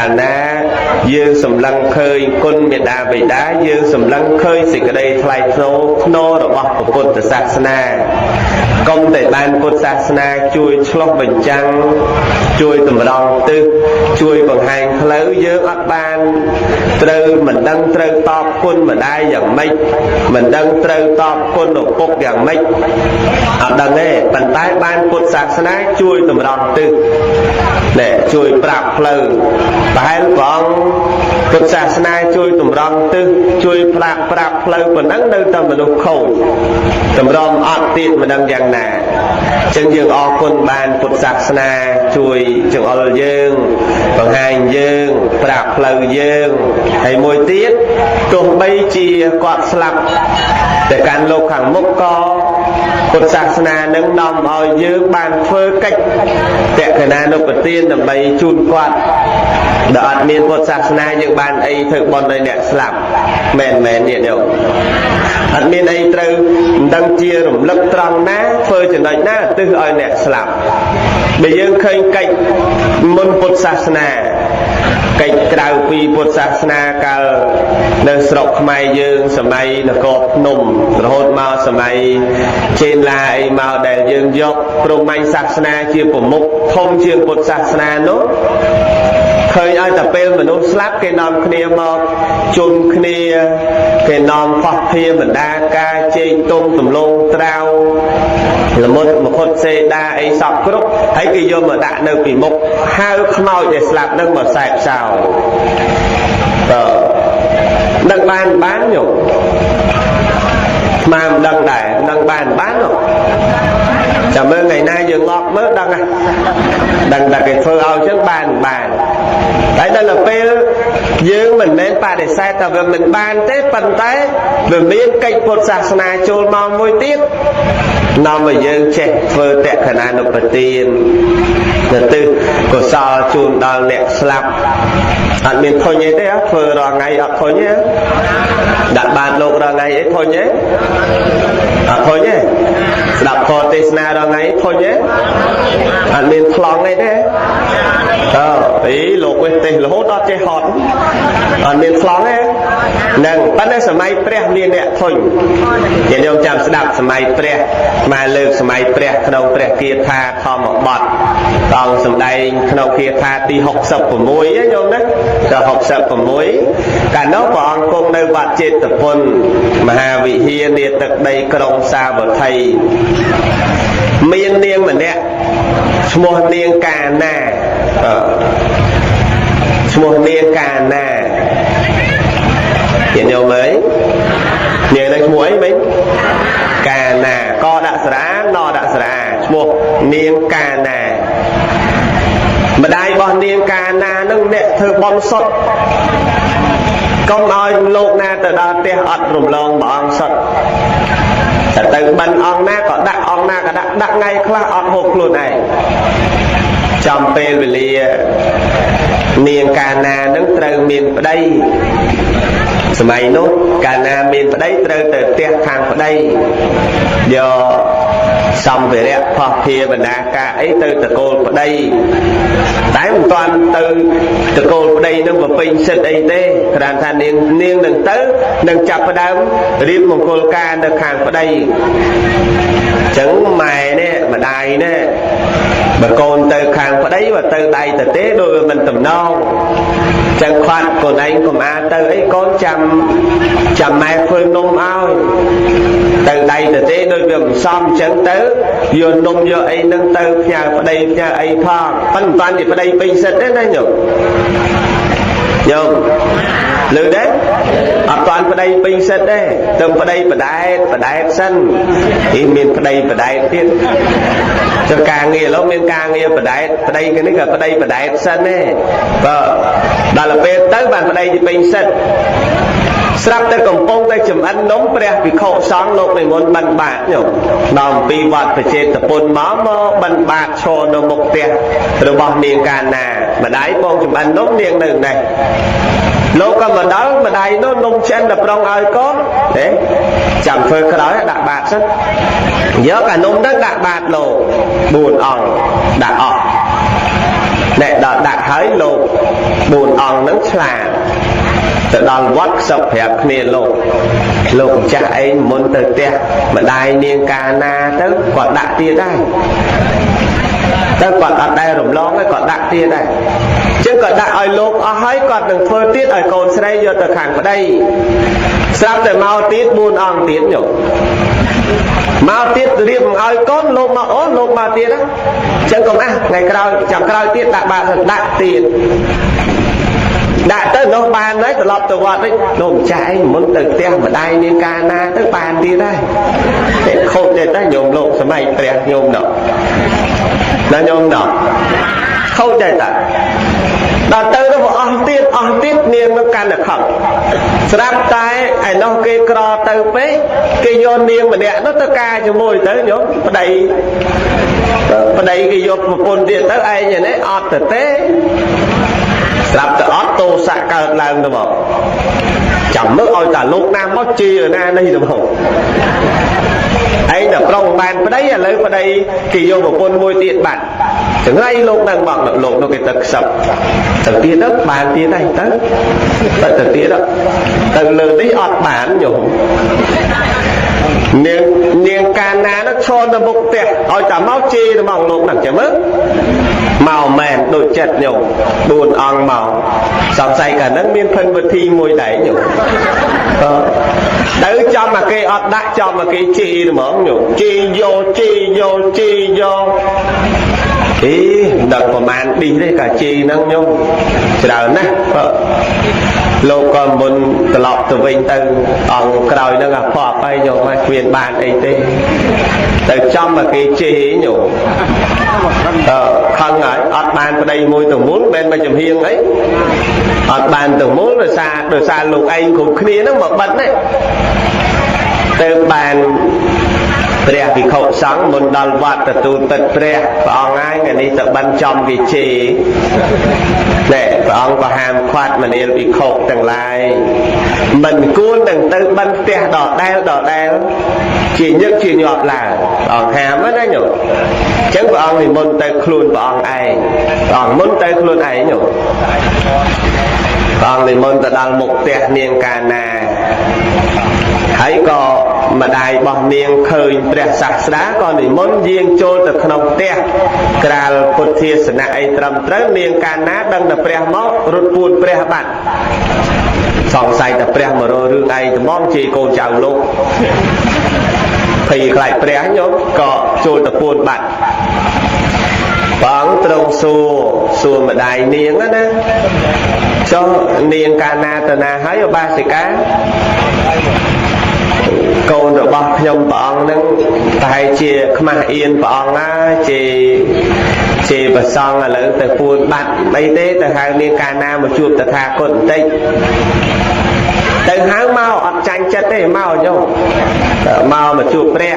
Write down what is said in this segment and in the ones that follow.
កាលណាយើងសម្លឹងឃើញគុណមេដាបិតាយើងសម្លឹងឃើញសេចក្តីថ្លៃថ្នូរថ្នូររបស់ពុទ្ធសាសនាកុំតែបានពុទ្ធសាសនាជួយឆ្លុះបញ្ចាំងជួយតម្រង់ទិសជួយបង្ហាញផ្លូវយើងអត់បានត្រូវមិនដឹងត្រូវតបគុណម្ដាយយ៉ាងម៉េចមិនដឹងត្រូវតបគុណឪពុកយ៉ាងម៉េចអត់ដឹងទេប៉ុន្តែបានពុទ្ធសាសនាជួយតម្រង់ទិសណែជួយប្រាប់ផ្លូវប្រហែលព្រះអង្គពុទ្ធសាសនាជួយតម្រង់ទិសជួយប្រាប់ប្រាប់ផ្លូវប៉ុណ្ណឹងនៅតែមនុស្សខូចតម្រង់អត់ទៀតមិនដឹងយ៉ាងណាអញ្ចឹងយើងអរគុណបានពុទ្ធសាសនាជួយចង្អុលយើងបង្ហាញយើងប្រាប់ផ្លូវយើងហើយមួយទៀតទោះបីជាគាត់ស្លាប់ទៅកាន់លោកខាងមុខក៏ពុទ្ធសាសនានឹងនាំឲ្យយើងបានធ្វើកិច្ចតក្កណានុបទានដើម្បីជូនគាត់ដល់អត់មានពុទ្ធសាសនាយើងបានអីធ្វើបុណ្យឲ្យអ្នកស្លាប់មែនមែននេះយោអត់មានអីត្រូវមិនដឹងជារំលឹកត្រង់ណាធ្វើចំណុចណាទិសឲ្យអ្នកស្លាប់បើយើងឃើញកិច្ចមុនពុទ្ធសាសនាកិច្ចក្រៅពីពុទ្ធសាសនាកាលនៅស្រុកខ្មែរយើងសម័យនគរភ្នំរហូតមកសម័យចេនឡាអីមកដែលយើងយកព្រហ្មញ្ញសាសនាជាប្រមុខធំជាងពុទ្ធសាសនានោះឃើញឲ្យតែពេលមនុស្សស្លាប់គេនាំគ្នាមកជុំគ្នាគេនាំផោះភាបណ្ដាការជែកទុំទំលងត្រាវល្មុតមខុតសេដាអីសពគ្រប់ហើយគេយកមកដាក់នៅពីមុខហៅខ្មោចដែលស្លាប់នឹងមកសែបសោតើដឹងបានបានញោមស្មានមិនដឹងដែរដឹងបានបាននោះចាំមើលថ្ងៃណាយើងងាប់មើលដឹងហ่ะដឹងតែគេធ្វើឲ្យចឹងបានបានតែដល់ពេលយើងមិនមែនបដិសេធថាវាមិនបានទេប៉ុន្តែវាមានកិច្ចពុទ្ធសាសនាចូលមកមួយទៀតនាំឲ្យយើងចេះធ្វើតក្កណានុបទានទៅទិសកុសលជូនដល់អ្នកស្លាប់អត់មានធុញអីទេធ្វើរាល់ថ្ងៃអត់ធុញទេដាក់បាតលោករាល់ថ្ងៃអីធុញទេអត់ធុញទេស្ដាប់ធម៌ទេសនារាល់ថ្ងៃធុញទេអត់មានខ្លងអីទេអើអីលោកវិញទេសរហូតដល់ចេះហត់អត់មានខ្លងទេហ្នឹងប៉ុន្តែសម័យព្រះមានអ្នកធុញញាតិញោមចាំស្ដាប់សម័យព្រះមកលើកសម័យព្រះក្នុងព្រះគាថាធម្មបទតងសម្ដែងក្នុងគាថាទី66ណាញោមណាដល់66កាលនោះព្រះអង្គគង់នៅវត្តចេតពុនមហាវិហារនាទឹកដីក្រុងសាវត្ថីមាននាងម្នាក់ឈ្មោះនាងកាណាឈ្មោះនាងកាណាញាតិញោមអើយនាងនឹងឈ្មោះអីមិញកាណាកដាក់ស្រាណដាក់ស្រាឈ្មោះនាងកាណាម្ដាយរបស់នាងកាណានឹងអ្នកធ្វើបន់សុទ្ធកុំឲ្យលោកណាទៅដល់ផ្ទះអត់រំលងព្រះអង្គសុទ្ធតែទៅបិណ្ឌអង្គណាក៏ដាក់អង្គណាក៏ដាក់ដាក់ថ្ងៃខ្លះអត់ហូបខ្លួនឯងចំពេលវេលានាងកាណានឹងត្រូវមានប្តីសម័យនោះកាលណាមានប្តីត្រូវទៅផ្ទះខាងប្តីយកសម្ភារៈផោះភាបណ្ដាការអីទៅតកូលប្តីតែមិនតាន់ទៅតកូលប្តីនឹងបំពេញសិទ្ធអីទេគ្រាន់ថានាងនាងនឹងទៅនឹងចាប់ផ្ដើមរៀបមង្គលការនៅខាងប្តីអញ្ចឹងម៉ែនេះម្ដាយនេះបើកូនទៅខាងប្តីបើទៅដៃទៅទេដូចវាមិនតំណងចឹងខាត់កូនឯងកុំអាទៅអីកូនចាំចាំម៉ែធ្វើនំឲ្យទៅដៃទៅទេដូចវាមិនសមអញ្ចឹងទៅយកនំយកអីនឹងទៅផ្ញើប្តីផ្ញើអីផងប៉ុន្តែមិនជាប្តីពេញសិទ្ធទេណាញោមញោមលើទេអត់តាន់ប្តីពេញសិទ្ធទេទៅប្តីបដែតបដែតសិនអីមានប្តីបដែតទៀតចុះការងារឥឡូវមានការងារបដែតប្តីគេនេះក៏ប្តីបដែតសិនទេបើដល់ពេលទៅបានប្តីជាពេញសិទ្ធស្រាប់តែកំពុងតែចំអិននំព្រះភិក្ខុសង្ឃលោកនិមន្តបិណ្ឌបាតញោមដល់ពីវត្តប្រជាតពុនមកមកបិណ្ឌបាតឈរនៅមុខផ្ទះរបស់នាងកាណាម្ដាយបងចំអិននំនាងនៅនេះលោកក៏មកដល់ម្ដាយនោះនំឆ្អិនតែប្រុងឲ្យកូនទេចាំធ្វើក្រោយដាក់បាតសិនយកអានំហ្នឹងដាក់បាតលោក4អង្គដាក់អស់ អ្នកដល់ដាក់ហើយលោក4អង្គហ្នឹងឆ្លាតទៅដល់វត្តខ្សឹបប្រាប់គ្នាលោកលោកម្ចាស់ឯងមុនទៅផ្ទះម្ដាយនាងកាណាទៅគាត់ដាក់ទៀតដែរតែគាត់អត់ដែលរំលងទេគាត់ដាក់ទៀតដែរអញ្ចឹងគាត់ដាក់ឲ្យលោកអស់ហើយគាត់នឹងធ្វើទៀតឲ្យកូនស្រីយកទៅខាងប្តីស្រាប់តែមកទៀត4អង្គទៀតញោមមកទៀតរៀបឲ្យកូនលោកមកអូលោកមកទៀតអញ្ចឹងកុំអះថ្ងៃក្រោយចាំក្រោយទៀតដាក់បាតដាក់ទៀតដាក់ទៅនោះបានហើយត្រឡប់ទៅវត្តវិញលោកម្ចាស់ឯងមុនទៅផ្ទះម្ដាយនាងកាណាទៅបានទៀតហើយតែខូចទេតាញោមលោកសម័យព្រះញោមណោះណាញោមណោះខូចទេតាដល់ទៅនោះអស់ទៀតអស់ទៀតនាងនឹងកាន់តែខឹងស្រាប់តែឯនោះគេក្រទៅពេកគេយកនាងម្នាក់នោះទៅការជាមួយទៅញោមប្តីគេយកប្រពន្ធទៀតទៅឯងនេះអត់ទៅទេស្រាប់តែអត់ទោសៈកើតឡើងទៅមកចាំមើលឲ្យតាលោកណាមកជាណានេះទៅមកឯងតែប្រុងបានប្តីឥឡូវប្តីគេយកប្រពន្ធមួយទៀតបាត់ចង្រៃលោកនឹងមកលោកនោះគេទៅខ្សឹបទៅទៀតទៅបានទៀតហើយទៅទៅទៀតទៅលើនេះអត់បានញោមនាងកាណានោះឈរនៅមុខផ្ទះឲ្យតាមកជេរទៅមកលោកហ្នឹងចាំមើលមកមែនដូចចិត្តញោម4អង្គមកសង្ស័យកាលហ្នឹងមានភិនវិធីមួយដែរញោមទៅចំអាគេអត់ដាក់ចំអាគេជេរហ្មងញោមជេរយកជេរយកជេរយកអីមិនដឹងប្រមាណឌីសទេកាជេរហ្នឹងញោមច្រើនណាស់បើលោកក៏មុនត្រឡប់ទៅវិញទៅអង្គក្រោយហ្នឹងអាផប់ហើយញោមហើយគ្មានបានអីទេទៅចំអាគេជេរញោមខឹងហើយអត់បានប្តីមួយទៅមុនមិនមកចំហៀងអីអត់បានទៅមុនដោយសារលោកឯងគ្រប់គ្នាហ្នឹងមកបិទទេទៅបានព្រះភិក្ខុសង្ឃមុនដល់វត្តទទួលពិតព្រះព្រះអង្គហើយថ្ងៃនេះទៅបិណ្ឌចំគេជេរណែព្រះអង្គក៏ហាមឃាត់មនាលភិក្ខុទាំងឡាយមិនគួរនឹងទៅបិណ្ឌផ្ទះដដែលជាញឹកជាញាប់ឡើងព្រះអង្គហាមណាញោមអញ្ចឹងព្រះអង្គនិមន្តទៅខ្លួនព្រះអង្គឯងព្រះអង្គមុនទៅខ្លួនឯងញោមព្រះអង្គនិមន្តទៅដល់មុខផ្ទះនាងកាណាហើយក៏ម្ដាយរបស់នាងឃើញព្រះសាស្តាក៏និមន្តយាងចូលទៅក្នុងផ្ទះក្រាលពុទ្ធាសនៈអីត្រឹមត្រូវនាងកាណាដឹងតែព្រះមករត់ពួនព្រះបាត់សង្ស័យតែព្រះមករករឿងឯងត្មងជេរកូនចៅលោកភ័យខ្លាចព្រះញោមក៏ចូលទៅពួនបាត់ព្រះអង្គទ្រង់សួរម្ដាយនាងណាចុះនាងកាណាទៅណាហើយឧបាសិកាកូនរបស់ខ្ញុំព្រះអង្គហ្នឹងប្រហែលជាខ្មាស់អៀនព្រះអង្គហើយជេរប្រសងឥឡូវទៅពួនបាត់អីទេទៅហៅនាងកាណាមកជួបតថាគតបន្តិចទៅហៅមកអត់ចាញ់ចិត្តទេមកញោមមកជួបព្រះ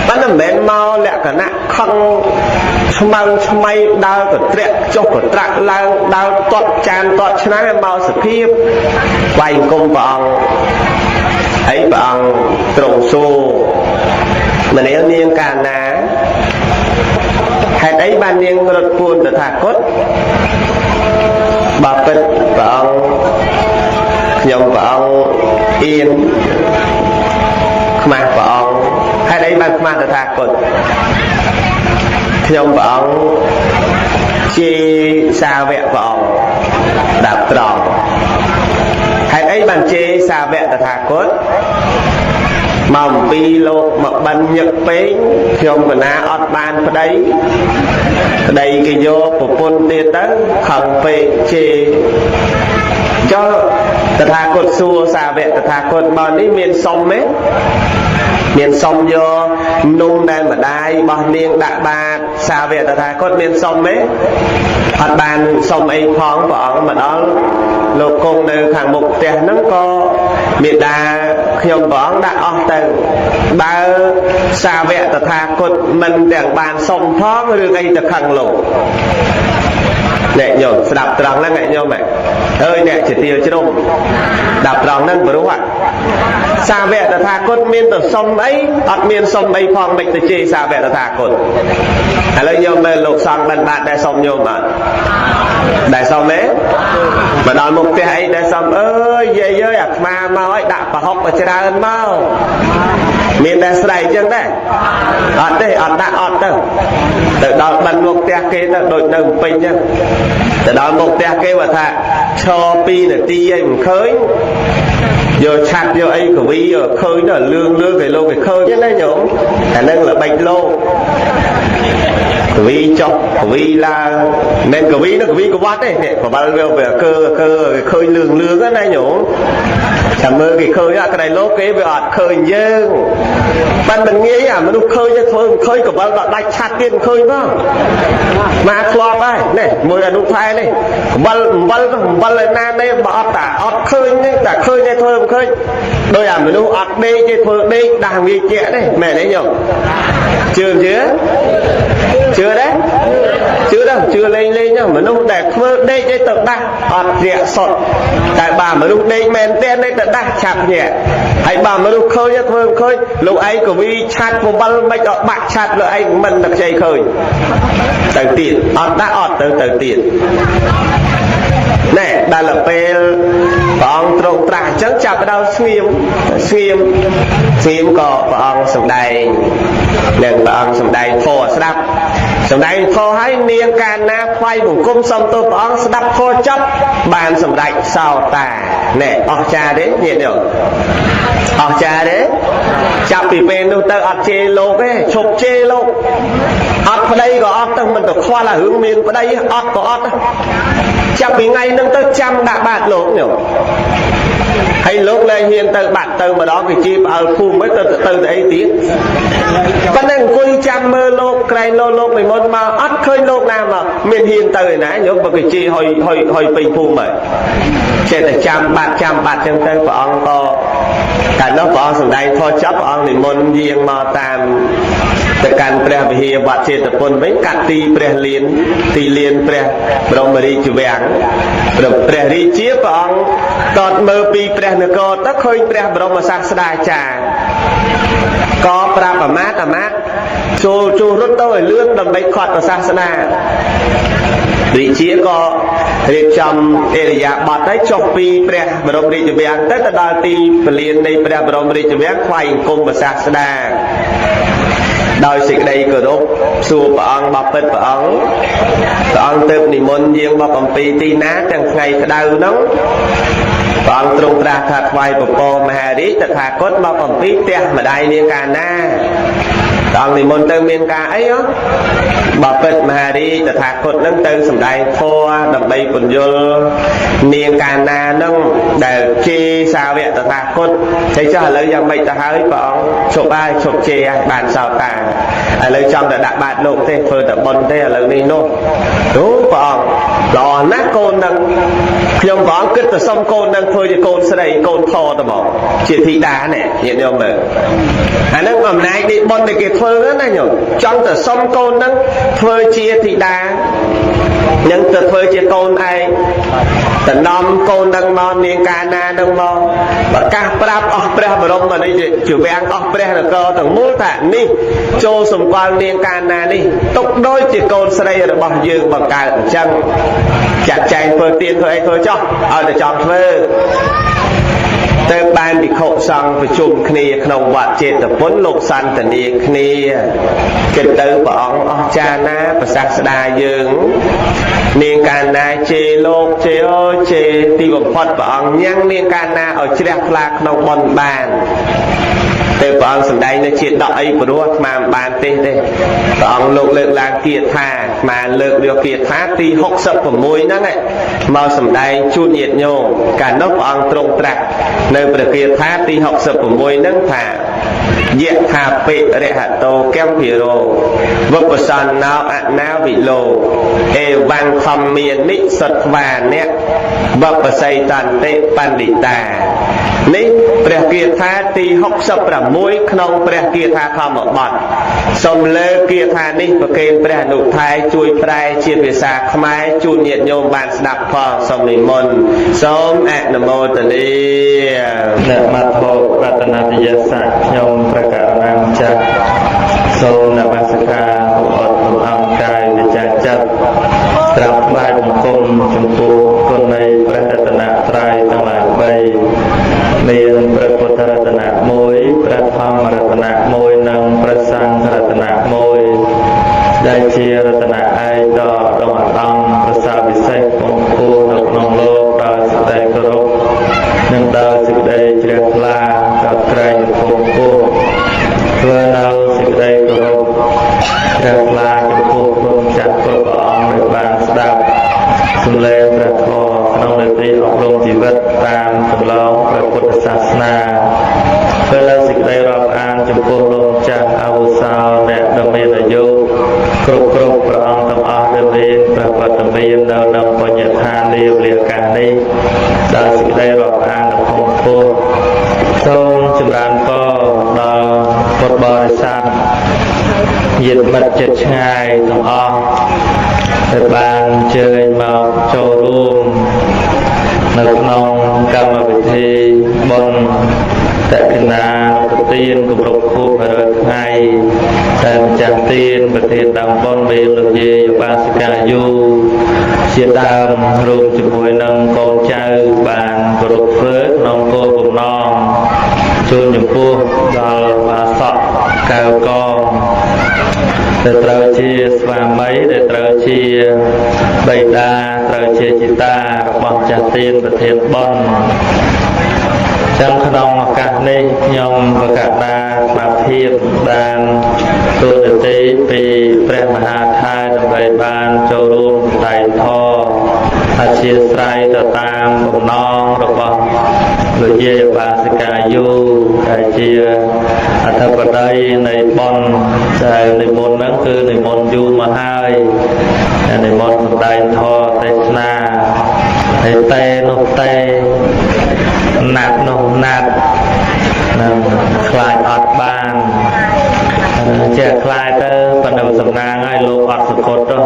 ប៉ុន្តែមិនមែនមកលក្ខណៈខឹងឆ្មឹងឆ្មៃដើរកត្រាក់ចុះកត្រាក់ឡើងដើរទាត់ចានទាត់ឆ្នាំមកសភាពថ្វាយអង្គមព្រះអង្គហើយព្រះអង្គទ្រង់សួរមនាលនាងកាណាហេតុអីបាននាងរត់ពួនតថាគតបើពិតព្រះអង្គខ្ញុំព្រះអង្គអៀនខ្មាស់ព្រះអង្គហេតុអីបានខ្មាស់តថាគតខ្ញុំព្រះអង្គជាសាវកព្រះអង្គដាប់ត្រង់ហេតុអីបានជេរសាវកតថាគតមកអំពីលោកមកបិណ្ឌញឹកពេកខ្ញុំកណាអត់បានប្តីគេយកប្រពន្ធទៀតទៅខឹងពេកជេរចុះតថាគតសួរសាវកតថាគតមកនេះមានសុំទេមានសុំយកនំដែលម្ដាយរបស់នាងដាក់បាតសាវកតថាគតមានសុំទេអត់បានសុំអីផងព្រះអង្គមកដល់លោកគង់នៅខាងមុខផ្ទះហ្នឹងក៏មេដាខ្ញុំព្រះអង្គដាក់អស់ទៅបើសាវកតថាគតមិនទាំងបានសុំផងរឿងអីទៅខឹងលោក អ្នកញោមស្ដាប់ត្រង់ហ្នឹងអ្នកញោមអើយអ្នកជាទាលជ្រុំស្ដាប់ត្រង់ហ្នឹងព្រោះសាវកតថាគតមានទៅសុំអីអត់មានសុំអីផងមិនទៅជេរសាវកតថាគតឥឡូវញោមមើលលោកសង្ឃបិណ្ឌបាតដែលសុំញោមអត់ដែលសុំទេមកដល់មុខផ្ទះអីដែលសុំអើយយាយអើយអាត្មាមកឲ្យដាក់ប្រហុកមកច្រើនមកមានតែស្រែកចឹងដែរអត់ទេអត់ដាក់អត់ទៅទៅដល់បិណ្ឌមុខផ្ទះគេទៅដូចនៅពេញចឹងទៅដល់មុខផ្ទះគេបើថាឈរ2នាទីអីមិនឃើញយកឆាត់យកអីកវីឃើញទៅលឿងលឿងគេលោកគេឃើញណាញោមអានឹងល្បិចលោកកវីចុះកវីឡើងមិនកវីនោះកវីកវត្តទេនេះកវល់វាវាកើកើគេឃើញលឿងលឿងណាញោមចាំមើលគេឃើញអាក្រៃលោកគេវាអត់ឃើញយើងបានមិនងាយអាមនុស្សឃើញទៅធ្វើមិនឃើញកវល់ដល់ដាច់ឆាត់ទៀតមិនឃើញផងមកធ្លាប់ហើយនេះមួយអនុផែនេះកវល់អំបិលអំបិលឯណានេះបើអត់តាអត់ឃើញទេតែឃើញតែធ្វើមិនឃើញដោយអាមនុស្សអត់ដេកទេធ្វើដេកដាស់ងាយជាក់ទេមែនទេញោមជឿជឿជឿដែរជឿដែរជឿលេងលេងហ្នឹងមនុស្សដែលធ្វើដេកឯទៅដាស់អត់ញាក់សុតតែបើមនុស្សដេកមែនទេទៅដាស់ឆាប់ញាក់ហើយបើមនុស្សឃើញធ្វើមិនឃើញលោកឯងកវីឆាត់ពវល់មិនអត់បាក់ឆាត់លោកឯងមិនតែខ្ចីឃើញទៅទៀតអត់ដាក់អត់ទៅទៅទៀតណែដល់ពេលព្រះអង្គទ្រង់ត្រាស់អញ្ចឹងចាប់ដល់ស្ងៀមស្ងៀមស្ងៀមក៏ព្រះអង្គសម្ដែងនឹងព្រះអង្គសម្ដែងធម៌ស្ដាប់សម្ដែងធម៌ឲ្យនាងកាលណាថ្វាយបង្គំសុំទោសព្រះអង្គស្ដាប់ធម៌ចប់បានសម្រេចសោតាណែអស្ចារ្យទេញាតិញោមអស្ចារ្យទេចាប់ពីពេលនោះទៅអត់ជេរលោកទេឈប់ជេរលោកអត់ប្តីក៏អត់ទៅមិនទៅខ្វល់អារឿងមានប្តីអត់ក៏អត់ចាប់ពីថ្ងៃហ្នឹងទៅចាំដាក់បាតលោកញោមហើយលោកលែងហ៊ានទៅបាត់ទៅម្ដងគេជាផ្អើលភូមិទៅទៅទៅអីទៀតប៉ុន្តែអង្គុយចាំមើលលោកក្រែងលោកលោកពីមុនមកអត់ឃើញលោកណាមកមានហ៊ានទៅឯណាញោមបើគេជាហុយហុយហុយពេញភូមិហើយចេះតែចាំបាត់ចាំបាត់ចឹងទៅព្រះអង្គក៏កាលនោះព្រះអង្គសម្ដែងធម៌ចប់ព្រះអង្គនិមន្តយាងមកតាមទៅកាន់ព្រះវិហារវត្តចេតពុនវិញកាត់ទីព្រះលានទីលានព្រះបរមរាជវាំងព្រះរាជាព្រះអង្គតតមើលពីព្រះនគរទៅឃើញព្រះបរមសាស្តាចារ្យក៏ប្រាប់អាមាត្យអាមាត្យចូលចូលរត់ទៅឲ្យលឿនដើម្បីខាត់សាសនារាជាក៏រៀបចំអេរិយាបថឲ្យចុះពីព្រះបរមរាជវាំងទៅទៅដល់ទីពលាននៃព្រះបរមរាជវាំងថ្វាយអង្គមសាស្តាដោយសេចក្តីគោរពសួរព្រះអង្គបបិទ្ធព្រះអង្គព្រះអង្គទៅនិមន្តយាងមកអំពីទីណាទាំងថ្ងៃក្តៅហ្នឹងព្រះអង្គទ្រង់ត្រាស់ថាថ្វាយពពមហារាជតថាគតមកអំពីផ្ទះម្ដាយនាងកាលណាព្រះអង្គនិមន្តទៅមានការអីហ៎បបិទ្ធមហារាជតថាគតនឹងទៅសម្ដែងធម៌ដើម្បីពន្យល់នាងកាលណានឹងដែលជេរសាវកតថាគតហើយចុះឥឡូវយ៉ាងម៉េចទៅហើយព្រះអង្គឈប់ហើយឈប់ជេរហើយបានសោតាឥឡូវចង់តែដាក់បាតលោកទេធ្វើតែបុណ្យទេឥឡូវនេះនោះអូព្រះអង្គល្អណាស់កូននឹងខ្ញុំព្រះអង្គគិតទៅសុំកូននឹងធ្វើជាកូនស្រីកូនធរទៅមកជាធីតានេះញាតិញោមមើលអានឹងអំណាចនេះបុណ្យដែលគេធ្វើណាញោមចង់ទៅសុំកូននឹងធ្វើជាធីតានឹងទៅធ្វើជាកូនឯងតំណំកូននឹងមកនាងកាលណានឹងមកប្រកាសប្រាប់អស់ព្រះបរមនេះជាវាំងអស់ព្រះនគរទាំងមូលថានេះចូលសម្គាល់នាងកាលណានេះទុកដូចជាកូនស្រីរបស់យើងបង្កើតអញ្ចឹងចាត់ចែងធ្វើទៀនធ្វើអីធ្វើចោះឲ្យតែចង់ធ្វើទៅបានភិក្ខុសង្ឃប្រជុំគ្នាក្នុងវត្តចេតពុនលោកសន្តានាគ្នាគិតទៅព្រះអង្គអស្ចារ្យណាប្រសាស្តាយើងនាងកាលណាជេរលោកជេរអូជេរទីបំផុតព្រះអង្គញ៉ាំងនាងកាលណាឲ្យជ្រះថ្លាក្នុងបុណ្យបានទៅព្រះអង្គសម្ដែងនៅជាដកអីព្រោះអាត្មាមិនបានទេទេព្រះអង្គលោកលើកឡើងគាថាអាត្មាលើកយកគាថាទី66ហ្នឹងមកសម្ដែងជូនញាតិញោមកាលនោះព្រះអង្គទ្រង់ត្រាស់នៅព្រះគាថាទី66ហ្នឹងថាយៈថាពិរហតោកម្ភារោវបសន្នោអនាវិលោអេវੰខំមានិសត្វាអ្នកវបសីតន្តិបណ្ឌិតា នេះព្រះគាថាទី66ក្នុងព្រះគាថាធម្មបទសូមលើកគាថានេះប្រគេនព្រះអនុថែជួយប្រែជាភាសាខ្មែរជូនញាតិញោមបានស្ដាប់ផងសូមនិមន្តសូមអនុមោទនានមត្ថុរតនតយសៈខ្ញុំព្រះករុណាម្ចាស់សូមនមស្ការអត់លំអង្កាយវិចាចិត្តក្រាបថ្វាយបង្គំចំពោះគុណនៃព្រះរតនត្រ័យទាំងឡាយ3មានព្រះពុទ្ធរតនៈ1ព្រះធម្មរតនៈ1និងព្រះសង្ឃរតនៈ1ដែលជារតនៈឯកដ៏ឧត្តមឧត្តមប្រសើរពិសេសពងពោះនៅក្នុងលោកដោយសេចក្តីគោរពនិងដោយសេចក្តីជ្រះថ្លាដល់ក្រែងពងពោះធ្វើនៅសេចក្តីគោរពជ្រះថ្លាចំពោះគុណចាស់គ្រប់ព្រះអង្គដែលបានស្ដាប់សម្លេងព្រះធម៌ក្នុងនីតិអប់រំជីវិតតាមគន្លងព្រះពុទ្ធសាសនាធ្វើនៅសេចក្តីរាប់អានចំពោះលោកម្ចាស់អាវុសោអ្នកដែលមានអាយុគ្រប់គ្រប់ព្រះអង្គទាំងអស់ដែលមានព្រះវត្តមាននៅក្នុងបញ្ញដ្ឋាននាវេលាកាសនេះដោយសេចក្តីរាប់អានរបស់ពោះសូមចម្រើនពរដល់ពុទ្ធបរិស័ទញាតិមិត្តជិតឆ្ងាយទាំងអស់ដែលបានអញ្ជើញមកចូលរួមនៅក្នុងកម្មវិធីបុណ្យតក្កណាប្រទានគម្រប់ខួប100ថ្ងៃតែម្ចាស់ទានប្រធានដើមបុណ្យមានលោកយាយឧបាសិកាយូជាដើមរួមជាមួយនឹងកូនចៅបានគោរពធ្វើក្នុងគោលបំណងជូនចំពោះដល់បាសកកៅកងដែលត្រូវជាស្វាមីដែលត្រូវជាបិតាត្រូវជាជីតារបស់ចាស់ទានប្រធានបុណ្យចឹងក្នុងឱកាសនេះខ្ញុំប្រកាសដាស្មារតីបានទូនាទីពីព្រះមហាថែដើម្បីបានចូលរួមសម្ដែងធម៌អធិស្ឋានទៅតាមបំណងរបស់លោកយាយឧបាសិកាយូដែលជាអធិបតីនៃបុណ្យដែលនិមន្តហ្នឹងគឺនិមន្តយូរមកហើយនិមន្តសម្ដែងធម៌ទេសនាហើយតែនោះតែណាត់នោះណាត់នឹងខ្លាចអត់បានចេះខ្លាចទៅប៉ុន្តែសំណាងហើយលោកអត់សកត់ទៅ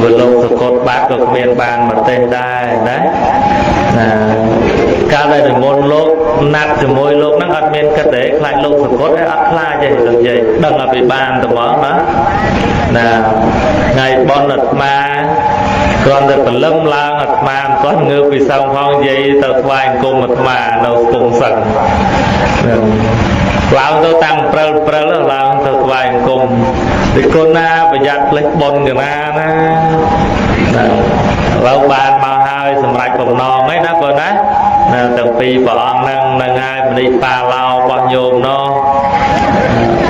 បើលោកសកត់បាត់ក៏គ្មានបានមកទេសដែរណាណាកាលដែលនិមន្តលោកណាត់ជាមួយលោកហ្នឹងអត់មានគិតទេខ្លាចលោកសកត់ឯអត់ខ្លាចទេលោកយាយដឹងឲ្យពីបានតែហ្មងណាណាថ្ងៃបុណ្យអាត្មាគ្រាន់តែព្រលឹមឡើងអាត្មាមិនទាន់ងើបពីសឹងផងយាយទៅថ្វាយអង្គមអាត្មានៅស្ពងសឹងឡើងទៅតាំងព្រិលព្រិលឡើងទៅថ្វាយអង្គមពីគុណណាប្រយ័ត្នភ្លេចបុណ្យកណាណាណាឡើយបានមកហើយសម្រាប់បំណងឯណាបងណាណាទាំងពីរព្រះអង្គហ្នឹងនឹងហើយមនីបាឡោរបស់ញោមនោះ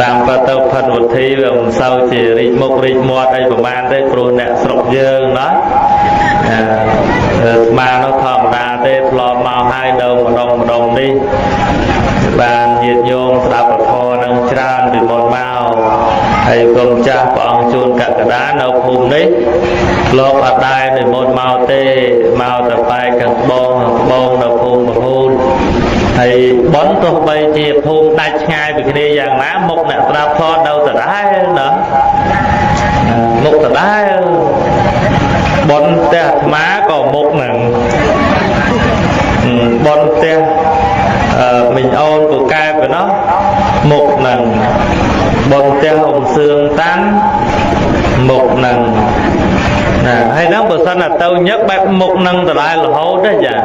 តាមពិតទៅផិតវុធីវាមិនសូវជារីកមុខរីកមាត់អីប្រហែលទេព្រោះអ្នកស្រុកយើងណាស្មានោះធម្មតាទេធ្លាប់មកហើយនៅម្ដងម្ដងនេះបានញាតិញោមស្ដាប់ពធនឹងច្រើនពីមុនមកហើយគុណចាស់ព្រះអង្គជួនកក្កដានៅភូមិនេះលោកអត់ដែរនិមន្តមកទេមកតែបែកខាងត្បូងខាងត្បូងនៅភូមិពហូតហើយបុណ្យទោះបីជាភូមិដាច់ឆ្ងាយពីគ្នាយ៉ាងណាមុខអ្នកស្ដាប់ធម៌នៅដដែលណាមុខដដែលបុណ្យផ្ទះអាត្មាក៏មុខនឹងបុណ្យផ្ទះមីងអូនពូកែប៉ុណ្ណោះមុខនឹងបុណ្យផ្ទះអ៊ំសឿងតាន់មុខនឹងណាហើយហ្នឹងបើសិនតែទៅញឹកបែបមុខនឹងដដែលរហូតទេចា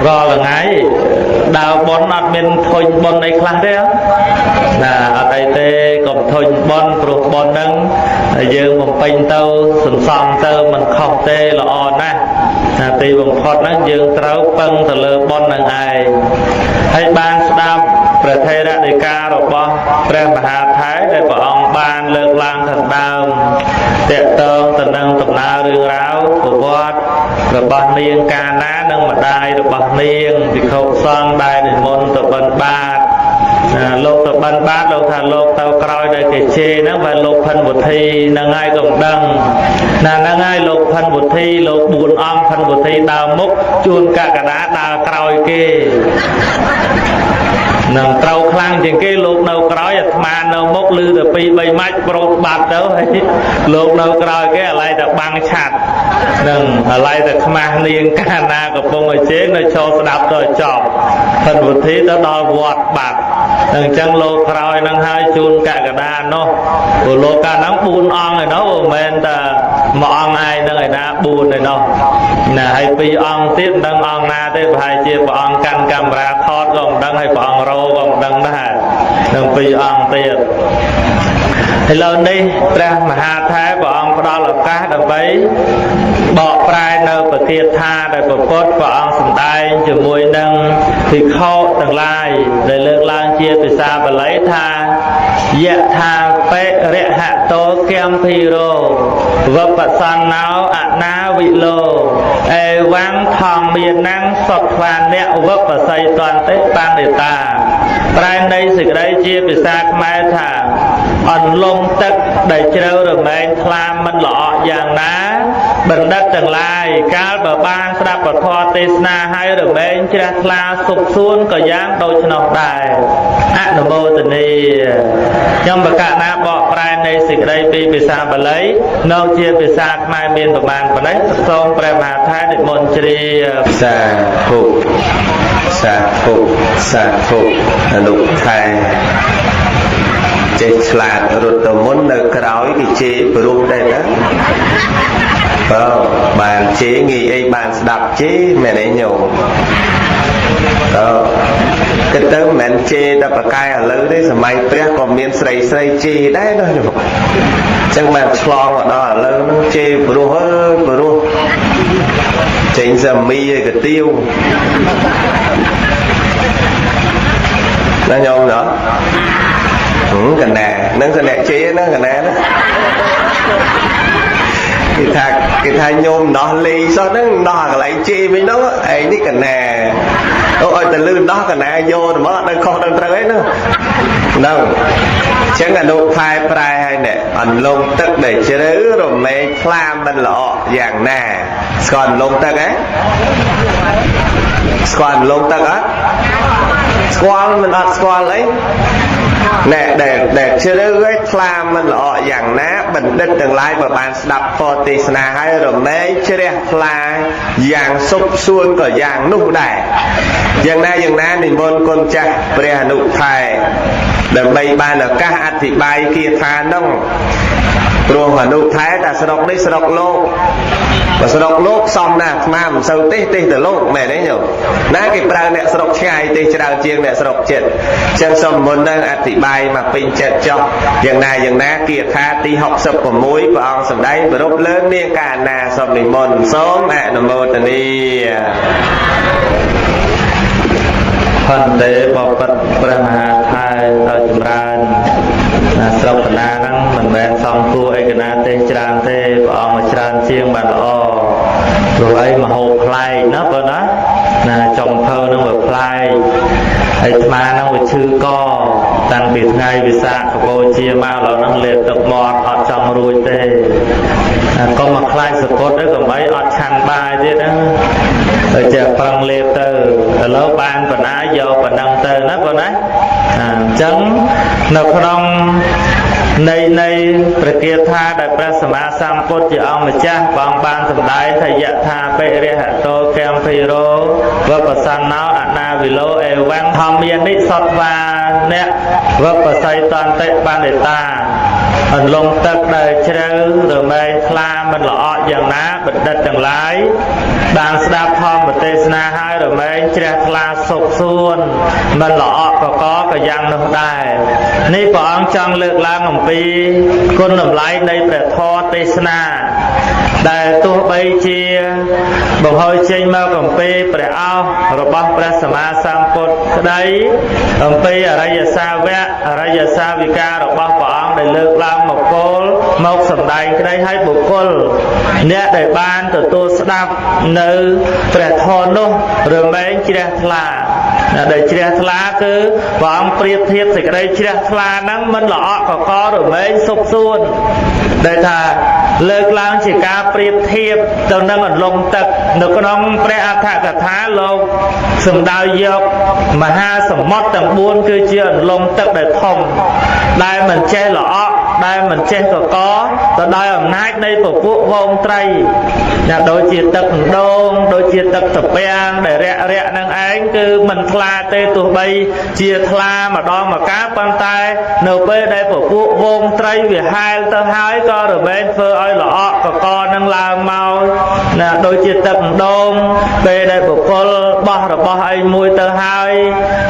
រាល់ថ្ងៃដើរបុណ្យអត់មានធុញបុណ្យអីខ្លះទេណាអត់អីទេកុំធុញបុណ្យព្រោះបុណ្យហ្នឹងយើងបំពេញទៅសន្សំទៅមិនខុសទេល្អណាស់ណាទីបំផុតហ្នឹងយើងត្រូវពឹងទៅលើបុណ្យហ្នឹងឯងហើយបានស្ដាប់ព្រះថេរដីការបស់ព្រះមហាថេរដែលព្រះអង្គបានលើកឡើងខាងដើមតកតងទៅនឹងដំណើររឿងរ៉ាវប្រវត្តិរបស់នាងកាណានិងម្ដាយរបស់នាងភិក្ខុសង្ឃដែលនិមន្តទៅបិណ្ឌបាត ណាលោកទៅបិណ្ឌបាតលោកថាលោកទៅក្រោយដែលគេជេរហ្នឹងបើលោកផិនវុធីហ្នឹងហើយក៏មិនដឹងណាហ្នឹងហើយលោកផិនវុធីលោក4អង្គផិនវុធីដើរមុខជួនកកដាដើរក្រោយគេនឹងត្រូវខ្លាំងជាងគេលោកនៅក្រោយអាត្មានៅមុខឮតែ2 3ម៉ាច់ប្រូតបាត់ទៅហើយលោកនៅក្រោយគេអាឡ័យតែបាំងឆាត់នឹងអាឡ័យតែខ្មាស់នាងកាលណាកំពុងឲ្យជេរនៅឈរស្ដាប់ទៅចប់ផិនវុធីទៅដល់វត្តបាត់អញ្ចឹងលោកក្រោយនឹងហើយជូនកកដានោះព្រោះលោកកាលហ្នឹង4អង្គឯនោះមិនមែនតែមួយអង្គឯងនឹងឯណា4ឯនោះណាហើយ2អង្គទៀតមិនដឹងអង្គណាទេប្រហែលជាព្រះអង្គកាន់កាមេរ៉ាថតក៏មិនដឹងហើយព្រះអង្គរោក៏មិនដឹងដែរនឹង2អង្គទៀតឥឡូវនេះព្រះមហាថេរព្រះអង្គផ្ដល់ឱកាសដើម្បីបកប្រែនៅពគាថាដែលព្រះពុទ្ធព្រះអង្គសម្ដែងជាមួយនឹងភិក្ខុទាំងឡាយដែលលើកឡើងជាភាសាបាលីថាយថាបិរហតោគំភិរោវបសន្នោអនាវិលោអេវ៉ាំងធម្មានំសុទ្វានៈវបស័យតន្តិបណ្ឌិតាប្រែនៃសេចក្តីជាភាសាខ្មែរថាអន្លង់ទឹកដែលជ្រៅរមែងថ្លាមិនល្អក់យ៉ាងណាបណ្ឌិតទាំងឡាយកាលបើបានស្ដាប់ពធទេសនាហើយរមែងជ្រះថ្លាសុខសួនក៏យ៉ាងដូច្នោះដែរអនុមោទនីខ្ញុំបកណាបកប្រែនៃសេចក្តីពីភាសាបាលីនៅជាភាសាខ្មែរមានប្រមាណប៉ុណ្ណេះសូមព្រះមហាថេរនិមន្តជ្រាបសាធុសាធុសាធុអនុថែចេះឆ្លាតរត់ទៅមុននៅក្រោយគេជេរព្រោះដែរណាបើបានជេរងាយអីបានស្ដាប់ជេរមែនទេញោមតើគិតទៅមិនមែនជេរតែប្រកែឥឡូវទេសម័យព្រះក៏មានស្រីស្រីជេរដែរណាញោមអញ្ចឹងបានឆ្លងមកដល់ឥឡូវហ្នឹងជេរព្រោះអើយព្រោះចេញសាមីឯកាទៀវណាញោមណោះកណានឹងសអ្នកជេរណាកណាណាគេថាញោមដោះលេងសោះហ្នឹងដោះកន្លែងជេរវិញនោះឯងនេះកណាអូឲ្យតែលឺដោះកណាយកទៅមកដល់ខុសដល់ត្រូវអីនោះហ្នឹងអញ្ចឹងអនុផែប្រែហើយនេះអន្លង់ទឹកដែលជ្រៅរមែងថ្លាមិនល្អយ៉ាងណាស្គាល់អន្លង់ទឹកហ៎ស្គាល់អន្លង់ទឹកអត់ស្គាល់មិនអត់ស្គាល់អីណែដែលជ្រៅឲ្យថ្លាមិនល្អយ៉ាងណាបណ្ឌិតទាំងឡាយបើបានស្ដាប់ពរទេសនាហើយរមែងជ្រះថ្លាយ៉ាងសុខសួនក៏យ៉ាងនោះដែរយ៉ាងណាយ៉ាងណានិមន្តគុណចាស់ព្រះអនុថែដើម្បីបានឱកាសអធិប្បាយគាថានោះព្រោះអនុថែតែស្រុកនេះស្រុកលោកបើស្រុកលោកសំណាអាត្មាមិនសូវទេសទៅលោកមែនទេញោមណាគេប្រើអ្នកស្រុកឆ្ងាយទេសច្រើនជាងអ្នកស្រុកចិត្តអញ្ចឹងសូមមុននឹងអធិប្បាយមកពេញចិត្តចុះយ៉ាងណាយ៉ាងណាគាថាទី66ព្រះអង្គសម្ដែងប្រពលើនាងកាណាសូមនិមន្តសូមអនុមោទនាផន្តេបបិទ្ធព្រះមហាថេរឲ្យចម្រើនណាស្រុកកណាហ្នឹងមិនមែនសំគួរអីកណាទេសច្រើនទេព្រះអង្គមកច្រើនជាងបានល្អព្រោះអីមហូបប្លែកណាបើណាណាចុងភៅហ្នឹងវាប្លែកហើយអាត្មាហ្នឹងវាឈឺកតាំងពីថ្ងៃវិសាខបូជាមកឥឡូវហ្នឹងលេបទឹកមាត់អត់ចង់រួចទេកុំមកខ្លាចសកត់ទេកុំអីអត់ឆាន់បាយទៀតណាទៅចេះប្រឹងលេបទៅឥឡូវបានបណ្ណាយកប៉ុណ្ណឹងទៅណាបងណាអញ្ចឹងនៅក្នុងនៃព្រះគាថាដែលព្រះសម្មាសម្ពុទ្ធជាអង្គម្ចាស់បងបានសម្ដែងថាយថាបិរហតោគំភិរោវបសន្នោអនាវិលោអេវ៉ាំងធម្មានិសត្វាអ្នកវបស័យតន្តិបណ្ឌិតាអន្លង់ទឹកដែលជ្រៅរមែងថ្លាមិនល្អយ៉ាងណាបណ្ឌិតទាំងឡាយបានស្ដាប់ធម្មទេសនាហើយរមែងជ្រះថ្លាសុខសួនមិនល្អកកក៏យ៉ាងនោះដែរនេះព្រះអង្គចង់លើកឡើងអំពីគុណតម្លៃនៃព្រះធម៌ទេសនាដែលទោះបីជាបង្ហូរចេញមកអំពីព្រះឱស្ឋរបស់ព្រះសម្មាសម្ពុទ្ធក្តីអំពីអរិយសាវកអរិយសាវិការបស់ព្រះអង្គដែលលើកឡើងមកពោលមកសម្ដែងក្តីឲ្យបុគ្គលអ្នកដែលបានទទួលស្ដាប់នៅព្រះធម៌នោះរមែងជ្រះថ្លា ដែលជ្រះថ្លាគឺព្រះអង្គប្រៀបធៀបសេចក្តីជ្រះថ្លាហ្នឹងមិនល្អក់កករមែងសុខសួន ដែលថាលើកឡើងជាការប្រៀបធៀបទៅនឹងអន្លង់ទឹក។ នៅក្នុងព្រះអដ្ឋកថា លោកសំដៅយកមហាសមុទ្រទាំង4 គឺជាអន្លង់ទឹកដែលធំ ដែលមិនចេះល្អក់ ដែលមិនចេះកក ទៅដោយអំណាចនៃពពួកវងត្រីណា ដូចជាទឹកដង ដូចជាទឹកតពាំងដែលរាក់រាក់នឹងឯង គឺមិនថ្លាទេ ទោះបីជាថ្លាម្ដងម្កាល ប៉ុន្តែនៅពេលដែលពពួកវងត្រីវាហែលទៅហើយ ក៏រមែងធ្វើឲ្យល្អក់កកនឹងឡើងមកណា។ ដូចជាទឹកដង ពេលដែលបុគ្គលបោះរបស់អីមួយទៅហើយ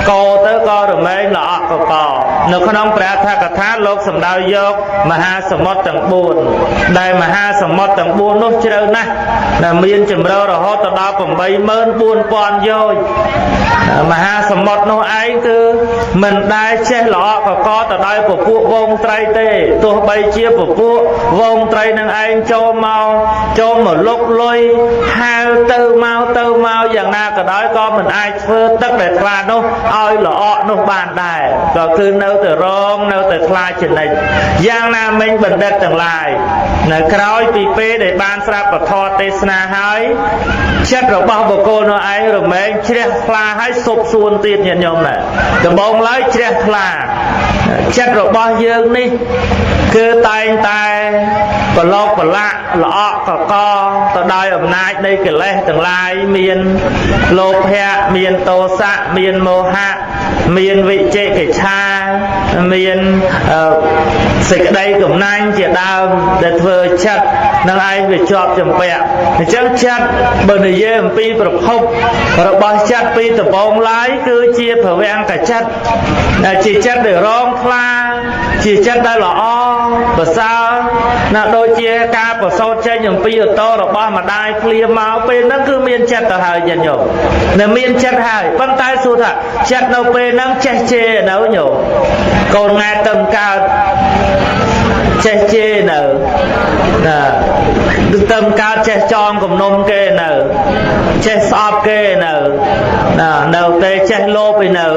កោទៅក៏រមែងល្អក់កក។ នៅក្នុងព្រះអដ្ឋកថា លោកសំដៅយកមហាសមុទ្រទាំង4 ដែលមហាសមុទ្រទាំង4នោះជ្រៅណាស់ ដែលមានជម្រៅរហូតដល់84000យោជន៍។ មហាសមុទ្រនោះឯង គឺមិនដែលចេះល្អក់កកទៅដោយពពួកវងត្រីទេ ទោះបីជាពពួកវងត្រីនឹងឯងចូលមកចូលមកលុកលុយ ហែលទៅមកទៅមកយ៉ាងណាក៏ដោយ ក៏មិនអាចធ្វើទឹកដែលថ្លានោះឲ្យល្អក់នោះបានដែរ ក៏គឺនៅតែរង នៅតែថ្លាជានិច្ច។ យ៉ាងណាមិញ បណ្ឌិតទាំងឡាយ នៅក្រោយពីពេលដែលបានស្រាប់ពធទេសនាហើយ ចិត្តរបស់បុគ្គលនោះឯងរមែងជ្រះថ្លា ហើយសុបសួនទៀត ញាតិញោមណា។ ដំបូងឡើយជ្រះថ្លា ចិត្តរបស់យើងនេះគឺតែងតែប្រឡោកប្រឡាក់ល្អក់កកទៅដោយអំណាចនៃកិលេសទាំងឡាយ មានលោភៈ មានទោសៈ មានមោហៈ មានវិជិកិច្ឆា មានសេចក្តីកំណាញ់ជាដើម ដែលធ្វើចិត្តនឹងឯងវាជាប់ចម្ពាក់។ អញ្ចឹងចិត្ត បើនិយាយអំពីប្រភពរបស់ចិត្តពីដំបូងឡើយ គឺជាភវង្គចិត្ត ដែលជាចិត្តដែលរងថ្លា ជាចិត្តដែលល្អប្រសើរណា ដូចជាការប្រសូតចេញអំពីអតរបស់ម្ដាយភ្លាមមកពេលហ្នឹង គឺមានចិត្តទៅហើយ ញាតិញោម នៅមានចិត្តហើយ។ ប៉ុន្តែសួរថា ចិត្តនៅពេលហ្នឹងចេះជេរនៅញោម? កូនង៉ែទៅកើតចេះជេរនៅណា? ទៅកើតចេះចងគំនុំគេនៅ? ចេះស្អប់គេនៅណា? នៅទេ។ ចេះលោភឯនៅ?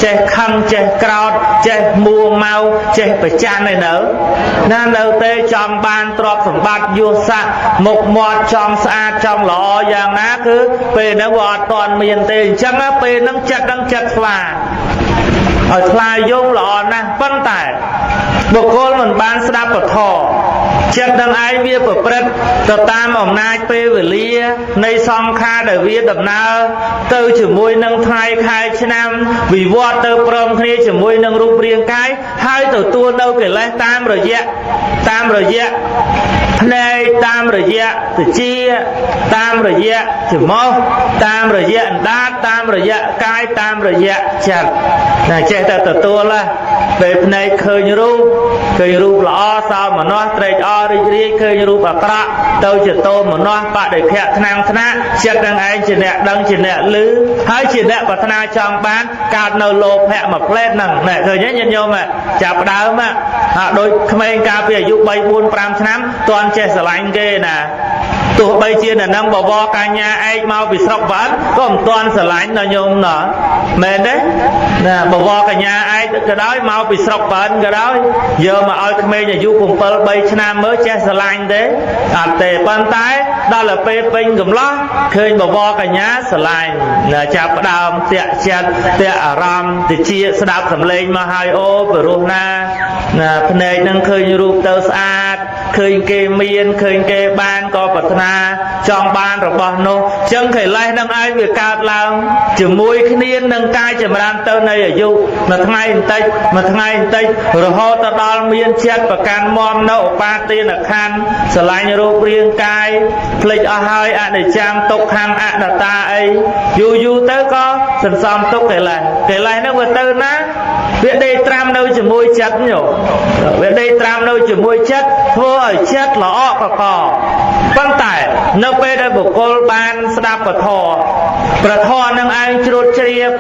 ចេះខឹង ចេះក្រោត ចេះមួម៉ៅ ចេះប្រច័នឯនៅណា? នៅទេ។ ចង់បានទ្រព្យសម្បត្តិ យុស័កមុខមាត់ ចង់ស្អាតចង់ល្អយ៉ាងណា គឺពេលហ្នឹងវាអត់ទាន់មានទេ។ អញ្ចឹងពេលហ្នឹងចិត្តហ្នឹងចិត្តថ្លា ឲ្យថ្លាយងល្អណាស់ ប៉ុន្តែបុគ្គលមិនបានស្ដាប់ពធ ចិត្តនឹងឯងវាប្រព្រឹត្តទៅតាមអំណាចពេលវេលានៃសង្ខារ ដែលវាដំណើរទៅជាមួយនឹងថ្ងៃខែឆ្នាំ វិវត្តទៅព្រមគ្នាជាមួយនឹងរូបរាងកាយ ហើយទទួលនៅកិលេសតាមរយៈភ្នែក តាមរយៈតិច តាមរយៈច្រមុះ តាមរយៈអណ្ដាត តាមរយៈកាយ តាមរយៈចិត្តណា ចេះតែទទួលណា។ ពេលភ្នែកឃើញរូប ឃើញរូបល្អសោមនស្សត្រេកអររីករាយ ឃើញរូបអាក្រក់ទៅជាតោមនស្សបដិខៈថ្នាំងថ្នាក់ ចិត្តនឹងឯងជាអ្នកដឹង ជាអ្នកឮ ហើយជាអ្នកប្រាថ្នាចង់បាន កើតនៅលោភៈមួយផ្លែតហ្នឹងណែ។ ឃើញទេញាតិញោម? ចាប់ដើមហាក់ដូចក្មេងកាលពីអាយុ3 4 5ឆ្នាំ ទាន់ចេះស្រឡាញ់គេណា ទោះបីជានៅនឹងបវរកញ្ញាឯកមកពីស្រុកបាត់ ក៏មិនទាន់ស្រឡាញ់ដល់ញោមណោះ មែនទេណា? បវរកញ្ញាឯកក៏ដោយ មកពីស្រុកបានក៏ដោយ យកមកឲ្យក្មេងអាយុ7 3ឆ្នាំមើល ចេះស្រឡាញ់ទេ? អត់ទេ។ ប៉ុន្តែដល់ទៅពេលពេញកំឡោះ ឃើញបវរកញ្ញាស្រឡាញ់ណា ចាប់ផ្ដើមតាក់ចិត្តតាក់អារម្មណ៍ តិចស្ដាប់សំឡេងមកហើយ អូ ព្រោះណាណា ភ្នែកនឹងឃើញរូបទៅស្អាត ឃើញគេមាន ឃើញគេបាន ក៏ប្រាថ្នាចង់បានរបស់នោះ។ ចឹងកិលេសនឹងឯងវាកើតឡើងជាមួយគ្នានឹងការចម្រើនទៅនៃអាយុ មួយថ្ងៃបន្តិច មួយថ្ងៃបន្តិច រហូតទៅដល់មានចិត្តប្រកាន់មមនៅឧបាទានខណ្ឌ ស្រឡាញ់រូបរាងកាយ ភ្លេចអស់ហើយអនិច្ចំ ទុក្ខំ អនត្តាអី យូរយូរទៅក៏សន្សំទុកកិលេស។ កិលេសហ្នឹងវាទៅណា? វាដេកត្រាំនៅជាមួយចិត្តញោម វាដេកត្រាំនៅជាមួយចិត្ត ធ្វើឲ្យចិត្តល្អកក។ ប៉ុន្តែនៅពេលដែលបុគ្គលបានស្ដាប់ពធ ប្រធរនឹងឯងជ្រួតជ្រាប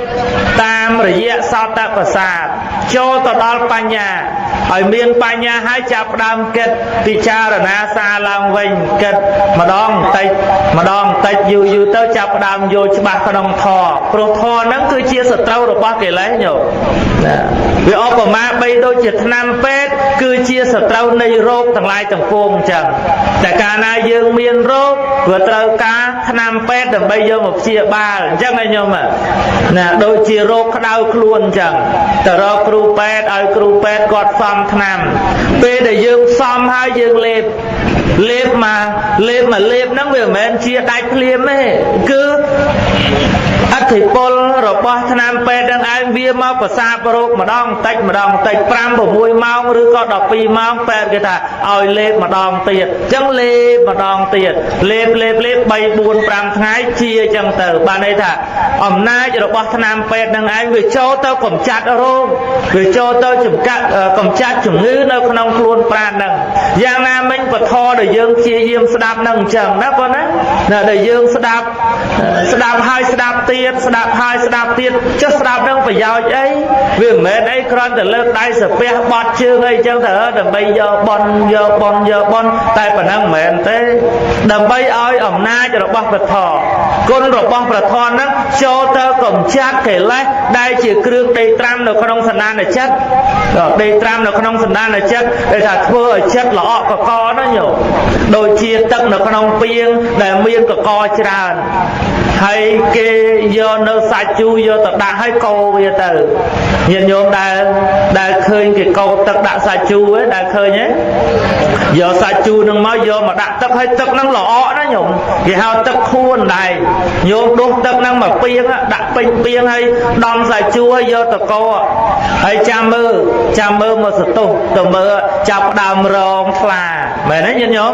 តាមរយៈសោតប្រសាទ ចូលទៅដល់បញ្ញា ហើយមានបញ្ញាហើយចាប់ផ្ដើមគិតពិចារណាសារឡើងវិញ គិតម្ដងតិចម្ដងតិច យូរយូរទៅចាប់ផ្ដើមយល់ច្បាស់ក្នុងធម៌ ព្រោះធម៌ហ្នឹងគឺជាសត្រូវរបស់កិលេសញោមណា។ វាឧបមាបីដូចជាថ្នាំពេទ្យ គឺជាសត្រូវនៃរោគទាំងឡាយទាំងពួងអញ្ចឹង។ តែកាលណាយើងមានរោគ វាត្រូវការថ្នាំពេទ្យដើម្បីយកមកព្យាបាលអញ្ចឹងឯងញោមណា។ ដូចជារោគក្តៅខ្លួនអញ្ចឹង ទៅរកគ្រូពេទ្យ ឲ្យគ្រូពេទ្យគាត់ផ្សំថ្នាំ ពេលដែលយើងផ្សំហើយ យើងលេប លេបមកលេបមកលេបហ្នឹង វាមិនមែនជាដាច់ភ្លាមទេ គឺអធិពលរបស់ថ្នាំពេទ្យនឹងឯង វាមកប្រសាបរោគម្ដងតិចម្ដងតិច 5 6ម៉ោង ឬក៏12ម៉ោង ពេទ្យគេថាឲ្យលេបម្ដងទៀត អញ្ចឹងលេបម្ដងទៀត លេបលេបលេប3 4 5ថ្ងៃជាអញ្ចឹងទៅ។ បានន័យថាអំណាចរបស់ថ្នាំពេទ្យនឹងឯង វាចូលទៅកម្ចាត់រោគ វាចូលទៅចំកាត់កម្ចាត់ជំងឺនៅក្នុងខ្លួនប្រាណហ្នឹង។ យ៉ាងណាមិញ ពធដែលយើងព្យាយាមស្ដាប់នឹងអញ្ចឹងណាបងណា ដែលយើងស្ដាប់ ស្ដាប់ហើយស្ដាប់ទៀត ស្ដាប់ហើយស្ដាប់ទៀត ចុះស្ដាប់នឹងប្រយោជន៍អី? វាមិនមែនអីគ្រាន់តែលើកដៃសាពះបត់ជើងអីចឹងទៅ ដើម្បីយកបនយកបនយកបនតែប៉ុណ្ណឹង មិនមែនទេ ដើម្បីឲ្យអំណាចរបស់ព្រះធម៌ គុណរបស់ព្រះធម៌ហ្នឹងចូលទៅកម្ចាត់កិលេសដែលជាគ្រឿងដេកត្រាំនៅក្នុងសន្តានចិត្ត ដេកត្រាំនៅក្នុងសន្តានចិត្ត ដែលថាធ្វើឲ្យចិត្តល្អក់កកណាញោម។ ដូចជាទឹកនៅក្នុងពាងដែលមានកកច្រើន ហើយគេយកនៅសាច់ជូរយកទៅដាក់ ហើយកូរវាទៅ ញាតិញោមដែលឃើញគេកូរទឹកដាក់សាច់ជូរឯង ដែលឃើញទេ? យកសាច់ជូរនឹងមក យកមកដាក់ទឹក ហើយទឹកនឹងល្អក់ណាញោម គេហៅទឹកខួនដែរញោម។ ដុសទឹកនឹងមកពាង ដាក់ពេញពាង ហើយដំសាច់ជូរ ហើយយកទៅកូរ ហើយចាំមើល ចាំមើលមកសន្ទុះទៅមើល ចាប់ដើមរងថ្លា មែនទេញាតិញោម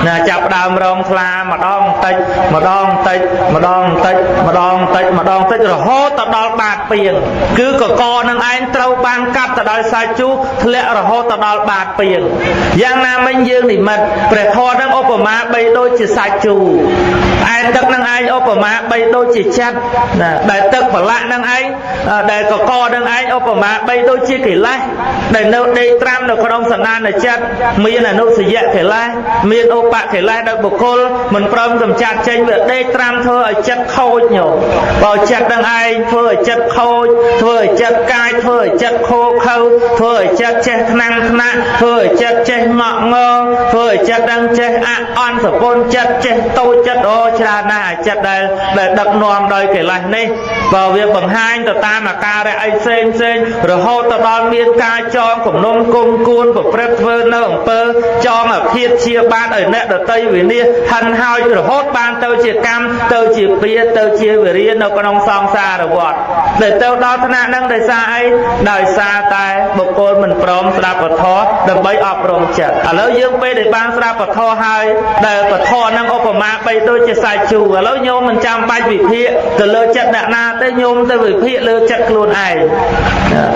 ណា? ចាប់ដើមរងថ្លាម្ដងតិចម្ដងតិចម្ដងតិចម្ដងតិចម្ដងតិច រហូតទៅដល់បាតពាង គឺកកនឹងឯងត្រូវបានកាត់ទៅដោយសាច់ជូរធ្លាក់រហូតទៅដល់បាតពាង។ យ៉ាងណាមិញ យើងនិមិត្តព្រះធម៌នឹងឧបមាបីដូចជាសាច់ជូរ ឯទឹកនឹងឯងឧបមាបីដូចជាចិត្តណា ដែលទឹកប្រឡាក់នឹងឯង ដែលកកនឹងឯងឧបមាបីដូចជាកិលេសដែលនៅដេកត្រាំនៅក្នុងសន្តានចិត្ត មានអនុសយៈកិលេស មានឧបកិលេស ដោយបុគ្គលមិនព្រមកម្ចាត់ចេញ វាដេកត្រាំធ្វើឲ្យចិត្តខូចញោម។ បើចិត្តនឹងឯងធ្វើឲ្យចិត្តខូច ធ្វើឲ្យចិត្តកាយ ធ្វើឲ្យចិត្តខូខើ ធ្វើឲ្យចិត្តចេះថ្នាំងថ្នាក់ ធ្វើឲ្យចិត្តចេះងក់ងល់ ធ្វើឲ្យចិត្តនឹងចេះអអន់សពូនចិត្ត ចេះតូចចិត្ត អូច្រើនណាស់អាចិត្តដែលដឹកនាំដោយកិលេសនេះ។ បើវាបង្ហាញទៅតាមអាការៈអីផ្សេងផ្សេង រហូតទៅដល់មានការចងគំនុំគុំគួន ប្រព្រឹត្តធ្វើនៅអំពើចងអាឃាតជាបាតឲ្យអ្នកដតីវិនាសហិនហោច រហូតបានទៅជាកម្ម ទៅជាពៀ ទៅជាវិរិយនៅក្នុងសង្សារវដ្ត ដែលទៅដល់ថ្នាក់ហ្នឹងដោយសារអី? ដោយសារតែបុគ្គលមិនព្រមស្ដាប់ពធដើម្បីអប់រំចិត្ត។ ឥឡូវយើងពេលដែលបានស្ដាប់ពធហើយ ដែលពធហ្នឹងឧបមាបីដូចជាសាច់ជូរ ឥឡូវញោមមិនចាំបាច់វិភាគទៅលើចិត្តអ្នកណាទេ ញោមទៅវិភាគលើចិត្តខ្លួនឯង។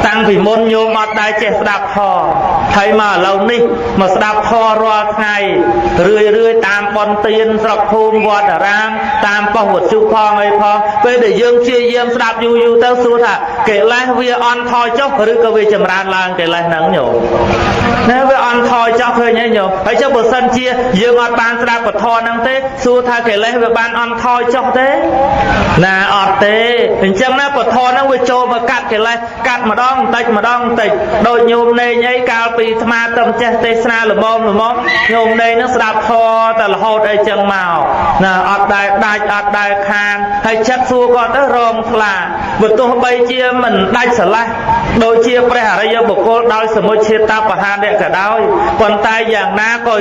តាំងពីមុនញោមអត់ដែលចេះស្ដាប់ធម៌ ហើយមកឥឡូវនេះមកស្ដាប់ធម៌រាល់ថ្ងៃ រឿយរឿយ តាមបនទានស្រុកភូមិវត្តអារាម តាមប៉ុស្តិ៍វត្ថុផងអីផង ពេលដែលយើងព្យាយាមស្ដាប់យូរយូរទៅ សួរថាកិលេសវាអន់ថយចុះ ឬក៏វាចម្រើនឡើង? កិលេសហ្នឹងញោមណា វាអន់ថយចុះ ឃើញទេញោម? ហើយចុះបើសិនជាយើងអត់បានស្ដាប់ពធហ្នឹងទេ សួរថាកិលេសវាបានអន់ថយចុះទេណា? អត់ទេ។ អញ្ចឹងណា ពធហ្នឹងវាចូលមកកាត់កិលេស កាត់ម្ដងបន្តិចម្ដងបន្តិច។ ដូចញោមណេងអី កាលពីអាត្មាទៅចេះទេសនាល្មមល្មម ញោមណេងហ្នឹងស្ដាប់ធម៌តែរហូតអីចឹងមកណា អត់ដែលដាច់ អត់ដែលខាន ហើយចិត្តសួរគាត់ទៅរងថ្លា បើទោះបីជាមិនដាច់ស្រឡះដូចជាព្រះអរិយបុគ្គលដោយសមុច្ឆេតបហានៈក៏ដោយ ប៉ុន្តែយ៉ាងណាក៏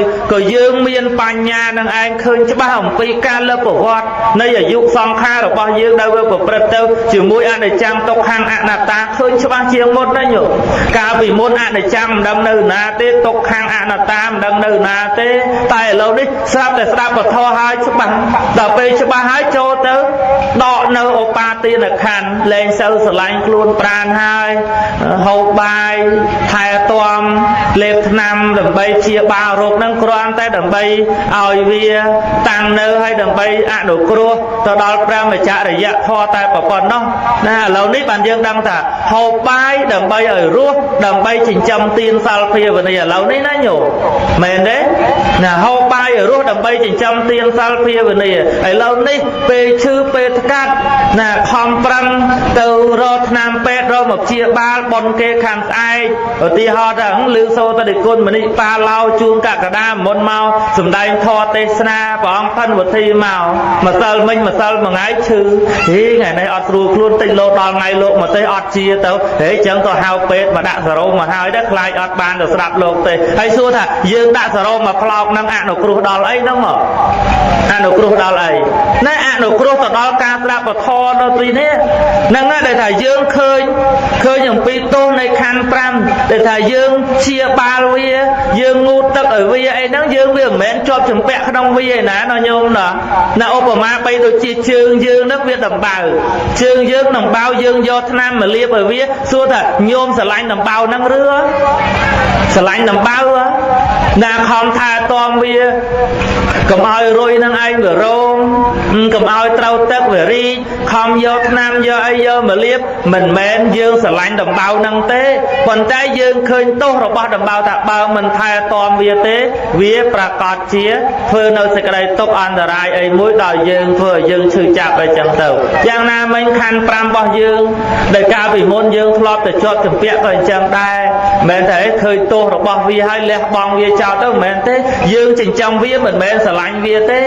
យើងមានបញ្ញានឹងឯងឃើញច្បាស់អំពីការលើប្រវត្តិនៃអាយុសង្ខាររបស់យើង ដែលវាប្រព្រឹត្តទៅជាមួយអនិច្ចំ ទុក្ខំ អនត្តា ឃើញច្បាស់ជាងមុនណាញោម។ កាលពីមុនអនិច្ចំមិនដឹងនៅណាទេ ទុក្ខំ អនត្តាមិនដឹងនៅណាទេ តែឥឡូវនេះស្រាប់តែស្ដាប់ពធហើយច្បាស់ ដល់ពេលច្បាស់ហើយចូលទៅ ដកនៅឧបាទានខណ្ឌ លែងសូវស្រឡាញ់ខ្លួនប្រាណហើយ ហូបបាយថែទាំលេបថ្នាំដើម្បីព្យាបាលរោគហ្នឹង គ្រាន់តែដើម្បីឲ្យវាតាំងនៅ ហើយដើម្បីអនុគ្រោះទៅដល់ព្រះមច្ចរិយធម៌តែប៉ុណ្ណោះណា។ ឥឡូវនេះបានយើងដឹងថា ហូបបាយដើម្បីឲ្យរស់ ដើម្បីចិញ្ចឹមទានសិលភាវនា ឥឡូវនេះណាញោម មែនទេណា? ហូបបាយឲ្យរស់ដើម្បីចិញ្ចឹមទានសិលភាវនា។ ឥឡូវនេះពេលឈឺពេលថ្កាត់ណា ខំប្រឹងទៅរកថ្នាំពេទ្យរកមកព្យាបាល ប៉ុនគេខាងស្អែក ឧទាហរណ៍ថាលឺសូត្រតិគុណមនិបាឡោជួងកកដាមុនមកសំដែងធម៌ទេសនា ព្រះអង្គផិនវធីមកម្សិលមិញ ម្សិលមួយថ្ងៃឈឺ ហីថ្ងៃនេះអត់ស្រួលខ្លួនតិច លោដល់ថ្ងៃលោកមកទេអត់ជាទៅហេ ចឹងក៏ហៅពេទ្យមកដាក់សរោមកហើយដែរ ខ្លាចអត់បានទៅស្ដាប់លោកទេ។ ហើយសួរថា យើងដាក់សរោមកផ្លោកនឹងអនុគ្រោះដល់អីហ្នឹងមក អនុគ្រោះដល់អីណែ? អនុគ្រោះទៅដល់ការស្ដាប់ពធនៅទីនេះហ្នឹងណា ដែលថាយើងឃើញអំពីទោសនៃខណ្ឌ5 ដែលថាយើងជាបាលវា យើងងូតទឹកឲ្យវាអីហ្នឹង យើងវាមិនមែនជាប់ចម្ពាក់ក្នុងវាឯណាណោះញោមណាណា។ ឧបមាបីដូចជាជើងយើងហ្នឹងវាដំបៅ ជើងយើងដំបៅ យើងយកថ្នាំមកលាបឲ្យវា សួរថាញោមស្រឡាញ់ដំបៅហ្នឹងឬស្រឡាញ់ដំបៅណា? ខំថែទាំវា កុំឲ្យរុយនឹងឯងវារង កុំឲ្យត្រូវទឹកវារីក ខំយកថ្នាំយកអីយកមកលាប មិនមែនយើងស្រឡាញ់ដំបៅនឹងទេ ប៉ុន្តែយើងឃើញទោសរបស់ដំបៅថា បើមិនថែទាំវាទេ វាប្រកាសជាធ្វើនៅសេចក្តីទុកអន្តរាយអីមួយដល់យើង ធ្វើឲ្យយើងឈឺចាប់អីចឹងទៅ។ យ៉ាងណាមិញ ខណ្ឌ5របស់យើង ដែលកាលពីមុនយើងធ្លាប់តែជាប់ចម្ពាក់ក៏អញ្ចឹងដែរ មិនមែនតែឃើញទោសរបស់វាហើយលះបង់វាចោលទៅ មិនមែនទេ។ យើងចិញ្ចឹមវាមិនមែនស្រឡាញ់វាទេ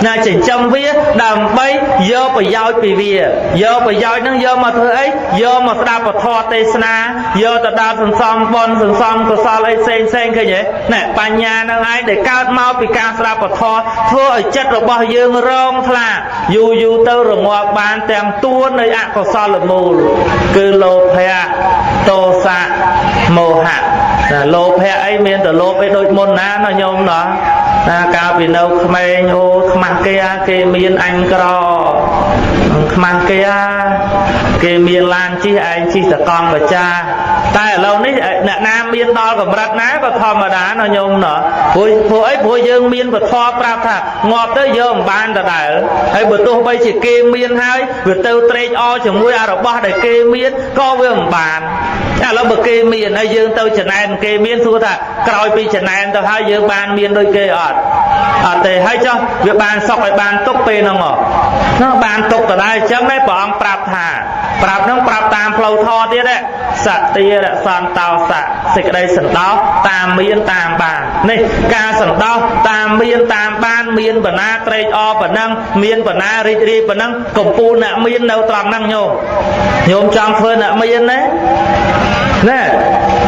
ណា ចិញ្ចឹមវាដើម្បីយកប្រយោជន៍ពីវា។ យកប្រយោជន៍ហ្នឹងយកមកធ្វើអី? យកមកស្ដាប់ពធទេសនា យកទៅដល់សន្សំបុណ្យសន្សំកុសលអីផ្សេងផ្សេង ឃើញទេណែ? បញ្ញានឹងឯងដែលកើតមកពីការស្ដាប់ពធ ធ្វើឲ្យចិត្តរបស់យើងរងថ្លា យូរយូរទៅរងាប់បានទាំងទួនៃអកុសលមូល គឺលោភៈ ទោសៈ មោហៈណា។ លោភៈអីមានតែលោភអីដូចមុនណាណាញោមណាណា។ កាលពីនៅក្មេង អូខ្មាស់គេអាគេមានអញក្រ ខ្មាស់គេអាគេមានឡានជិះ ឯងជិះតកង់បចា។ តែឥឡូវនេះអ្នកណាមានដល់កម្រិតណាក៏ធម្មតាណាញោមណា ព្រោះអី ព្រោះយើងមានពធប្រាប់ថាងាប់ទៅយកមិនបានដដែល ហើយបើទោះបីជាគេមានហើយ វាទៅត្រេកអរជាមួយអារបស់ដែលគេមានក៏វាមិនបាន។ ឥឡូវបើគេមានហើយ យើងទៅចំណែនគេមាន សួរថាក្រោយពីចំណែនទៅហើយ យើងបានមានដូចគេអត់? អត់ទេ។ ហើយចុះវាបានសុខឲ្យបានទុកពេលហ្នឹងណា បានទុកដដែល។ អញ្ចឹងដែរព្រះអង្គប្រាប់ថា ប្រាប់ហ្នឹងប្រាប់តាមផ្លូវធម៌ទៀត សតិរសន្តោសៈ សេចក្តីសន្តោសតាមមានតាមបាន។ នេះការសន្តោសតាមមានតាមបាន មានបណ្ណាត្រេកអរប៉ុណ្ណឹង មានបណ្ណារីករាយប៉ុណ្ណឹង កំពូលអ្នកមាននៅត្រង់ហ្នឹងញោម។ ញោមចង់ធ្វើអ្នកមានណាណែ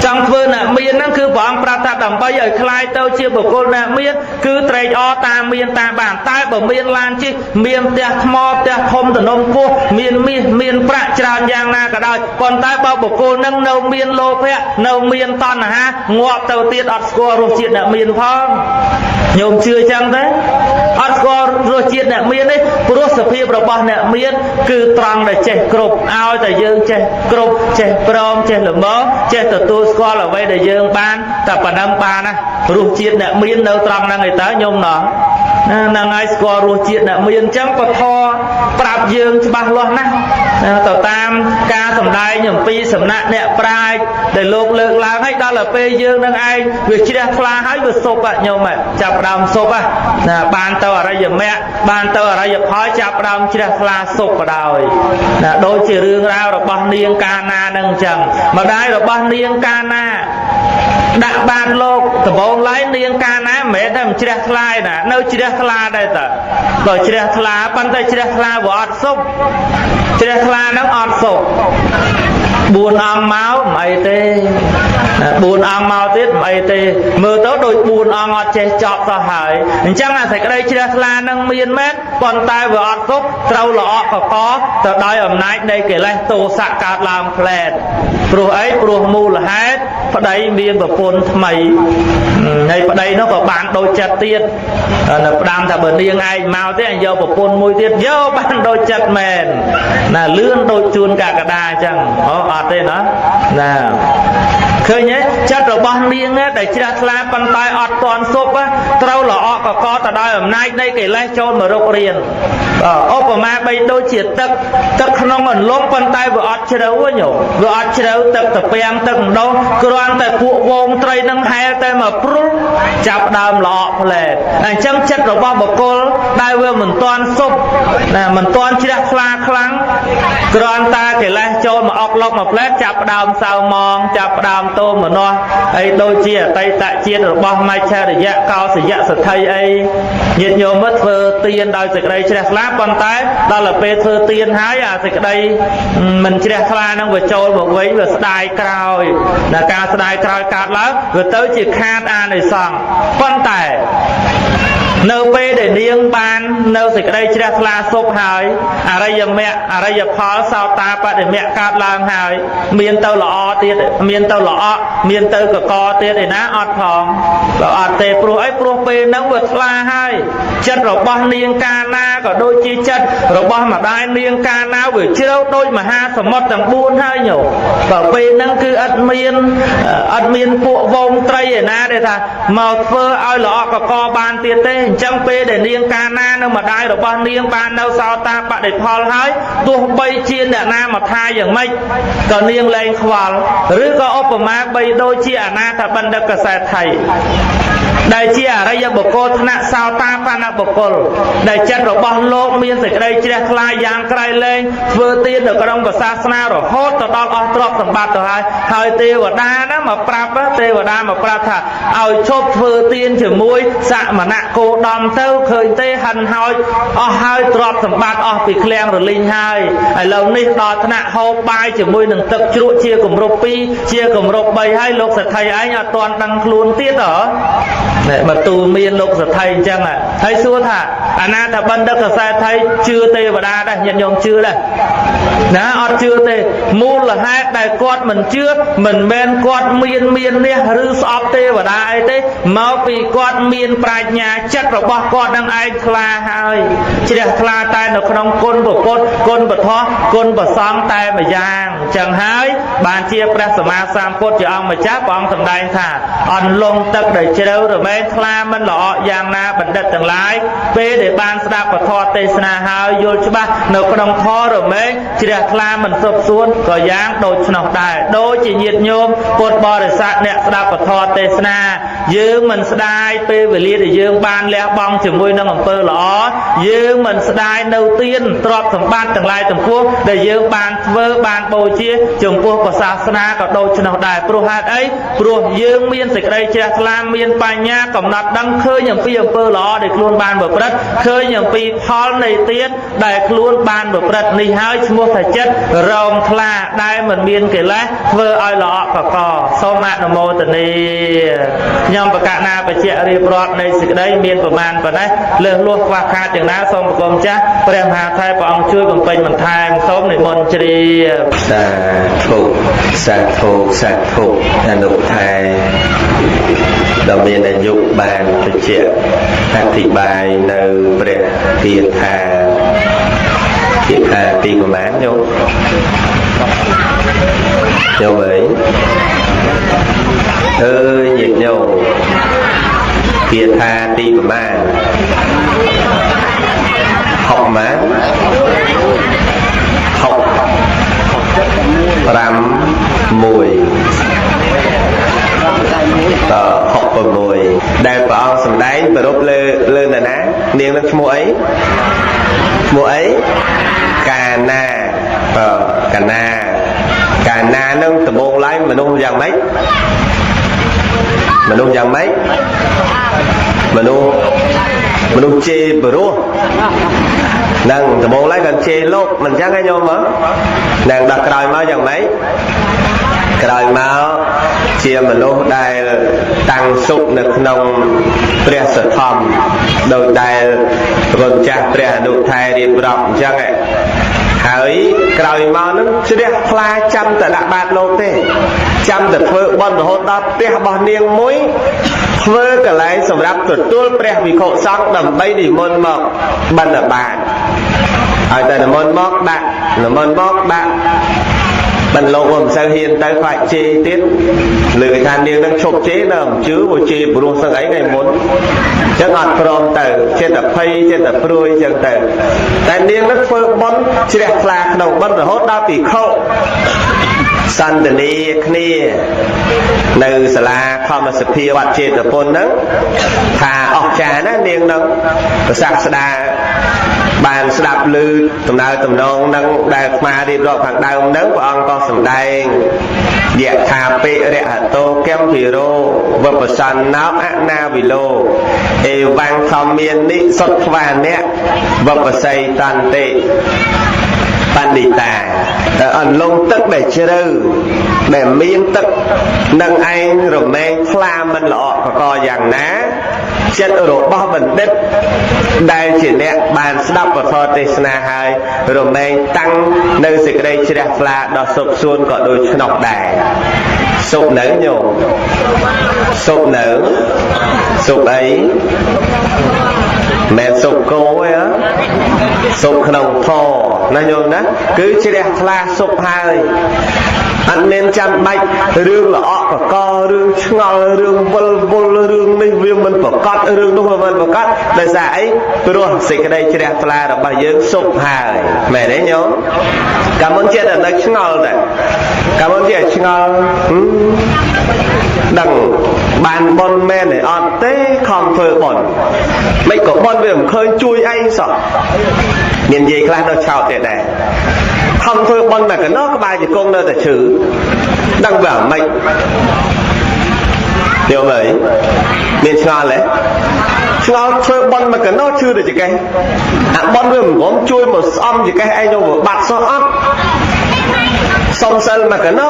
ចង់ធ្វើអ្នកមានហ្នឹង គឺព្រះអង្គប្រាប់ថា ដើម្បីឲ្យคลายទៅជាបុគ្គលអ្នកមាន គឺត្រេកអរតាមមានតាមបាន។ តែបើមានឡានជិះ មានផ្ទះថ្មផ្ទះធំទំនងពោះ មានមាសមានប្រាក់ច្រើនយ៉ាងណាក៏ដោយ ប៉ុន្តែបើបុគ្គលនឹងនៅមានលោភៈ នៅមានតណ្ហា ងាប់ទៅទៀតអត់ស្គាល់រសជាតិអ្នកមានផង។ ញោមជឿចឹងទេ? អត់ស្គាល់រសជាតិអ្នកមានទេ ព្រោះសភាពរបស់អ្នកមានគឺត្រង់ដែលចេះគ្រប់ ឲ្យតែយើងចេះគ្រប់ ចេះព្រម ចេះល្មម ចេះទទួលស្គាល់អ្វីដែលយើងបាន តែប៉ុណ្ណឹងបានណា។ រសជាតិអ្នកមាននៅត្រង់ហ្នឹងឯតើញោមណោះ ហ្នឹងហើយស្គាល់រសជាតិអ្នកមាន។ អញ្ចឹងពធប្រាប់យើងច្បាស់លាស់ណាស់ ទៅតាមការសម្ដែងអំពីសំណាក់អ្នកប្រាជ្ញដែលលោកលើកឡើង ឲ្យដល់ទៅពេលយើងនឹងឯងវាជ្រះថ្លាហើយ វាសុបញោម ចាប់ដើមសុបណា បានទៅអរិយមគ្គ បានទៅអរិយផល ចាប់ដើមជ្រះថ្លាសុបបដោយណា។ ដូចជារឿងរ៉ាវរបស់នាងកាណានឹងអញ្ចឹង ម្ដាយរបស់នាងកាណាដាក់បានលោកដំបងឡើយ នាងកាណាមិនមែនតែមិនជ្រះថ្លាឯណា នៅជ្រះថ្លាដែរតើ បើជ្រះថ្លា ប៉ុន្តែជ្រះថ្លាវាអត់សុខ ជ្រះថ្លាហ្នឹងអត់សុខ។ 4អង្គមកមិនអីទេ4អង្គមកទៀតមិនអីទេមើលទៅដូច4អង្គអត់ចេះចប់សោះហើយអញ្ចឹងអាសេចក្តីជ្រះថ្លានឹងមានមែនប៉ុន្តែវាអត់ទុកត្រូវល្អក់កកទៅដោយអំណាចនៃកិលេសទោសៈកើតឡើងផ្លែតព្រោះអីព្រោះមូលហេតុប្តីមានប្រពន្ធថ្មីហើយប្តីនោះក៏បានដូចចិត្តទៀតនៅផ្ដាំថាបើនាងឯងមកទេអញយកប្រពន្ធមួយទៀតយកបានដូចចិត្តមែនណាលឿនដូចជួនកកដាអញ្ចឹងអូអត់ទេណាណាឃើញទេចិត្តរបស់នាងដែលជ្រះថ្លាប៉ុន្តែអត់ទាន់សុបត្រូវល្អក់កកទៅដោយអំណាចនៃកិលេសចូលមរុករៀនឧបមាបីដូចជាទឹកទឹកក្នុងអន្លង់ប៉ុន្តែវាអត់ជ្រៅញោមវាអត់ជ្រៅទឹកតាពាំងទឹកម្ដងគ្រាន់តែពួកវងត្រីនឹងហែលតែមកព្រុលចាប់ដើមល្អក់ផ្លែតអញ្ចឹងចិត្តរបស់បុគ្គលដែលវាមិនទាន់សុបណាមិនទាន់ជ្រះថ្លាខ្លាំងគ្រាន់តែកិលេសចូលមកអុកឡុកមកផ្លែតចាប់ដើមសៅមងចាប់ដើមទោមនស្សអីដូចជាអតីតជាតិរបស់មច្ឆរិយៈកោសយៈសទ្ធិអីញាតិញោមមើលធ្វើទានដោយសេចក្តីជ្រះថ្លាប៉ុន្តែដល់ទៅពេលធ្វើទានហើយអាសេចក្តីមិនជ្រះថ្លានឹងវាចូលមកវិញវាស្ដាយក្រោយដល់ការស្ដាយក្រោយកើតឡើងវាទៅជាខាតអានិសង្សប៉ុន្តែនៅពេលដែលនាងបាននៅសេចក្តីជ្រះថ្លាសុខហើយអរិយមគ្គអរិយផលសោតាបដិមគ្គកើតឡើងហើយមានទៅល្អទៀតមានទៅល្អក់មានទៅកកទៀតឯណាអត់ផងបើអត់ទេព្រោះអីព្រោះពេលហ្នឹងវាថ្លាហើយចិត្តរបស់នាងកាលណាក៏ដូចជាចិត្តរបស់ម្ដាយនាងកាលណាវាជ្រៅដូចមហាសមុទ្រទាំង4ហើយញោមបើពេលហ្នឹងគឺអត់មានពួកវងត្រីឯណាដែលថាមកធ្វើឲ្យល្អក់កកបានទៀតទេអញ្ចឹងពេលដែលនាងកាលណានៅម្ដាយរបស់នាងបាននៅសោតាបដិផលហើយទោះបីជាអ្នកណាមកថាយ៉ាងម៉េចក៏នាងលែងខ្វល់ឬក៏ឧបមាបីដូចជាអនាថបណ្ឌិតកសេដ្ឋីដែលជាអរិយបុគ្គលថ្នាក់សោតាបណ្ណបុគ្គលដែលចិត្តរបស់លោកមានសេចក្តីជ្រះថ្លាយ៉ាងក្រៃលែងធ្វើទាននៅក្នុងសាសនារហូតទៅដល់អស់ទ្រព្យសម្បត្តិទៅហើយហើយទេវតាណាមកប្រាប់ទេវតាមកប្រាប់ថាឲ្យឈប់ធ្វើទានជាមួយសមណៈគោដមទៅឃើញទេហិនហោចអស់ហើយទ្រព្យសម្បត្តិអស់ពីឃ្លាំងរលីងហើយឥឡូវនេះដល់ថ្នាក់ហូបបាយជាមួយនឹងទឹកជ្រក់ជាគម្រប់2ជាគម្រប់3ហើយលោកសេដ្ឋីឯងអត់ទាន់ដឹងខ្លួនទៀតហ៎នេះមកទូមានលោកសេដ្ឋីអញ្ចឹងហើយសួរថាអនាថបណ្ឌិតសេដ្ឋីជឿទេវតាដែរញាតិញោមជឿដែរណាអត់ជឿទេមូលហេតុដែលគាត់មិនជឿមិនមែនគាត់មាននេះឬស្អប់ទេវតាអីទេមកពីគាត់មានប្រាជ្ញាចិត្តរបស់គាត់នឹងឯងថ្លាហើយជ្រះថ្លាតែនៅក្នុងគុណពុទ្ធគុណពធគុណប្រសង្ឃតែម្យ៉ាងអញ្ចឹងហើយបានជាព្រះសម្មាសម្ពុទ្ធជាអង្គម្ចាស់ព្រះអង្គសម្ដែងថាអន្លង់ទឹកដែលជ្រៅរមែងថ្លាមិនល្អយ៉ាងណាបណ្ឌិតទាំងឡាយពេលដែលបានស្ដាប់ពធទេសនាហើយយល់ច្បាស់នៅក្នុងធម៌រមែងជ្រះថ្លាមិនសុបសួនក៏យ៉ាងដូច្នោះដែរដូចជាញាតិញោមពុទ្ធបរិស័ទអ្នកស្ដាប់ពធទេសនាយើងមិនស្ដាយពេលវេលាដែលយើងបានលះបង់ជាមួយនឹងអំពើល្អយើងមិនស្ដាយនៅទានទ្រព្យសម្បត្តិទាំងឡាយទាំងពួងដែលយើងបានធ្វើបានបូជាចំពោះព្រះសាសនាក៏ដូច្នោះដែរព្រោះហេតុអីព្រោះយើងមានសេចក្តីជ្រះថ្លាមានបញ្ញាកំណត់ដឹងឃើញអំពីអំពើល្អដែលខ្លួនបានប្រព្រឹត្តឃើញអំពីផលនៃទានដែលខ្លួនបានប្រព្រឹត្តនេះហើយឈ្មោះថាចិត្តរងថ្លាដែលមិនមានកិលេសធ្វើឲ្យល្អក់កកសូមអនុមោទនាខ្ញុំបកណាបច្ចៈរៀបរាប់នៃសេចក្តីមានប្រមាណប៉ុណ្ណេះលើសលួសខ្វះខាតយ៉ាងណាសូមប្រគំចាស់ព្រះមហាថេរព្រះអង្គជួយបំពេញបន្ថែមសូមនិមន្តជ្រាបសាធុសាធុសាធុអនុថែដ៏មានអាយុបានបញ្ជាក់អធិប្បាយនៅព្រះគាថាគាថាទីប្រមាណញោមញោមអើយអើយញាតិញោមគាថាទីប្រមាណ6ម៉ាន6 5 1ត66ដែលព្រះអង្គសម្ដែងប្រពលើលើនរណានាងនឹងឈ្មោះអីឈ្មោះអីកាណាកាណាកាណានឹងដំបូងឡើយមនុស្សយ៉ាងម៉េចមនុស្សយ៉ាងម៉េច មនុស្សមនុស្សជេរព្រោះនឹងដំបូងឡើយគាត់ជេរលោកមិនចឹងទេញោមហ្នឹងដល់ក្រោយមកយ៉ាងម៉េចក្រោយមកជាមនុស្សដែលតាំងសុខនៅក្នុងព្រះសទ្ធំដោយដែលព្រះម្ចាស់ព្រះអនុថែរៀបរាប់អញ្ចឹងហើយក្រោយមកនឹងជ្រះថ្លាចាំតែដាក់បាតលោកទេចាំតែធ្វើបន់រហូតដល់ផ្ទះរបស់នាងមួយធ្វើកន្លែងសម្រាប់ទទួលព្រះវិខុសង្ឃដើម្បីនិមន្តមកបិណ្ឌបាតឲ្យតែនិមន្តមកដាក់និមន្តមកដាក់បានលោកមិនសូវហ៊ានទៅខ្លាចជេរទៀតលើគេថានាងនឹងឈប់ជេរនៅមិនជឿព្រោះជេរព្រោះសឹងអីថ្ងៃមុនអញ្ចឹងអត់ព្រមទៅចិត្តតែភ័យចិត្តតែព្រួយអញ្ចឹងទៅតែនាងនឹងធ្វើបុណ្យជ្រះថ្លាក្នុងបុណ្យរហូតដល់ភិក្ខុសន្តានាគ្នានៅសាលាធម្មសភាវត្តចេតពុនហ្នឹងថាអស្ចារ្យណាស់នាងនឹងប្រសាស្តាបានស្ដាប់ឮដំណើរតំណងនឹងដែលអាត្មារៀបរាប់ខាងដើមហ្នឹងព្រះអង្គក៏សម្ដែងយថាពិរហតោកម្ភិរោវបសន្នោអនាវិលោអេវੰធម្មានិសុទ្វានៈវបស័យតន្តិបណ្ឌិតាអន្លង់ទឹកដែលជ្រៅដែលមានទឹកនឹងឯងរមែងថ្លាមិនល្អកកយ៉ាងណាចិត្តរបស់បណ្ឌិតដែលជាអ្នកបានស្ដាប់ពធទេសនាហើយរមែងតាំងនៅសេចក្តីជ្រះថ្លាដល់សុខសួនក៏ដូចឆ្នោះដែរសុខនៅញោមសុខនៅសុខអីមិនសុខគោទេហ៎សុខក្នុងធម៌ណាញោមណាគឺជ្រះថ្លាសុខហើយអត់មានចាំបាច់រឿងល្អក់កករឿងឆ្ងល់រឿងវិលវល់រឿងនេះវាមិនប្រកបរឿងនោះវាមិនប្រកបដោយសារអីព្រោះសេចក្តីជ្រះថ្លារបស់យើងសុខហើយមែនទេញោមកាលមុនចេះតែនៅឆ្ងល់តែកាលមុនចេះឆ្ងល់ដឹងបានបុណ្យមែនទេអត់ទេខំធ្វើបុណ្យមិនក៏បុណ្យវាមិនឃើញជួយអីសោះមាននិយាយខ្លះនៅឆោតទៀតដែរខំធ្វើបុណ្យតែកណោក្បាលជង្គង់នៅតែឈឺដឹងវាមិនយល់ហើយមានឆ្ងល់ទេឆ្ងល់ធ្វើបុណ្យមកកណោឈឺទៅចកេះអាបុណ្យវាមិនព្រមជួយមកស្អំចកេះឯងទៅបាត់សោះអត់សុំសិលមកកណោ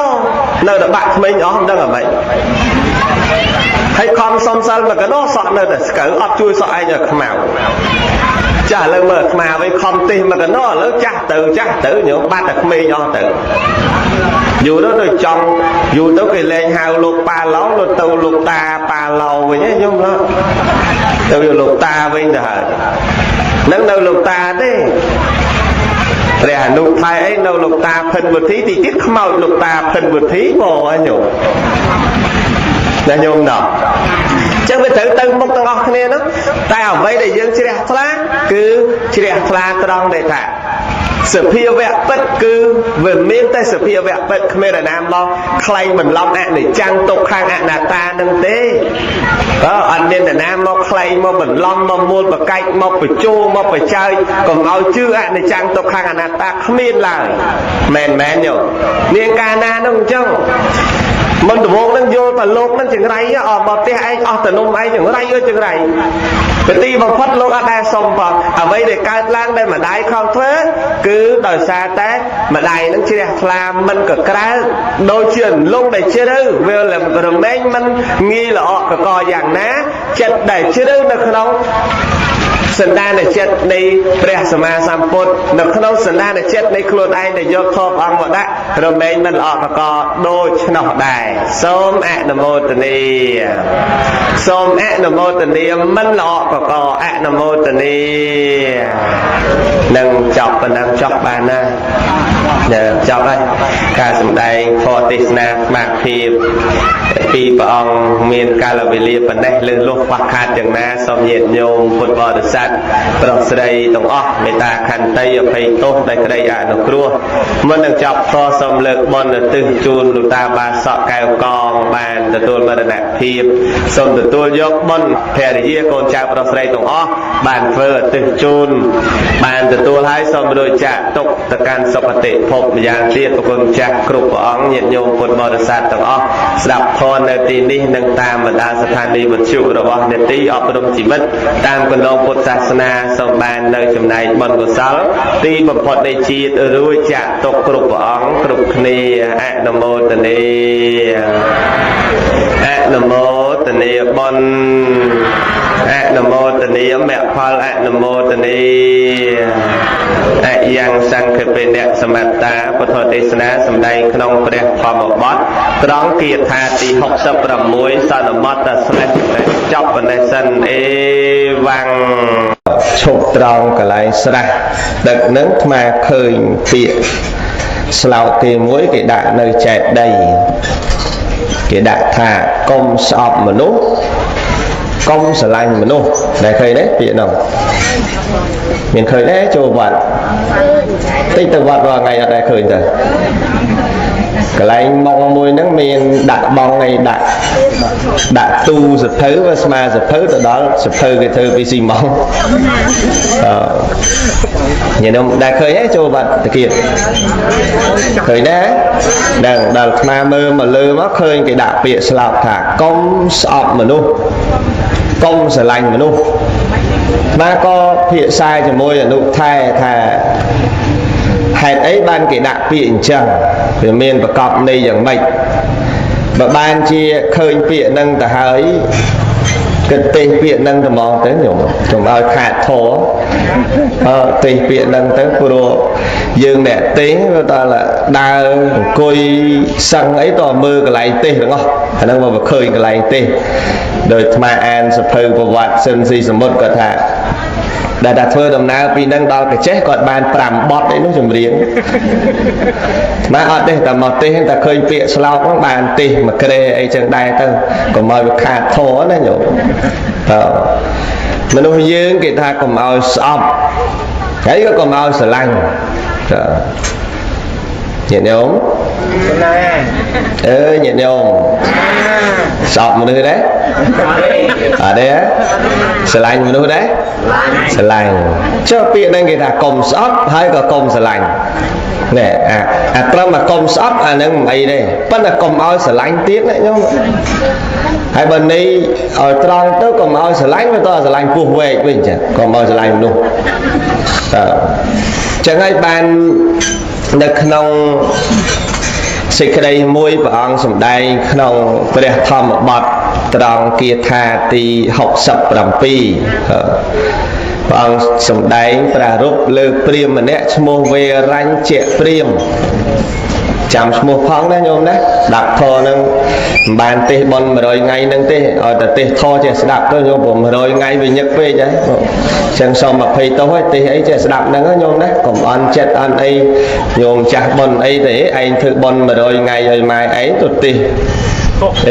នៅតែបាក់ក្មេងអស់មិនដឹងអ្វីហើយខំសុំសិលមកកណោសក់នៅតែស្កៅអត់ជួយសក់ឯងឲ្យខ្មៅចាស់ឥឡូវមើលអាត្មាវិញខំទេសមកកណោឥឡូវចាស់ទៅចាស់ទៅញោមបាត់តែក្មេងអស់ទៅយូរទៅដូចចង់យូរទៅគេលែងហៅលោកប៉ាឡោលោកទៅលោកតាប៉ាឡោវិញញោមទៅលោកតាវិញទៅហើយនឹងនៅលោកតាទេព្រះអនុថែអីនៅលោកតាភិនវុធីទីទៀតខ្មោចលោកតាភិនវុធីបងហើយញោមណាញោមណោះចឹងវាត្រូវទៅមុខទាំងអស់គ្នានោះតែអ្វីដែលយើងជ្រះថ្លាគឺជ្រះថ្លាត្រង់ដែលថាសភាវៈពិតគឺវាមានតែសភាវៈពិតគ្មាននរណាមកក្លែងបន្លំអនិច្ចំទុក្ខំអនត្តានឹងទេបើអត់មាននរណាមកក្លែងមកបន្លំមកមូលបកាច់មកបញ្ជោមកបចើចកុំឲ្យជឿអនិច្ចំទុក្ខំអនត្តាគ្មានឡើយមែនមែនយោនាងកាលណានោះអញ្ចឹងមិនដំបូងនឹងយល់តែលោកនឹងចង្រៃអស់មកផ្ទះឯងអស់តនំឯងចង្រៃអើចង្រៃពទីបំផុតលោកអត់ដែលសុំផងអ្វីដែលកើតឡើងដែលម្ដាយខំធ្វើគឺដោយសារតែម្ដាយនឹងជ្រះថ្លាមិនកក្រើកដូចជាអន្លង់ដែលជ្រៅវារមែងមិនងាយល្អកកយ៉ាងណាចិត្តដែលជ្រៅនៅក្នុងសន្តានចិត្តនៃព្រះសម្មាសម្ពុទ្ធនៅក្នុងសន្តានចិត្តនៃខ្លួនឯងដែលយកធម៌ព្រះអង្គមកដាក់រមែងមិនល្អកកដូចឆ្នោះដែរសូមអនុមោទនាសូមអនុមោទនាមិនល្អកកអនុមោទនានឹងចប់ប៉ុណ្ណឹងចប់បានណាចប់ហើយការសម្ដែងធម៌ទេសនាស្មារតីពីព្រះអង្គមានកាលវេលាប៉ុណ្ណេះលើសលុះខ្វះខាតយ៉ាងណាសូមញាតិញោមពុទ្ធបរិស័ទប្រុសស្រីទាំងអស់មេត្តាខន្តីអភ័យទោសដោយក្តីអនុគ្រោះមុននឹងចប់ធម៌សូមលើកបុណ្យឧទ្ទិសជូនលោកតាបាសកកែវកងបានទទួលមរណភាពសូមទទួលយកបុណ្យភរិយាកូនចៅប្រុសស្រីទាំងអស់បានធ្វើឧទ្ទិសជូនបានទទួលហើយសូមរួចចាកទុកទៅកាន់សុគតិ ភពម្យ៉ាងទៀតប្រគុណចាស់គ្រប់ព្រះអង្គញាតិញោមពុទ្ធបរិស័ទទាំងអស់ស្ដាប់ធម៌នៅទីនេះនិងតាមបណ្ដាស្ថានីយ៍វិទ្យុរបស់នេតិអប់រំជីវិតតាមកន្លងពុទ្ធសាសនាសូមបាននៅចំណែកបុណ្យកុសលទីបំផុតនៃជាតិរួចចាក់ទុកគ្រប់ព្រះអង្គគ្រប់គ្នាអនុមោទនាអនុមោទនាបុណ្យអនុមោទនាមគ្គផលអនុមោទនាអយ៉ាងសង្ឃិអ្នកសមត្តាពុទ្ធទេសនាសម្ដែងក្នុងព្រះធម្មបទត្រង់គាថាទី66សន្មតស្លេះចប់ប៉ុណ្ណេះសិនអេវ៉ាំងឈប់ត្រង់កន្លែងស្រះទឹកនឹងអាត្មាឃើញពាក្យស្លោកគេមួយគេដាក់នៅចេតិយគេដាក់ថាកុំស្អប់មនុស្សកុំស្រឡាញ់មនុស្សដែលឃើញទេពាក្យនោះមានឃើញទេចូលវត្តតិចទៅវត្តរាល់ថ្ងៃអត់ដែលឃើញទេកន្លែងម៉ងមួយហ្នឹងមានដាក់បងអីដាក់ទូសភៅវាស្មាសភៅទៅដល់សភៅគេធ្វើពីស៊ីម៉ងអឺញ៉ឹមដែលឃើញទេចូលវត្តតាគៀតឃើញដែរដឹងដល់អាត្មាមើលមកលើមកឃើញគេដាក់ពាក្យស្លោកថាកុំស្អប់មនុស្សកុំស្រឡាញ់មនុស្សអាត្មាក៏ភាសាជាមួយអនុថែថាហេតុអីបានគេដាក់ពាក្យអញ្ចឹងវាមានប្រកបន័យយ៉ាងម៉េចបើបានជាឃើញពាក្យហ្នឹងទៅហើយគិតទេសពាក្យហ្នឹងត្មងទៅញោមកុំឲ្យខាតធរអើទេសពាក្យហ្នឹងទៅព្រោះយើងអ្នកទេសវាដល់ដើរអង្គុយសឹងអីតមើលកន្លែងទេសទាំងអស់អាហ្នឹងមកឃើញកន្លែងទេសដោយអាត្មាអានសភៅប្រវត្តិសិនស៊ីសមុទ្រគាត់ថាដែលតែធ្វើដំណើរពីនឹងដល់កចេះគាត់បាន5បទអីនោះចម្រៀងមកអត់ទេតែមកទេសតែឃើញពាក្យស្លោកហ្នឹងបានទេសមួយក្រែអីចឹងដែរទៅកុំឲ្យវាខាតធរណាញោមតើមនុស្សយើងគេថាកុំឲ្យស្អប់ហើយក៏កុំឲ្យស្រឡាញ់តើញាតិញោមណាអើញាតិញោមស្អប់មនុស្សដែរអត់ទេស្រឡាញ់មនុស្សដែរស្រឡាញ់ចុះពាក្យហ្នឹងគេថាកុំស្អប់ហើយក៏កុំស្រឡាញ់ណែអាត្រឹមតែកុំស្អប់អាហ្នឹងមិនអីទេប៉ុន្តែកុំឲ្យស្រឡាញ់ទៀតណាញោមហើយបើនេះឲ្យត្រង់ទៅកុំឲ្យស្រឡាញ់វាតស្រឡាញ់ពោះវែកវិញចាកុំឲ្យស្រឡាញ់មនុស្សតើចឹងហើយបាននៅក្នុងសេចក្តីមួយព្រះអង្គសម្ដែងក្នុងព្រះធម្មបទត្រង់គាថាទី67ព្រះអង្គសម្ដែងប្រារព្ធលើព្រាហ្មណ៍ម្នាក់ឈ្មោះវេរញ្ញព្រាហ្មណ៍ចាំឈ្មោះផងណាញោមណាដាក់ធរនឹងមិនបានទេសបុណ្យ100ថ្ងៃនឹងទេឲ្យតែទេសធរចេះស្ដាប់ទៅញោមព្រោះ100ថ្ងៃវាញឹកពេកហើយចឹងសូម20ទោសហើយទេសអីចេះស្ដាប់ហ្នឹងញោមណាកុំអន់ចិត្តអន់អីញោមចាស់បុណ្យអីទេឯងធ្វើបុណ្យ100ថ្ងៃឲ្យម៉ែឯងទៅទេស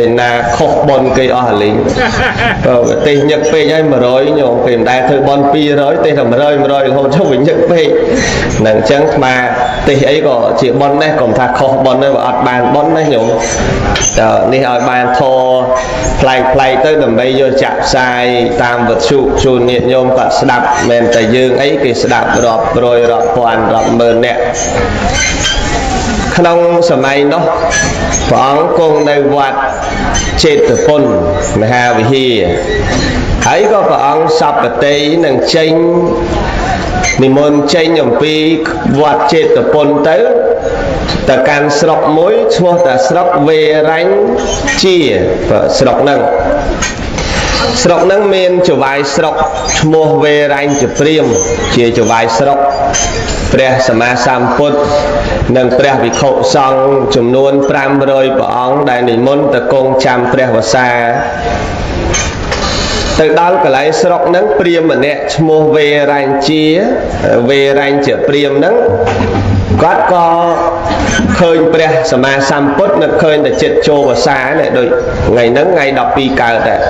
ឯណាខុសបុណ្យគេអស់អាលីងបើទេសញឹកពេកហើយ100ញោមគេមិនដែលធ្វើបុណ្យ200ទេសតែ100 100រហូតចុះវាញឹកពេកហ្នឹងអញ្ចឹងអាទេសអីក៏ជាបុណ្យដែរកុំថាខុសបុណ្យទេបើអត់បានបុណ្យណាញោមតើនេះឲ្យបានធរប្លែកប្លែកទៅដើម្បីយកចាក់ផ្សាយតាមវិទ្យុជូនញាតិញោមគាត់ស្ដាប់មិនតែយើងអីគេស្ដាប់រាប់រយរាប់ពាន់រាប់ម៉ឺននាក់ក្នុងសម័យនោះព្រះអង្គគង់នៅវត្តចេតពុនមហាវិហារហើយក៏ព្រះអង្គសពតិនឹងចេញនិមន្តចេញអំពីវត្តចេតពុនទៅកាន់ស្រុកមួយឈ្មោះតាស្រុកវេរញ្ញជាស្រុកហ្នឹងស្រុកហ្នឹងមានចៅហ្វាយស្រុកឈ្មោះវេរញ្ញព្រាហ្មណ៍ជាចៅហ្វាយស្រុកព្រះសម្មាសម្ពុទ្ធនិងព្រះវិខុសង្ឃចំនួន500ព្រះអង្គដែលនិមន្តទៅគង់ចាំព្រះវស្សាទៅដល់កន្លែងស្រុកហ្នឹងព្រាហ្មណ៍ម្នាក់ឈ្មោះវេរញ្ញជាវេរញ្ញជាព្រាហ្មណ៍ហ្នឹងគាត់ក៏ឃើញព្រះសម្មាសម្ពុទ្ធនៅឃើញតែចិត្តចូលវស្សានេះដូចថ្ងៃហ្នឹងថ្ងៃ12កើតដែរ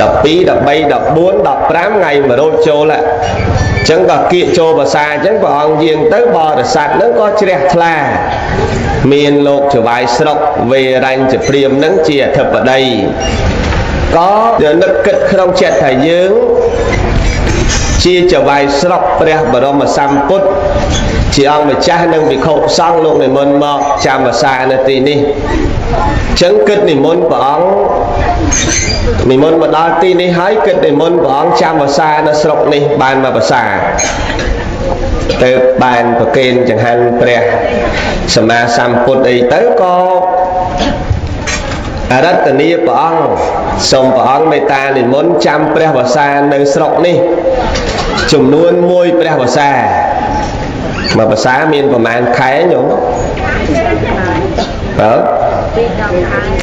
12 13 14 15ថ្ងៃ100ចូលហ่ะអញ្ចឹងក៏គៀកចូលវស្សាអញ្ចឹងព្រះអង្គយាងទៅបរិស័ទហ្នឹងក៏ជ្រះថ្លាមានលោកចៅហ្វាយស្រុកវេរញ្ញព្រាហ្មណ៍ហ្នឹងជាអធិបតីក៏នឹកគិតក្នុងចិត្តថាយើង ជាចៅហ្វាយស្រុកព្រះបរមសម្ពុទ្ធជាអង្គម្ចាស់និងភិក្ខុសង្ឃលោកនិមន្តមកចាំវស្សានៅទីនេះចឹងគិតនិមន្តព្រះអង្គនិមន្តមកដល់ទីនេះហើយគិតនិមន្តព្រះអង្គចាំវស្សានៅស្រុកនេះបានមកវស្សាទៅបានប្រគេនចង្ហាន់ព្រះសម្មាសម្ពុទ្ធអីទៅក៏អរតនីព្រះអង្គសូមព្រះអង្គមេត្តានិមន្តចាំព្រះវស្សានៅស្រុកនេះចំនួន1ព្រះវស្សាមួយវស្សាមានប្រមាណខែញោមបើ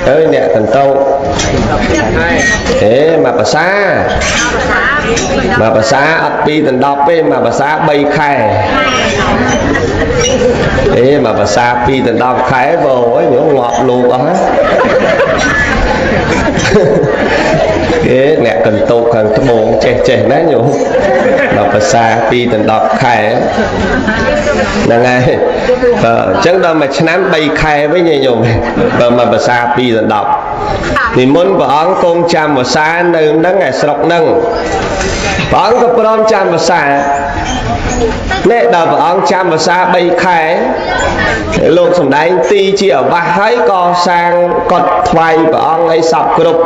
អើយអ្នកកន្តោអេមួយវស្សាមួយវស្សាអត់2ដល់10ទេមួយវស្សា3ខែអេមួយវស្សា2ដល់10ខែបងអើយញោមងាប់លោកអស់ហ្នឹងគេអ្នកកន្តោខាងត្បូងចេះចេះណាញោមដល់ភាសា2ដល់10ខែហ្នឹងហើយបើអញ្ចឹងដល់មួយឆ្នាំ3ខែវិញញោមបើមួយភាសា2ដល់10និមន្តព្រះអង្គគង់ចាំវស្សានៅនឹងឯស្រុកនឹងព្រះអង្គក៏ព្រមចាំវស្សានេះដល់ព្រះអង្គចាំវស្សា3ខែលោកសំដែងទីជាអាវាសហើយក៏សាងកត់ថ្វាយព្រះអង្គឲ្យសពគ្រប់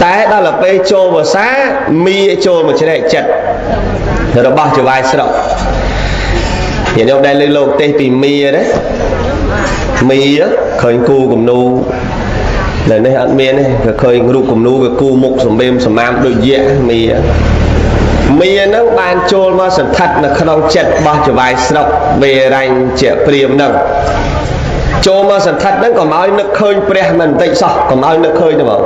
តែដល់ទៅពេលចូលវស្សាមីចូលមកជ្រែកចិត្តរបស់ចៅហ្វាយស្រុកញាតិញោមដែលលើលោកទេសពីមីទេមីឃើញគូគំនូនៅនេះអត់មានទេក៏ឃើញរូបគំនូវាគូមុខសម្បេមសម្មាមដូចយៈមីមីហ្នឹងបានចូលមកសន្ធិដ្ឋនៅក្នុងចិត្តរបស់ចៅហ្វាយស្រុកវេរញ្ញជាព្រាមហ្នឹងចូលមកសន្ធិដ្ឋហ្នឹងកុំឲ្យនឹកឃើញព្រះមិនបន្តិចសោះកុំឲ្យនឹកឃើញទេបង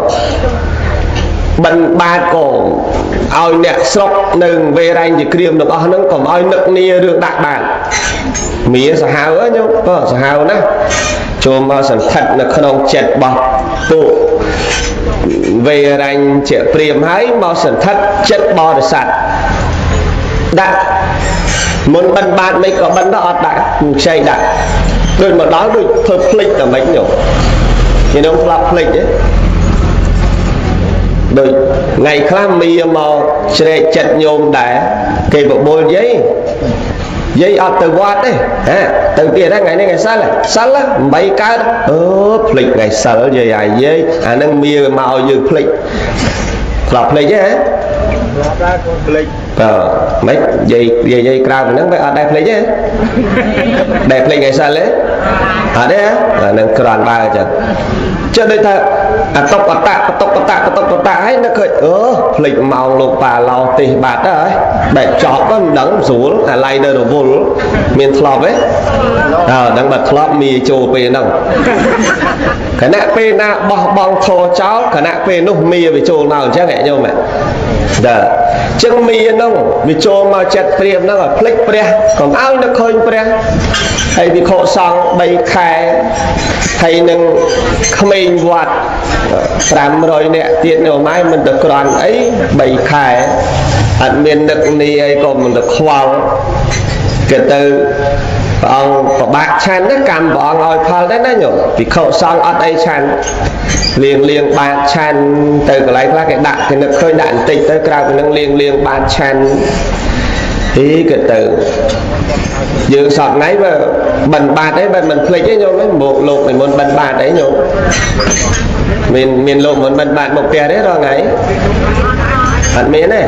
បិណ្ឌបាតក៏ឲ្យអ្នកស្រុកនៅវេរញ្ញជាគ្រាមទាំងអស់ហ្នឹងកុំឲ្យនឹកនារឿងដាក់បាតមីសាហាវញោមបើសាហាវណាស់ចូលមកសន្ធិដ្ឋនៅក្នុងចិត្តរបស់ពួកវេរញ្ញជាព្រាមហើយមកសន្ធិដ្ឋចិត្តបរិស័ទដាក់មុនបិណ្ឌបាតមិនក៏បិណ្ឌដល់អត់ដាក់ខ្ចីដាក់ដូចមកដល់ដូចធ្វើភ្លេចតែមិនញោមញោមធ្លាប់ភ្លេចទេដូចថ្ងៃខ្លះមីមកជ្រែកចិត្តញោមដែរគេបបួលយាយយាយអត់ទៅវត្តទេហ៎ទៅទៀតហ្នឹងថ្ងៃនេះថ្ងៃសិលសិល8កើតអឺភ្លេចថ្ងៃសិលយាយអាយាយអាហ្នឹងមីមកឲ្យយើងភ្លេចធ្លាប់ភ្លេចទេហ៎ ធ្លាប់ដែរកូនភ្លេច បើមិនយាយយាយក្រៅពីហ្នឹងវាអត់ដែរភ្លេចទេដែរភ្លេចថ្ងៃសិលទេអត់ទេអាហ្នឹងក្រាន់បើចឹងចុះដូចថាអតុកអតៈបតុកអតៈបតុកអតៈហើយនឹកឃើញអឺភ្លេចម៉ោងលោកប៉ាឡោទេសបាត់ហើយបែបចប់មិនដឹងស្រួលអាឡៃនៅរវល់មានធ្លាប់ទេអើដឹងបើធ្លាប់មីចូលពេលហ្នឹងខណៈពេលណាបោះបង់ធរចោលខណៈពេលនោះមីវាចូលមកអញ្ចឹងញោមដល់ចឹងមីហ្នឹងវាចូលមកចិត្តព្រាមហ្នឹងឲ្យភ្លេចព្រះកុំឲ្យនឹកឃើញព្រះហើយវិខុសង្ឃ3ខែហើយនឹងក្មេងវត្ត500នាក់ទៀតញោមហើយមិនទៅក្រាន់អី3ខែអត់មាននឹកនីអីក៏មិនទៅខ្វល់គេទៅព្រះអង្គប្របាក់ឆាន់ណាកម្មព្រះអង្គឲ្យផលដែរណាញោមភិក្ខុសង្ឃអត់អីឆាន់លៀងលៀងបាតឆាន់ទៅកន្លែងខ្លះគេដាក់គេនឹកឃើញដាក់បន្តិចទៅក្រៅពីនឹងលៀងលៀងបាតឆាន់អីគេទៅយើងសពថ្ងៃបើបិណ្ឌបាតអីបើមិនភ្លេចទេញោមមកលោកនិមន្តបិណ្ឌបាតអីញោមមានលោកមុនបិណ្ឌបាតមកផ្ទះទេរាល់ថ្ងៃអត់មានទេ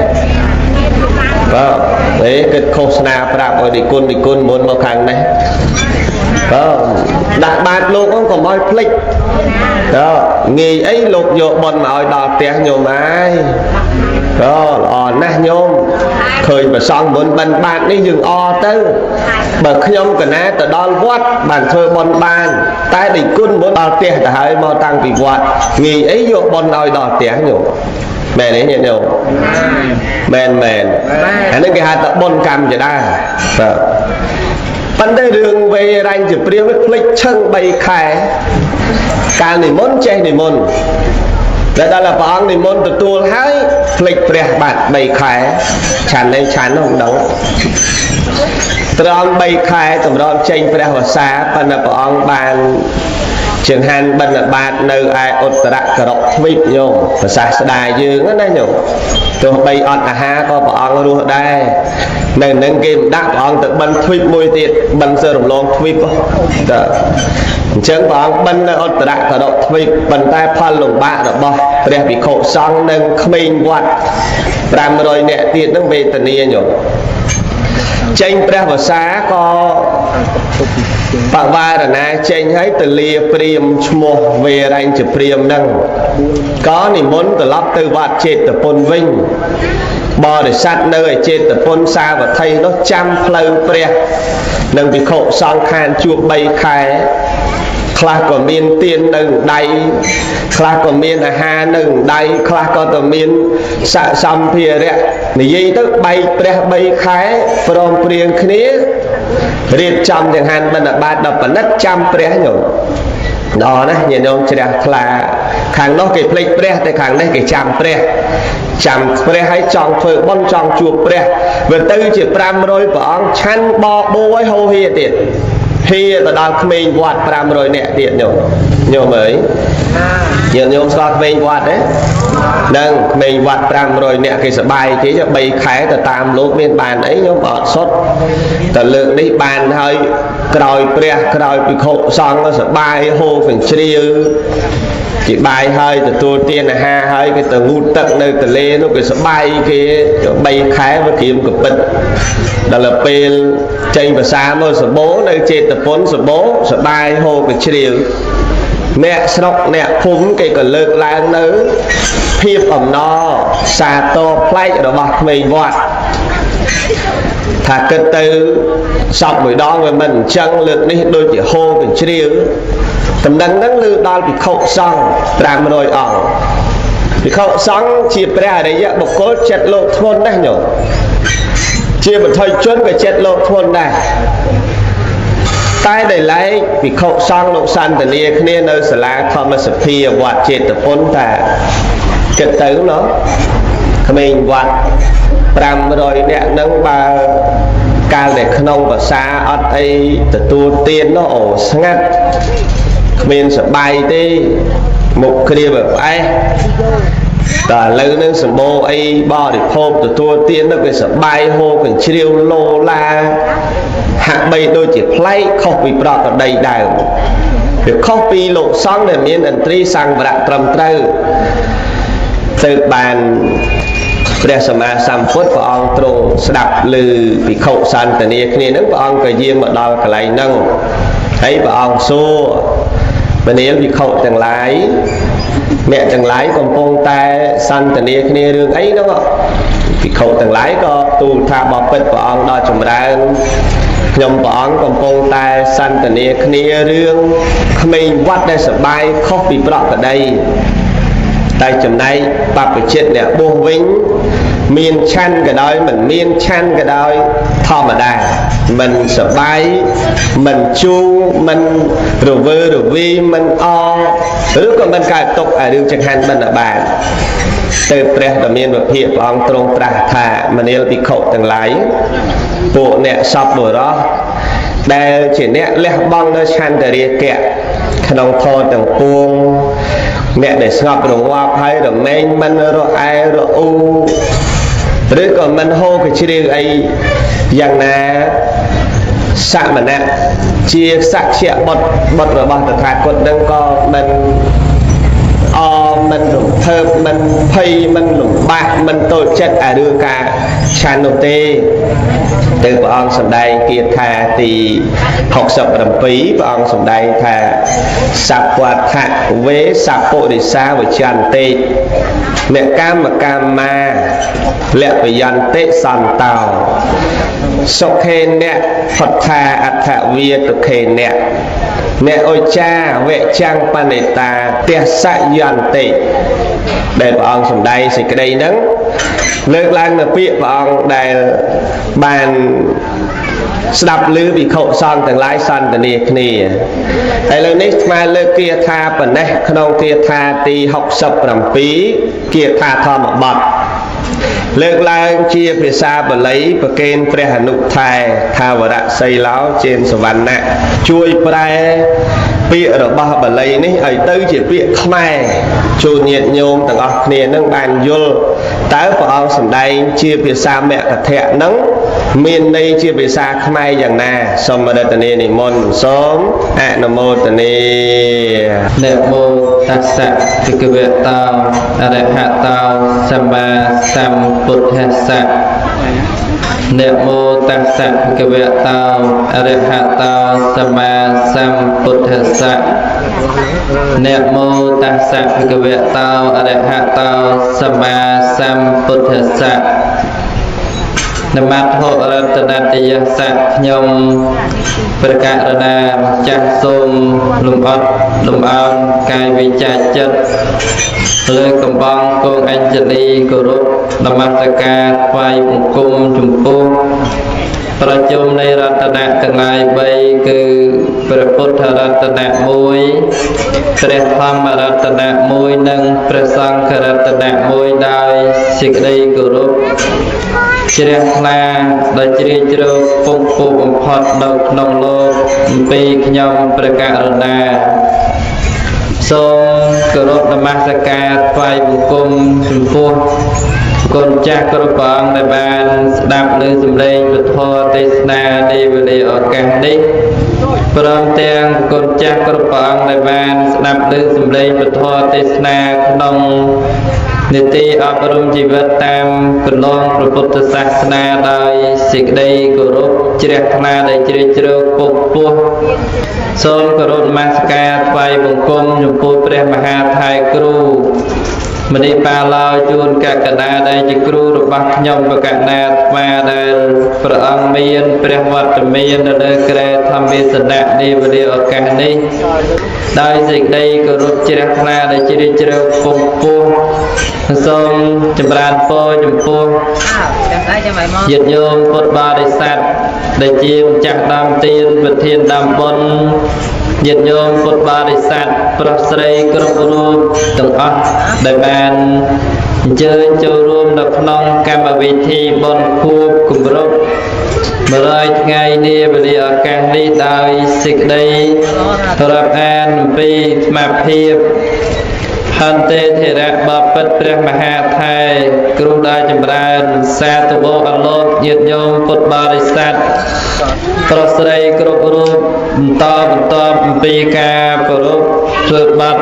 បើអេគិតឃោសនាប្រាប់ឲ្យឌីគុណឌីគុណមុនមកខាងនេះបើដាក់បាតលោកហ្នឹងកុំឲ្យភ្លេចតើងាយអីលោកយកបុណ្យមកឲ្យដល់ផ្ទះញោមហើយ អូល្អណាស់ញោមឃើញព្រះសង្ឃមុនបិណ្ឌបាតនេះយើងអទៅបើខ្ញុំកណាទៅដល់វត្តបានធ្វើបុណ្យបានតែឌីគុណមុនដល់ផ្ទះទៅហើយមកតាំងពីវត្តងាយអីយកបុណ្យឲ្យដល់ផ្ទះញោមមែនទេញាតិញោមមែនមែនអានេះគេហៅថាបុណ្យកម្មជាដែរបាទប៉ុន្តែរឿងវេរញ្ញជាព្រាមភ្លេចឈឹង3ខែកាលនិមន្តចេះនិមន្តតែដល់ព្រះអង្គនិមន្តទទួលហើយភ្លេចព្រះបាត់3ខែឆាន់នេះឆាន់នោះមិនដឹងត្រង់3ខែតម្រង់ចេញព្រះវស្សាប៉ុន្តែព្រះអង្គបាន ចង្ហាន់បិណ្ឌបាតនៅឯឧត្តរករុទ្វីបញោមប្រសាស្ដាយើងណាញោមទោះបីអត់អាហារក៏ព្រះអង្គរស់ដែរនៅនឹងគេមិនដាក់ព្រះអង្គទៅបិណ្ឌទ្វីបមួយទៀតបិណ្ឌសើរំលងទ្វីបតើអញ្ចឹងព្រះអង្គបិណ្ឌនៅឧត្តរករុទ្វីបប៉ុន្តែផលលំបាករបស់ព្រះភិក្ខុសង្ឃនិងក្មេងវត្ត500នាក់ទៀតនឹងវេទនាញោមចេញព្រះវស្សាក៏បវារណាចេញហើយទៅលាព្រាមឈ្មោះវេរញ្ញព្រាមនឹងក៏និមន្តត្រឡប់ទៅវត្តចេតពុនវិញបរិស័ទនៅឯចេតពុនសាវត្ថីនោះចាំផ្លូវព្រះនិងភិក្ខុសង្ឃខានជួប3ខែខ្លះក៏មានទៀននៅដៃខ្លះក៏មានអាហារនៅដៃខ្លះក៏ទៅមានស័កសម្ភារៈនិយាយទៅបែកព្រះ3ខែព្រមព្រៀងគ្នារៀបចំចង្ហាន់បិណ្ឌបាតដល់ប៉និតចាំព្រះញោមដល់ណាញាតិញោមជ្រះថ្លាខាងនោះគេភ្លេចព្រះតែខាងនេះគេចាំព្រះចាំព្រះហើយចង់ធ្វើបុណ្យចង់ជួបព្រះវាទៅជា500ព្រះអង្គឆាន់បបួយហូហៀទៀតហៀទៅដល់ក្មេងវត្ត500នាក់ទៀតញោមញោមអើយញាតិញោមស្គាល់ក្មេងវត្តទេនឹងក្មេងវត្ត500នាក់គេសបាយគេ3ខែទៅតាមលោកមានបានអីញោមអត់សុទ្ធតែលើកនេះបានហើយក្រោយព្រះក្រោយភិក្ខុសង្ឃសបាយហូរកញ្ជ្រៀវគេបាយហើយទទួលទានអាហារហើយគេទៅងូតទឹកនៅទន្លេនោះគេសបាយគេ3ខែវាក្រៀមកពិតដល់ពេលចេញភាសាមកសបោនៅចេតពុនសបោសបាយហូរកញ្ជ្រៀវអ្នកស្រុកអ្នកភូមិគេក៏លើកឡើងនៅភាពអំណរសាទរប្លែករបស់ក្មេងវត្តថាគិតទៅសពមួយដងវាមិនអញ្ចឹងលើកនេះដូចជាហូរកញ្ជ្រៀវតំណឹងហ្នឹងលើដល់ភិក្ខុសង្ឃ500អង្គភិក្ខុសង្ឃជាព្រះអរិយបុគ្គលចិត្តលោកធ្ងន់ណាស់ញោមជាបឋិជនក៏ចិត្តលោកធ្ងន់ដែរតែដែលឡែកភិក្ខុសង្ឃលោកសន្ទនាគ្នានៅសាលាធម្មសភាវត្តចេតពុនថាគិតទៅណោះក្មេងវត្ត500នាក់ហ្នឹងបើកាលតែក្នុងភាសាអត់អីទទួលទាននោះអូស្ងាត់គ្មានសបាយទេមុខគ្រាបផ្អែសតែឥឡូវនឹងសម្បូរអីបរិភោគទទួលទាននោះវាសបាយហូរកញ្ជ្រៀវលោឡាហាក់បីដូចជាប្លែកខុសពីប្រក្រតីដើមវាខុសពីលោកសង្ឃដែលមានឥន្ទ្រីសង្វរៈត្រឹមត្រូវទៅបានព្រះសម្មាសម្ពុទ្ធព្រះអង្គទ្រង់ស្ដាប់ឮភិក្ខុសន្ទនាគ្នានឹងព្រះអង្គក៏យាងមកដល់កន្លែងហ្នឹងហើយព្រះអង្គសួរមនាលភិក្ខុទាំងឡាយអ្នកទាំងឡាយកំពុងតែសន្ទនាគ្នារឿងអីហ្នឹងភិក្ខុទាំងឡាយក៏ទូលថាបពិតព្រះអង្គដល់ចម្រើនខ្ញុំព្រះអង្គកំពុងតែសន្ទនាគ្នារឿងក្មេងវត្តដែលសបាយខុសពីប្រក្រតីតែចំណែកបព្វជិតអ្នកបួសវិញមានឆាន់ក៏ដោយមិនមានឆាន់ក៏ដោយធម្មតាមិនសបាយមិនជូរមិនរវើរវីមិនអឬក៏មិនកើតទុកឲ្យរឿងចង្ហាន់បិណ្ឌបាតទៅព្រះដ៏មានវិភាកព្រះអង្គទ្រង់ត្រាស់ថាមនាលភិក្ខុទាំងឡាយពួកអ្នកសពបុរសដែលជាអ្នកលះបង់នៅឆន្ទរាគៈក្នុងធម៌ទាំងពួងអ្នកដែលស្ងប់រងាប់ហើយរមែងមិនរអែរអ៊ូឬក៏មិនហូរកជ្រៀវអីយ៉ាងណាសមណៈជាសក្យបុត្របុត្ររបស់តថាគតនឹងក៏មិនអមិនរំភើបមិនភ័យមិនលំបាកមិនតូចចិត្តអារឿងការឆាន់នោះទេទៅព្រះអង្គសម្ដែងគាថាទី67ព្រះអង្គសម្ដែងថាសពវដ្ឋវេសពុរិសាវចន្តិអ្នកកម្មកម្មាលពយន្តិសន្តោសុខេអ្នកផុតថាអដ្ឋវាទុខេអ្នកអ្នកអុចាវចាំងបនិតាទសយន្តិដែលព្រះអង្គសម្ដែងសេចក្តីហ្នឹងលើកឡើងនៅពាក្យព្រះអង្គដែលបានស្ដាប់ឮភិក្ខុសង្ឃទាំងឡាយសន្ទនាគ្នាឥឡូវនេះស្មើលើកគាថាប៉ុណ្ណេះក្នុងគាថាទី67គាថាធម្មបទលើកឡើងជាភាសាបាលីប្រគេនព្រះអនុថែថាវរៈសីឡោចេនសវណ្ណៈជួយប្រែ ពាក្យរបស់បាលីនេះឲ្យទៅជាពាក្យខ្មែរជូនញាតិញោមទាំងអស់គ្នានឹងបានយល់តើព្រះអង្គសម្ដែងជាភាសាមគ្គធៈនឹងមានន័យជាភាសាខ្មែរយ៉ាងណាសូមរតនានិមន្តសូមអនុមោទនា នមោតស្សៈភិក្ខវតោអរហតោសម្មាសម្ពុទ្ធស្សៈនមោតស្សៈភិក្ខវតោអរហតោសម្មាសម្ពុទ្ធស្សៈនមោតស្សៈភិក្ខវតោអរហតោសម្មាសម្ពុទ្ធស្សៈនមត្ថុរតនតយសៈខ្ញុំព្រះករុណាម្ចាស់សូមលំអត់លំអោនកាយវិចាចិត្តលើកំបងគងអញ្ជលីគោរពនមស្ការថ្វាយបង្គំចំពោះប្រជុំនៃរតនៈទាំងឡាយ3គឺព្រះពុទ្ធរតនៈ1ព្រះធម្មរតនៈ1និងព្រះសង្ឃរតនៈ1ដោយសេចក្តីគោរពជ្រះថ្លាដ៏ជ្រាលជ្រៅពងពោបំផុតនៅក្នុងលោកអំពីខ្ញុំព្រះករុណាសូមគោរពនមស្ការថ្វាយបង្គំចំពោះគុណចាស់គ្រប់ព្រះអង្គដែលបានស្ដាប់ឮសំឡេងពធទេសនានៃវេលាឱកាសនេះព្រមទាំងគុណចាស់គ្រប់ព្រះអង្គដែលបានស្ដាប់ឮសំឡេងពធទេសនាក្នុងនីតិអប់រំជីវិតតាមគន្លងព្រះពុទ្ធសាសនាដោយសេចក្តីគោរពជ្រះថ្លាដែលជ្រាលជ្រៅពុះពោះសូមគោរពនមស្ការថ្វាយបង្គំចំពោះព្រះមហាថៃគ្រូមនីបាឡោជួនកកដាដែលជាគ្រូរបស់ខ្ញុំបកណាអាត្មាដែលព្រះអង្គមានព្រះវត្តមាននៅលើគ្រែធម្មទេសនៈនៃវេលាឱកាសនេះដោយសេចក្តីគោរពជ្រះថ្លាដែលជ្រាលជ្រៅពុះពោះសូមចម្រើនពរចំពោះញាតិញោមពុទ្ធបរិស័ទដែលជាម្ចាស់ដើមទានប្រធានដើមបុណ្យញាតិញោមពុទ្ធបរិស័ទប្រុសស្រីគ្រប់រូបទាំងអស់ដែលបានអញ្ជើញចូលរួមនៅក្នុងកម្មវិធីបុណ្យខួបគម្រប់100ថ្ងៃនាវេលាឱកាសនេះដោយសេចក្តីរាប់អានអំពីស្មារតីហន្ទេធរៈបពិតព្រះមហាថេរគ្រូដ៏ចម្រើនសាធុអលោកញាតិញោមពុទ្ធបរិស័ទប្រុសស្រីគ្រប់រូបបន្តបន្តអំពីការប្រពធ្វើបទ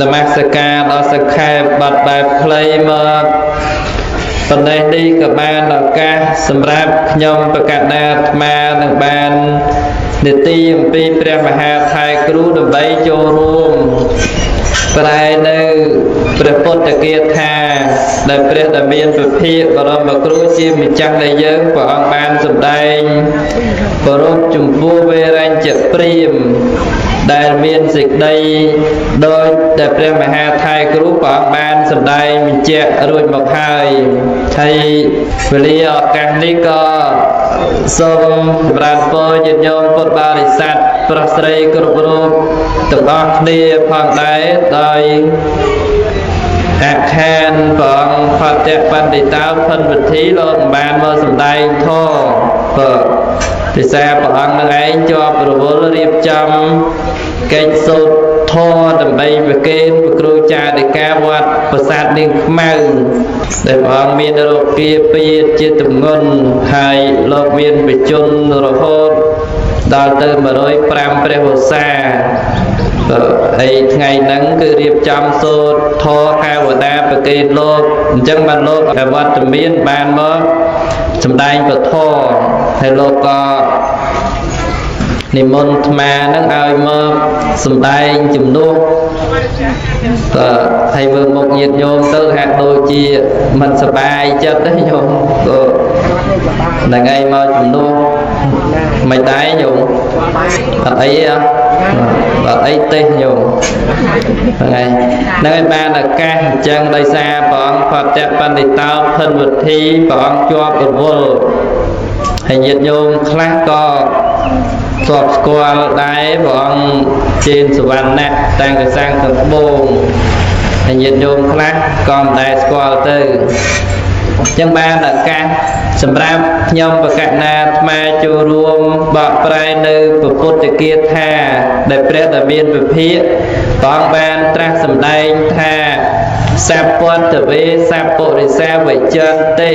នមស្ការដល់សង្ខេបបទបែបខ្លីមកប៉ុណ្ណេះនេះក៏បានឱកាសសម្រាប់ខ្ញុំបកណាអាត្មានឹងបាននីតិអំពីព្រះមហាថេរគ្រូដើម្បីចូលរួមប្រែនៅព្រះពុទ្ធគាថាដែលព្រះដែលមានពភាបរមគ្រូជាម្ចាស់នៃយើងព្រះអង្គបានសម្ដែងប្រពចំពោះវេរញ្ញព្រាហ្មណ៍ដែលមានសេចក្តីដោយតែព្រះមហាថេរគ្រូព្រះអង្គបានសម្ដែងបញ្ជាក់រួចមកហើយហើយវេលាឱកាសនេះក៏សូមចម្រើនពរញាតិញោមពុទ្ធបរិស័ទប្រុសស្រីគ្រប់រូបទាំងអស់គ្នាផងដែរដោយអខានព្រះអង្គផតៈបណ្ឌិតោភិនវិធីលោកបានមកសម្ដែងធម៌បើពិសាព្រះអង្គនឹងឯងជាប់រវល់រៀបចំកិច្ចសូត្រធម៌ដើម្បីប្រគេនព្រះគ្រូចារិកាវត្តប្រាសាទនាងខ្មៅដែលព្រះអង្គមានរោគាពៀតជាទម្ងន់ហើយលោកមានបជនរហូតដល់ទៅ105ព្រះវស្សាហើយថ្ងៃហ្នឹងគឺរៀបចំសូត្រធម៌កែវតាប្រគេនលោកអញ្ចឹងបានលោកអវត្តមានបានមកសម្ដែងពធហើយលោកក៏និមន្តអាត្មានឹងឲ្យមកសម្ដែងជំនួសតើហើយមើលមុខញាតិញោមទៅហាក់ដូចជាមិនសប្បាយចិត្តទេញោមក៏ហ្នឹងឯងមកជំនួសមិនដែរញោមអត់អីទេអត់អីទេញោមហ្នឹងឯងហ្នឹងឯងបានឱកាសអញ្ចឹងដោយសារព្រះអង្គផតៈបណ្ឌិតោភិនវិធីព្រះអង្គជាប់រវល់ហើយញាតិញោមខ្លះក៏ធ្លាប់ស្គាល់ដែរព្រះអង្គចេនសវណ្ណៈតាំងកសាំងខាងត្បូងហើយញាតិញោមខ្លះក៏មិនដែលស្គាល់ទៅ ចឹងបានឱកាសសម្រាប់ខ្ញុំបកណាអាត្មាចូលរួមបកប្រែនៅពុទ្ធគាថាដែលព្រះដ៏មានវិភាកព្រះអង្គបានត្រាស់សម្ដែងថាសពន្តវេសពុរិសាវិចន្តិ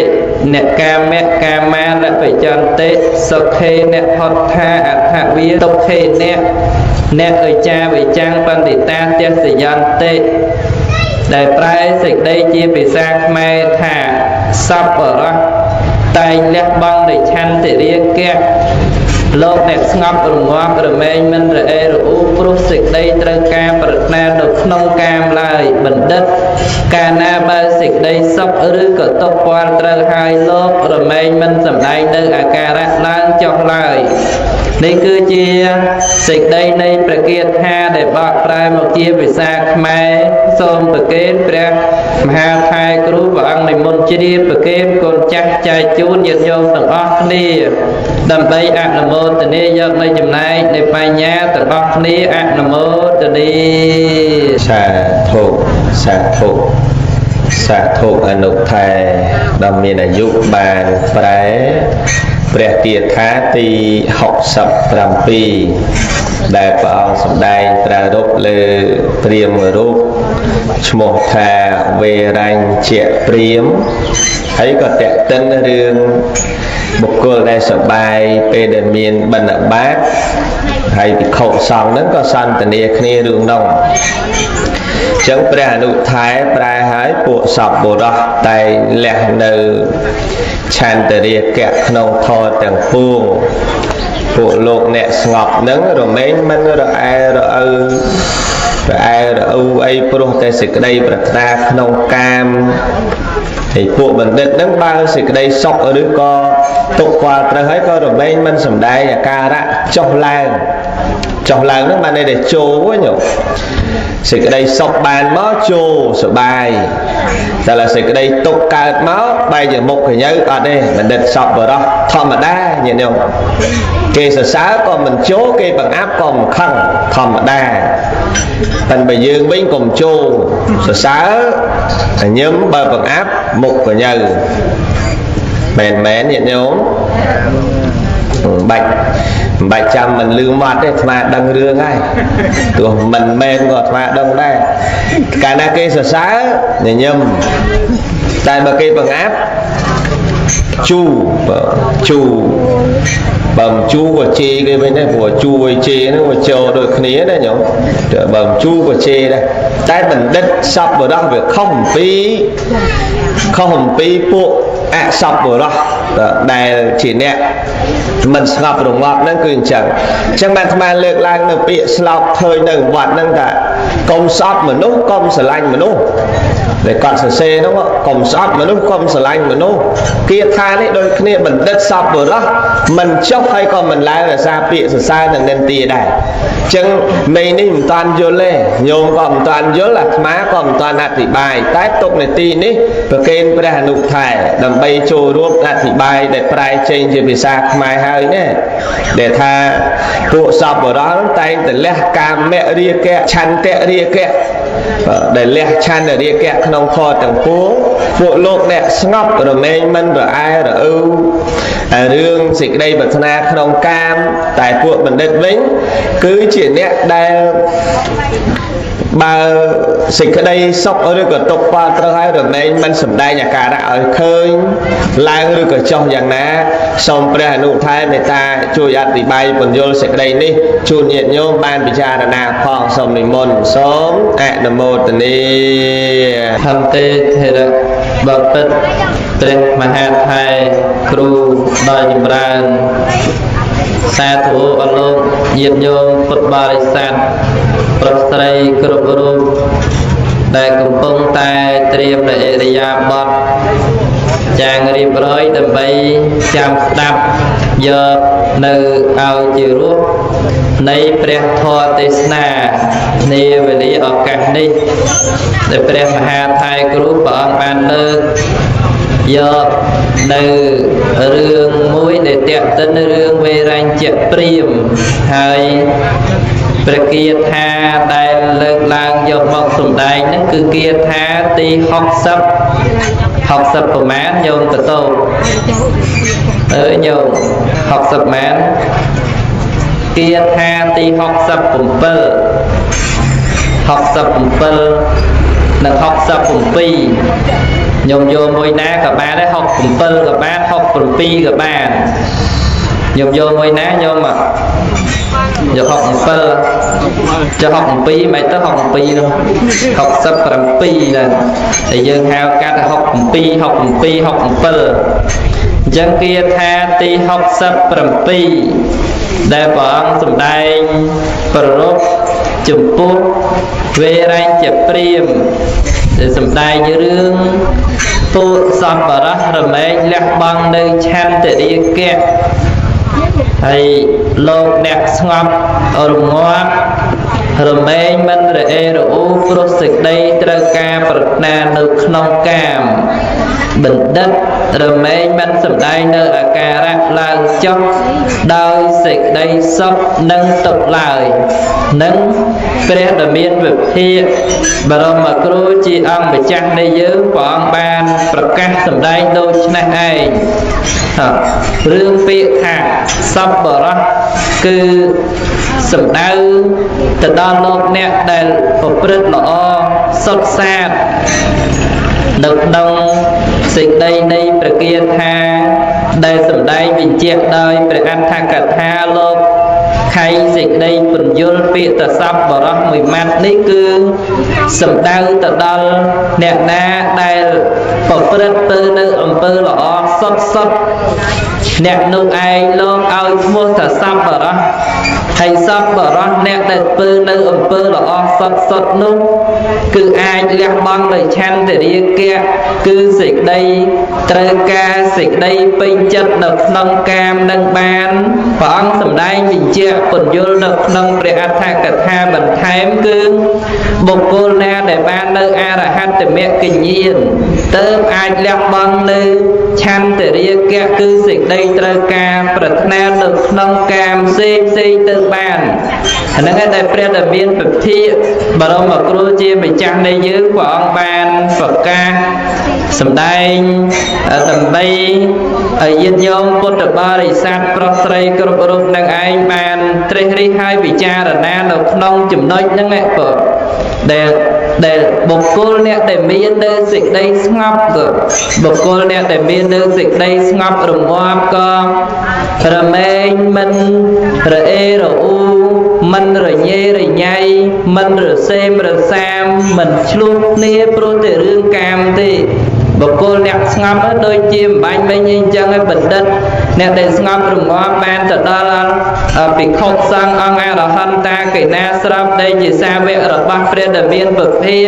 អ្នកកាមៈកាមាលវិចន្តិសុខេអ្នកហុដ្ឋាអដ្ឋវាទុក្ខេអ្នកអ្នកអិចាវិចាំងបណ្ឌិតាទស្សយន្តិដែលប្រែសេចក្តីជាភាសាខ្មែរថាសពបរោះតែងលះបង់ដោយឆន្ទរាគៈលោកអ្នកស្ងប់រងាប់រមែងមិនរអេរអ៊ូព្រោះសេចក្តីត្រូវការប្រាថ្នានៅក្នុងកាមឡើយបណ្ឌិតកាលណាបើសេចក្តីសុខឬក៏ទុក្ខពាល់ត្រូវហើយលោករមែងមិនសម្ដែងនៅអាការៈឡើងចុះឡើយនេះគឺជាសេចក្តីនៃព្រះគាថាដែលបកប្រែមកជាភាសាខ្មែរសូមប្រគេនព្រះមហាថែគ្រូព្រះអង្គនិមន្តជ្រាបប្រគេនកូនចាស់ចែកជូនញាតិញោមទាំងអស់គ្នាដើម្បីអនុមោទនាយកនៅចំណែកនៃបញ្ញាទាំងអស់គ្នាអនុមោទនាសាធុសាធុសាធុអនុថែដ៏មានអាយុបានប្រែព្រះគាថាទី67ដែលព្រះអង្គសម្ដែងប្រារព្ធលើព្រាហ្មណ៍រូបឈ្មោះថាវេរញ្ញៈព្រាហ្មណ៍ហើយក៏តេតិនរឿងបុគ្គលដែលសបាយពេលដែលមានបណ្ឌបាតហើយភិក្ខុសង្ឃហ្នឹងក៏សន្ទនាគ្នារឿងនោះចឹងព្រះអនុថែប្រែឲ្យពួកសពបុរសតែងលះនៅឆន្ទរាគៈក្នុងធម៌ទាំងពួងពួកលោកអ្នកស្ងប់នឹងរមែងមិនរអែរអៅរអែរអ៊ូអីព្រោះតែសេចក្តីប្រាថ្នាក្នុងកាមហើយពួកបណ្ឌិតនឹងបើសេចក្តីសុខឬក៏ទុក្ខគាល់ត្រូវហើយក៏រមែងមិនសំដែងអាការៈចុះឡើងចុះឡើងហ្នឹងបានន័យថាចូលវិញសេចក្តីសុខបានមកចូលសបាយតែឡើយសេចក្តីទុក្ខកើតមកបែរជាមុខកញើអត់ទេបណ្ឌិតសពបរោះធម្មតាញាតិញោមគេសរសើរក៏មិនចូលគេបង្អាប់ក៏មិនខឹងធម្មតាតែបើយើងវិញកុំចូលសរសើរញឹមបើបង្អាប់មុខកញើមែនមែនញាតិញោមបាច់មិនបាច់ចាំមិនលឺមាត់ទេអាត្មាដឹងរឿងហើយទោះមិនមែនក៏អាត្មាដឹងដែរកាលណាគេសរសើរញញឹមតែបើគេបង្អាប់ជូបើជូបើមិនជូក៏ជេរគេវិញដែរព្រោះជូឲ្យជេរហ្នឹងវាចូលដូចគ្នាណាញោមបើមិនជូក៏ជេរដែរតែបណ្ឌិតសពបរោះវាខុសអំពីពួកអសពបរោះដែលជាអ្នកមិនស្ងប់រងាប់ហ្នឹងគឺអញ្ចឹងអញ្ចឹងបានអាត្មាលើកឡើងនៅពាក្យស្លោកឃើញនៅវត្តហ្នឹងថាកុំស្អប់មនុស្សកុំស្រឡាញ់មនុស្សដែលគាត់សរសេរហ្នឹងកុំស្អប់មនុស្សកុំស្រឡាញ់មនុស្សគាថានេះដូចគ្នាបណ្ឌិតសពបរោះមិនចុះហើយក៏មិនឡើងដោយសារពាក្យសរសើរនិងនិន្ទាដែរអញ្ចឹងនៃនេះមិនតាន់យល់ទេញោមក៏មិនតាន់យល់អាត្មាក៏មិនតាន់អធិប្បាយតែទុកនាទីនេះប្រគេនព្រះអនុថែដើម្បីចូលរួមអធិប្បាយដែលប្រែចេញជាភាសាខ្មែរហើយណាដែលថាពួកសពបរោះតែងតែលះកាមរាគៈឆន្ទរាគៈដែលលះឆន្ទរាគៈក្នុងធម៌ទាំងពួងពួកលោកអ្នកស្ងប់រមែងមិនរអែរអ៊ូរឿងសេចក្តីប្រាថ្នាក្នុងកាមតែពួកបណ្ឌិតវិញគឺជាអ្នកដែលបើសេចក្តីសុខឬក៏ទុក្ខផលត្រូវហើយរមែងមិនសម្ដែងអាការៈឲ្យឃើញឡើងឬក៏ចុះយ៉ាងណាសូមព្រះអនុថែមេត្តាជួយអធិប្បាយពន្យល់សេចក្តីនេះជូនញាតិញោមបានពិចារណាផងសូមនិមន្តសូមអនុមោទនា ធម្មទេធរៈបពិតព្រះមហាថែគ្រូដ៏ចម្រើនសាធុអរលោកញាតិញោមពុទ្ធបរិស័ទប្រុសស្រីគ្រប់រូបដែលកំពុងតែត្រៀមនៅឥរិយាបថចាងរៀបរយដើម្បីចាំស្ដាប់យកនៅឲ្យជារសនៃព្រះធម៌ទេសនានាវេលាឱកាសនេះដែលព្រះមហាថែគ្រូព្រះអង្គបានលើកយកនៅរឿងមួយដែលទាក់ទិនរឿងវេរញ្ញៈព្រាហ្មណ៍ហើយព្រះគាថាដែលលើកឡើងយកមកសម្ដែងហ្នឹងគឺគាថាទី67 60ប្រមាណញោមកតោអើញោម60ម៉ានគាថាទី67 67និង67ញោមយកមួយណាក៏បានដែរ67ក៏បាន67ក៏បានញោមយកមួយណាញោមយក67ចុះ67មិនទៅ67នោះ67ណាតែយើងហៅកាត់67 67 67អញ្ចឹងគាថាទី67ដែលព្រះអង្គសម្ដែងប្ររពចំពោះវេរញ្ញព្រាមដែលសម្ដែងរឿងពួកសប្បុរសរមែងលះបង់នៅឆន្ទរាគៈហើយលោកអ្នកស្ងប់រងាប់រមែងមិនរអេរអ៊ូព្រោះសេចក្តីត្រូវការប្រាថ្នានៅក្នុងកាមបណ្ឌិតរមែងមិនសម្ដែងនៅអាការៈឡើងចុះដោយសេចក្តីសុខនិងទុក្ខឡើយនិងព្រះដ៏មានវិភាកបរមគ្រូជាអង្គម្ចាស់នៃយើងព្រះអង្គបានប្រកាសសម្ដែងដូច្នេះឯងរឿងពាក្យថាសប្បុរសគឺសំដៅទៅដល់លោកអ្នកដែលប្រព្រឹត្តល្អសុទ្ធសាធនៅក្នុងសេចក្តីនៃព្រះគាថាដែលសម្ដែងបញ្ជាក់ដោយព្រះអដ្ឋកថាលោកខៃសេចក្តីពន្យល់ពាក្យតសពបរោះមួយម៉ាត់នេះគឺសំដៅទៅដល់អ្នកណាដែលប្រព្រឹត្តទៅនៅអំពើល្អសុទ្ធសុទ្ធអ្នកនោះឯងលោកឲ្យឈ្មោះថាសពបរោះហើយសពបរោះអ្នកដែលធ្វើនៅអំពើល្អសុទ្ធសុទ្ធនោះគឺអាចលះបង់នៅឆន្ទរាគៈគឺសេចក្តីត្រូវការសេចក្តីពេញចិត្តនៅក្នុងកាមនឹងបានព្រះអង្គសម្ដែងបញ្ជាក់ពន្យល់នៅក្នុងព្រះអដ្ឋកថាបន្ថែមគឺបុគ្គលណាដែលបាននៅអរហត្តមគ្គញ្ញាណទើបអាចលះបង់នៅឆន្ទរាគៈគឺសេចក្តីត្រូវការប្រាថ្នានៅក្នុងកាមផ្សេងផ្សេងទៅបានអាហ្នឹងឯងដែលព្រះដ៏មានពធិបរមគ្រូជាម្ចាស់នៃយើងព្រះអង្គបានប្រកាសសម្ដែងដើម្បីឲ្យញាតិញោមពុទ្ធបរិស័ទប្រុសស្រីគ្រប់រូបនឹងឯងបានត្រេះរិះហើយពិចារណានៅក្នុងចំណុចហ្នឹងឯងបងដែលបុគ្គលអ្នកដែលមាននៅសេចក្តីស្ងប់ទៅបុគ្គលអ្នកដែលមាននៅសេចក្តីស្ងប់រងាប់ក៏រមែងមិនរអេរអ៊ូមិនរញ៉េរញ៉ៃមិនរសេមរសាមមិនឆ្លោះគ្នាព្រោះតែរឿងកាមទេបុគ្គលអ្នកស្ងប់ដូចជាអំបញ្ញមិញអញ្ចឹងឯងបណ្ឌិតអ្នកដែលស្ងប់រងាប់បានទៅដល់ភិក្ខុសង្ឃអង្គអរហន្តាកេណាស្រាប់ដែលជាសាវករបស់ព្រះដ៏មានពភា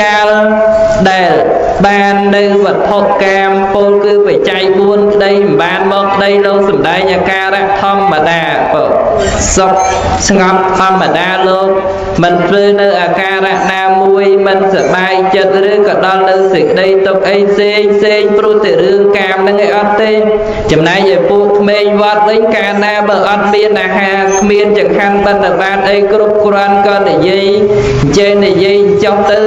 កាលដែលបាននៅវត្ថុកាមពលគឺបច្ច័យ4ក្តីមិនបានមកក្តីលោកសម្ដែងអាការៈធម្មតាបើសុខស្ងប់ធម្មតាលោកមិនធ្វើនៅអាការៈណាមួយមិនសប្បាយចិត្តឬក៏ដល់នៅសេចក្តីទុក្ខអីផ្សេងផ្សេងព្រោះតែរឿងកាមហ្នឹងឯងអត់ទេចំណែកឯពួកក្មេងវត្តវិញកាលណាបើអត់មានអាហារគ្មានចង្ហាន់បិណ្ឌបាតអីគ្រប់គ្រាន់ក៏និយាយចេះនិយាយចុះទៅ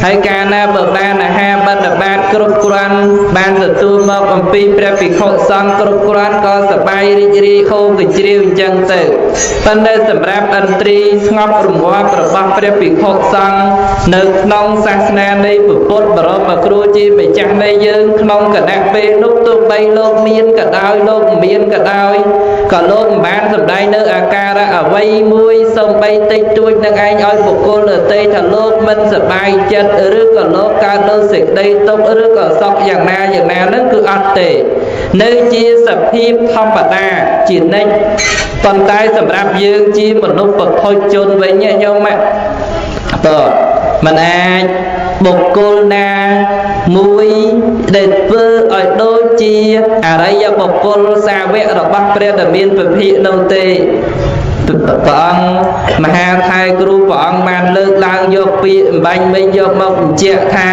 ហើយកាលណាបើបានអាហារបិណ្ឌបាតគ្រប់គ្រាន់បានទទួលមកអំពីព្រះភិក្ខុសង្ឃគ្រប់គ្រាន់ក៏សប្បាយរីករាយហូរកញ្ជ្រៀវអញ្ចឹងទៅប៉ុន្តែសម្រាប់ឥន្ទ្រីស្ងប់រងាប់របស់ព្រះភិក្ខុសង្ឃនៅក្នុងសាសនានៃពុទ្ធបរមគ្រូជាម្ចាស់នៃយើងក្នុងគណៈពេលនោះទោះបីលោកមានក៏ដោយលោកមានក៏ដោយក៏លោកមិនបានសម្ដែងនៅអាការៈអ្វីមួយសំបីតិចតួចនឹងឯងឲ្យបុគ្គលដទៃថាលោកមិនសប្បាយចិត្តឬក៏លោកកើតនៅសេចក្តីទុក្ខឬក៏សោកយ៉ាងណាយ៉ាងណាហ្នឹងគឺអត់ទេនៅជាសភាពធម្មតាជានិច្ចប៉ុន្តែសម្រាប់យើងជាមនុស្សបុថុជនវិញញោមតើមិនអាចបុគ្គលណាមួយដែលធ្វើឲ្យដូចជាអរិយបុគ្គលសាវករបស់ព្រះដ៏មានពភិនោះទេព្រះអង្គមហាថៃគ្រូព្រះអង្គបានលើកឡើងយកពាក្យអំបញ្ញមិញយកមកបញ្ជាក់ថា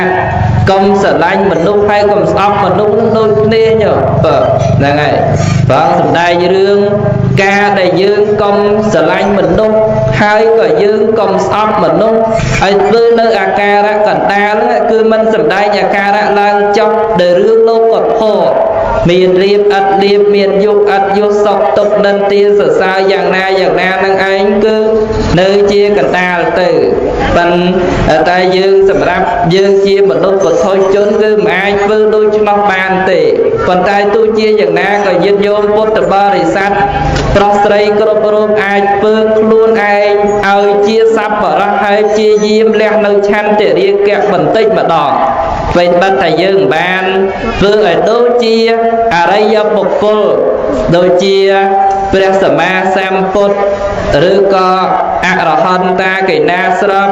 កុំស្រឡាញ់មនុស្សហើយកុំស្អប់មនុស្សនឹងដូចគ្នាញោមបាទហ្នឹងហើយព្រះអង្គសម្ដែងរឿងការដែលយើងកុំស្រឡាញ់មនុស្ស ហើយក៏យើងកុំស្អប់មនុស្សឲ្យធ្វើនៅអាការៈកណ្ដាលគឺមិនសំដែងអាការៈឡើងចុះដោយរឿងលោកក៏ធម៌មានរៀបអត់រៀបមានយុអត់យុសុខទុក្ខនិន្ទាសរសើរយ៉ាងណាយ៉ាងណានឹងឯងគឺនៅជាកណ្ដាលទៅប៉ុន្តែយើងសម្រាប់យើងជាមនុស្សពុទ្ធជនគឺមិនអាចធ្វើដូច្នោះបានទេប៉ុន្តែទោះជាយ៉ាងណាក៏ញាតិញោមពុទ្ធបរិស័ទប្រុសស្រីគ្រប់រូបអាចធ្វើខ្លួនឯងឲ្យជាសប្បុរសហើយជាយាមលះនៅឆន្ទរាគៈបន្តិចម្ដងពេលបិទតែយើងបានធ្វើឲ្យដូចជាអរិយបុគ្គលដូចជាព្រះសម្មាសម្ពុទ្ធឬក៏អរហន្តាកេណាស្រប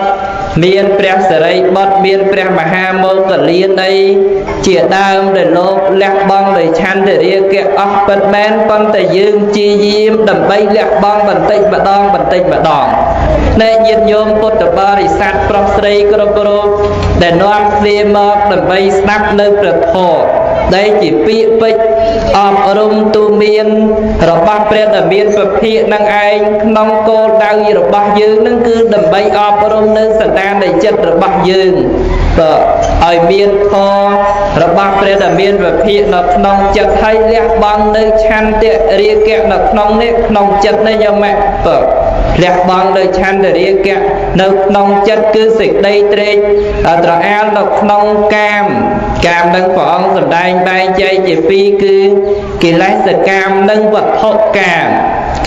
មានព្រះសិរីបុត្រមានព្រះមហាមោគលានអីជាដើមដែលលោកលះបង់ដោយឆន្ទរាគៈអស់ពិតមែនប៉ុន្តែយើងជាយាមដើម្បីលះបង់បន្តិចម្ដងបន្តិចម្ដងណែញាតិញោមពុទ្ធបរិស័ទប្រុសស្រីគ្រប់រូបដែលនាំគ្នាមកដើម្បីស្ដាប់នៅព្រះធម៌ដែលជាពាក្យពេចន៍អប់រំទូមានរបស់ព្រះដ៏មានព្រះភិក្ខនឹងឯងក្នុងគោលដៅរបស់យើងនឹងគឺដើម្បីអប់រំនៅសន្តាននៃចិត្តរបស់យើងបើឲ្យមានធម៌របស់ព្រះដ៏មានព្រះភិក្ខនៅក្នុងចិត្តហើយលះបង់នៅឆន្ទរាគៈនៅក្នុងនេះក្នុងចិត្តនេះយកមកបើលះបង់នៅឆន្ទរាគៈនៅក្នុងចិត្តគឺសេចក្តីត្រេកត្រអាលនៅក្នុងកាមកាមនឹងព្រះអង្គសម្ដែងបែងចែកជាពីរគឺកិលេសកាមនិងវត្ថុកាម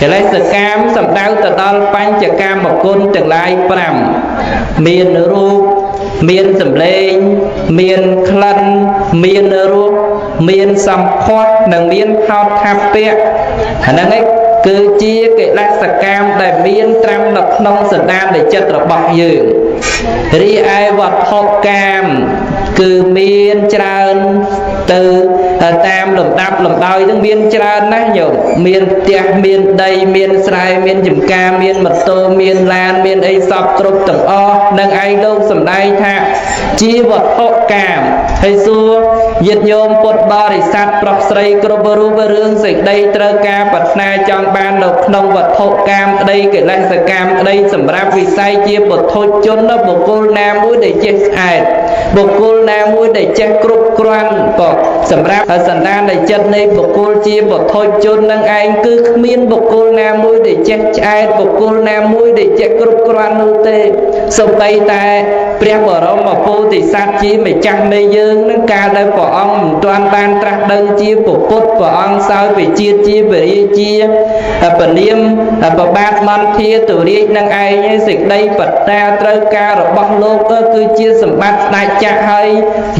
កិលេសកាមសំដៅទៅដល់បញ្ចកាមគុណទាំងឡាយ5មានរូបមានសម្លេងមានក្លិនមានរសមានសម្ផស្សនិងមានផោដ្ឋពៈអាហ្នឹងឯងគឺជាកិលេសកាមដែលមានត្រាំនៅក្នុងសន្តាននៃចិត្តរបស់យើងរីឯវត្ថុកាមគឺមានច្រើនទៅតាមលំដាប់លំដោយនឹងមានច្រើនណាស់ញោមមានផ្ទះមានដីមានស្រែមានចំការមានម៉ូតូមានឡានមានអីសពគ្រប់ទាំងអស់នឹងឯងលោកសម្ដែងថាជាវត្ថុកាមហើយសួរញាតិញោមពុទ្ធបរិស័ទប្រុសស្រីគ្រប់រូបរឿងសេចក្តីត្រូវការប្រាថ្នាចង់បាននៅក្នុងវត្ថុកាមក្តីកិលេសកាមក្តីសម្រាប់វិស័យជាពុទ្ធជនបុគ្គលណាមួយដែលចេះស្អែតបុគ្គលណាមួយដែលចេះគ្រប់គ្រាន់ក៏សម្រាប់សន្តាននៃចិត្តនៃបុគ្គលជាបុថុជននឹងឯងគឺគ្មានបុគ្គលណាមួយដែលចេះឆ្អែតបុគ្គលណាមួយដែលចេះគ្រប់គ្រាន់នោះទេសូម្បីតែព្រះបរមពោធិសត្វជាម្ចាស់នៃយើងនឹងកាលដែលព្រះអង្គមិនទាន់បានត្រាស់ដឹងជាពុទ្ធព្រះអង្គសោយវិជាតិជាពរាជាពនាមប្របាទមន្ធាទុរាជនឹងឯងសេចក្តីបត្តាត្រូវការរបស់លោកគឺជាសម្បត្តិស្ដេចចក្រហើយ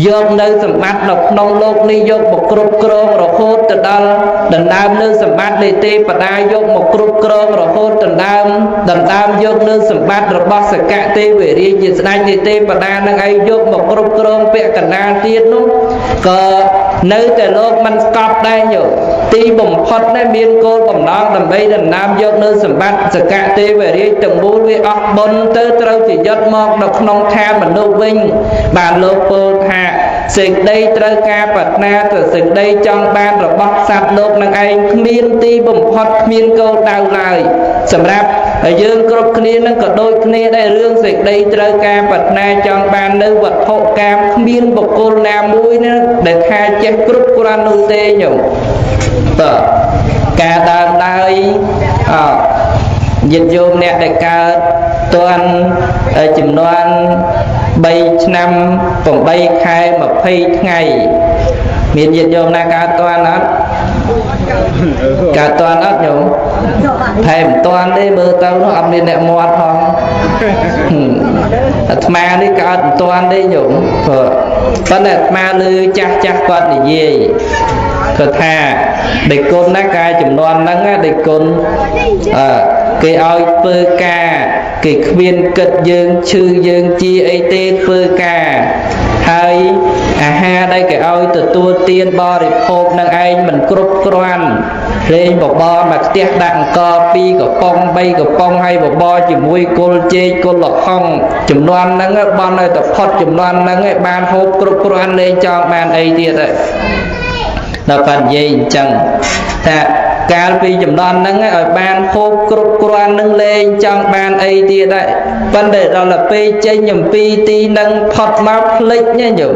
យកនៅសម្បត្តិនៅក្នុងលោកនេះយកមកគ្រប់គ្រងរហូតទៅដល់ដណ្ដើមនៅសម្បត្តិនៃទេវតាយកមកគ្រប់គ្រងរហូតដណ្ដើមយកនៅសម្បត្តិរបស់សកទេវរាជជាស្ដេចនៃទេវតានឹងឯងយកមកគ្រប់គ្រងពាក់កណ្ដាលទៀតនោះក៏នៅតែលោកមិនស្កប់ដែរញោមទីបំផុតនេះមានគោលបំណងដើម្បីដណ្ដើមយកនៅសម្បត្តិសកទេវរាជទាំងមូលវាអស់បុណ្យទៅត្រូវជាយត់មកនៅក្នុងឋានមនុស្សវិញបានលោកពោលថាសេចក្តីត្រូវការប្រាថ្នាទៅសេចក្តីចង់បានរបស់សត្វលោកនឹងឯងគ្មានទីបំផុតគ្មានគោលដៅឡើយសម្រាប់យើងគ្រប់គ្នានឹងក៏ដូចគ្នាដែររឿងសេចក្តីត្រូវការប្រាថ្នាចង់បាននៅវត្ថុកាមគ្មានបុគ្គលណាមួយណាដែលថាចេះគ្រប់គ្រាន់នោះទេញោមតើការដើមឡើយអញាតិញោមអ្នកដែលកើតទាន់ចំនួន3ឆ្នាំ8ខែ20ថ្ងៃមានញាតិញោមណាកើតទាន់អត់កើតទាន់អត់ញោមថែមមិនទាន់ទេមើលទៅនោះអត់មានអ្នកមាត់ផងអាត្មានេះកើតមិនទាន់ទេញោមប៉ុន្តែអាត្មាឮចាស់ចាស់គាត់និយាយគាត់ថាដេកគុណណាកាយចំនួនហ្នឹងដេកគុណគេឲ្យធ្វើការគេគ្មានគិតយើងឈឺយើងជាអីទេធ្វើការហើយអាហារដែលគេឲ្យទទួលទានបរិភោគនឹងឯងមិនគ្រប់គ្រាន់លេងបបរមកផ្ទះដាក់អង្គ2កំប៉ុង3កំប៉ុងហើយបបរជាមួយគល់ចេកគល់ល្ហុងចំនួនហ្នឹងបន់ឲ្យតែផុតចំនួនហ្នឹងឯងបានហូបគ្រប់គ្រាន់លេងចង់បានអីទៀតហើយដល់គាត់និយាយអញ្ចឹងថា កាលពីចំនួនហ្នឹងឲ្យបានហូបគ្រប់គ្រាន់នឹងលែងចង់បានអីទៀតដែរប៉ុន្តែដល់ទៅពេលចេញអំពីទីនឹងផុតមកភ្លេចណាញោម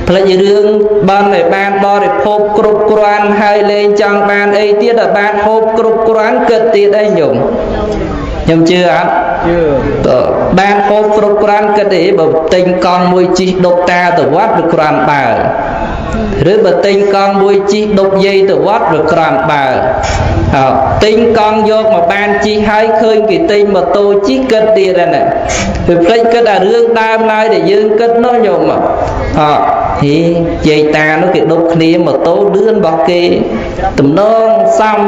ភ្លេចរឿងបានឲ្យបានបរិភោគគ្រប់គ្រាន់ហើយលែងចង់បានអីទៀតដល់បានហូបគ្រប់គ្រាន់គិតទៀតអីញោមខ្ញុំជឿអត់ ជឿ តើបានហូបគ្រប់គ្រាន់គិតអីបើទិញកង់មួយជីដប់តាទៅវត្តវាគ្រាន់បើឬបើទិញកង់មួយជីដប់យាយទៅវត្តវាគ្រាន់បើអើទិញកង់យកមកបានជីហើយឃើញគេទិញម៉ូតូជីគិតទៀតហ្នឹងវាភ្លេចគិតអារឿងដើមឡើយដែលយើងគិតនោះញោមអហីយាយតានោះគេដប់គ្នាម៉ូតូលឿនរបស់គេទំនងសំ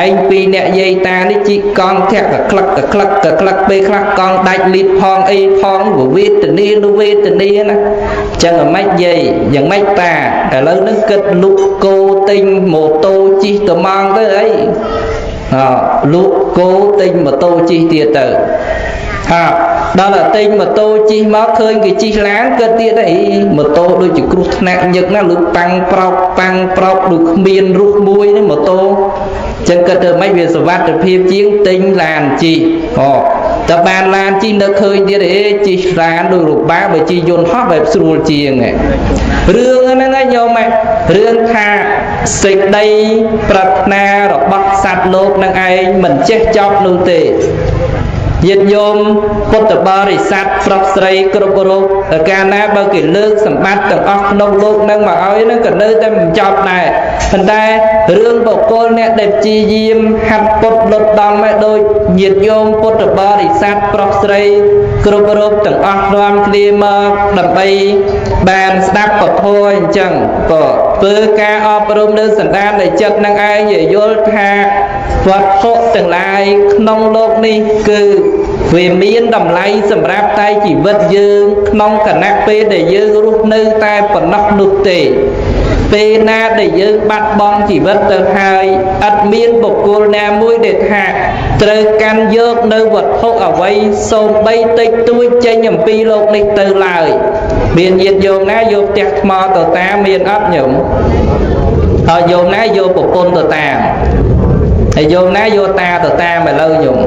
ឯងពីរអ្នកយាយតានេះជីកង់ធាក់កក្លឹកកក្លឹកកក្លឹកពេលខ្លះកង់ដាច់លីតផងអីផងវេទនានោះវេទនាណាចឹងអាម៉េចយាយយ៉ាងម៉េចតាឥឡូវនេះគិតលុកគោទិញម៉ូតូជិះទៅម៉ងទៅអីអលុកគោទិញម៉ូតូជិះទៀតទៅហាដល់តែទិញម៉ូតូជិះមកឃើញគេជិះឡានគិតទៀតអីម៉ូតូដូចជាគ្រោះថ្នាក់ញឹកណាឬប៉ាំងប្រោកប៉ាំងប្រោកដូចគ្មានរស់មួយនេះម៉ូតូចឹងគិតទៅម៉េចវាសុវត្ថិភាពជាងទិញឡានជិះអូតើបានឡានជិះនៅឃើញទៀតអីជិះឡានដូចរបាបើជិះយន្តហោះបែបស្រួលជាងរឿងហ្នឹងឯងញោមរឿងថាសេចក្តីប្រាថ្នារបស់សត្វលោកនឹងឯងមិនចេះចប់នោះទេញាតិញោមពុទ្ធបរិស័ទប្រុសស្រីគ្រប់រូបកាលណាបើគេលើកសម្បត្តិទាំងអស់ក្នុងលោកនឹងមកឲ្យនឹងក៏នៅតែមិនចប់ដែរប៉ុន្តែរឿងបុគ្គលអ្នកដែលព្យាយាមហាត់ពុតលត់ដំឲ្យដូចញាតិញោមពុទ្ធបរិស័ទប្រុសស្រីគ្រប់រូបទាំងអស់នាំគ្នាមកដើម្បីបានស្ដាប់ពធអញ្ចឹងក៏ធ្វើការអប់រំនៅសន្តាននៃចិត្តនឹងឯងយល់ថាវត្ថុទាំងឡាយក្នុងលោកនេះគឺវាមានតម្លៃសម្រាប់តែជីវិតយើងក្នុងគណៈពេលដែលយើងរស់នៅតែប៉ុណ្ណោះនោះទេពេលណាដែលយើងបាត់បង់ជីវិតទៅហើយអត់មានបុគ្គលណាមួយដែលថាត្រូវកាន់យកនៅវត្ថុអ្វីសូម្បីតិចតួចចេញអំពីលោកនេះទៅឡើយមានញាតិញោមណាយកផ្ទះថ្មទៅតាមមានអត់ញោមហើយញោមណាយកប្រពន្ធទៅតាមហើយញោមណាយកតាទៅតាមឥឡូវញោម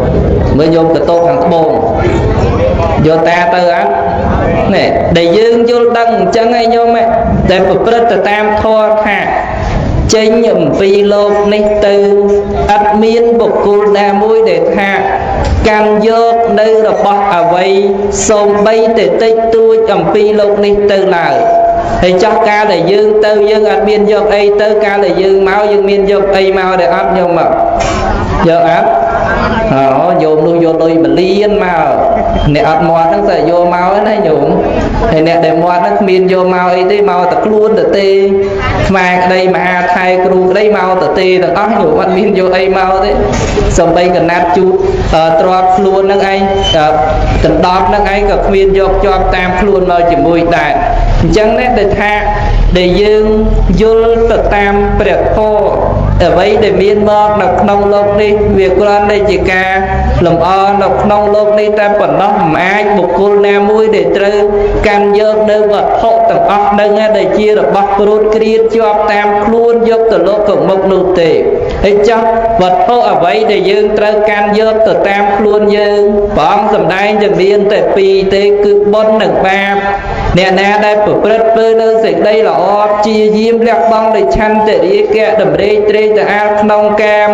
មើលញោមកតោខាងត្បូងយកតាទៅអត់នេះដែលយើងយល់ដឹងអញ្ចឹងឯងញោមតែប្រព្រឹត្តទៅតាមធម៌ថាចេញអំពីលោកនេះទៅអត់មានបុគ្គលណាមួយដែលថាកាន់យកនៅរបស់អ្វីសូម្បីតែតិចតួចអំពីលោកនេះទៅឡើយហើយចោះកាលដែលយើងទៅយើងអត់មានយកអីទៅកាលដែលយើងមកយើងមានយកអីមកដែលអត់ញោមមកយកអត់អូញោមនោះយកលុយមួយលានមកអ្នកអត់មាត់ហ្នឹងតែយកមកណាញោមហើយអ្នកដែលមាត់ហ្នឹងគ្មានយកមកអីទេមកតែខ្លួនទៅទេស្មាក្តីមហាថៃគ្រូក្តីមកទៅទេទាំងអស់ញោមអត់មានយកអីមកទេសំបីកណាត់ជូតទ្របខ្លួនហ្នឹងឯងដណ្ដប់ហ្នឹងឯងក៏គ្មានយកជាប់តាមខ្លួនមកជាមួយដែរអញ្ចឹងណាដែលថាដែលយើងយល់ទៅតាមព្រះធម៌អ្វីដែលមានមកនៅក្នុងលោកនេះវាគ្រាន់តែជាការលំអនៅក្នុងលោកនេះតែប៉ុណ្ណោះមិនអាចបុគ្គលណាមួយដែលត្រូវកាន់យកនៅវត្ថុទាំងអស់នឹងដែលជារបស់គ្រួតគ្រៀតជាប់តាមខ្លួនយកទៅលោកកមុខនោះទេហើយចោះវត្ថុអ្វីដែលយើងត្រូវកាន់យកទៅតាមខ្លួនយើងព្រះអង្គសម្ដែងจะមានតែពីរទេគឺបុណ្យនិងបាបអ្នកណាដែលប្រព្រឹត្តធ្វើនៅសេចក្តីល្អព្យាយាមលះបង់ដោយឆន្ទរាគៈតម្រេកត្រេកទៅអាលក្នុងកាម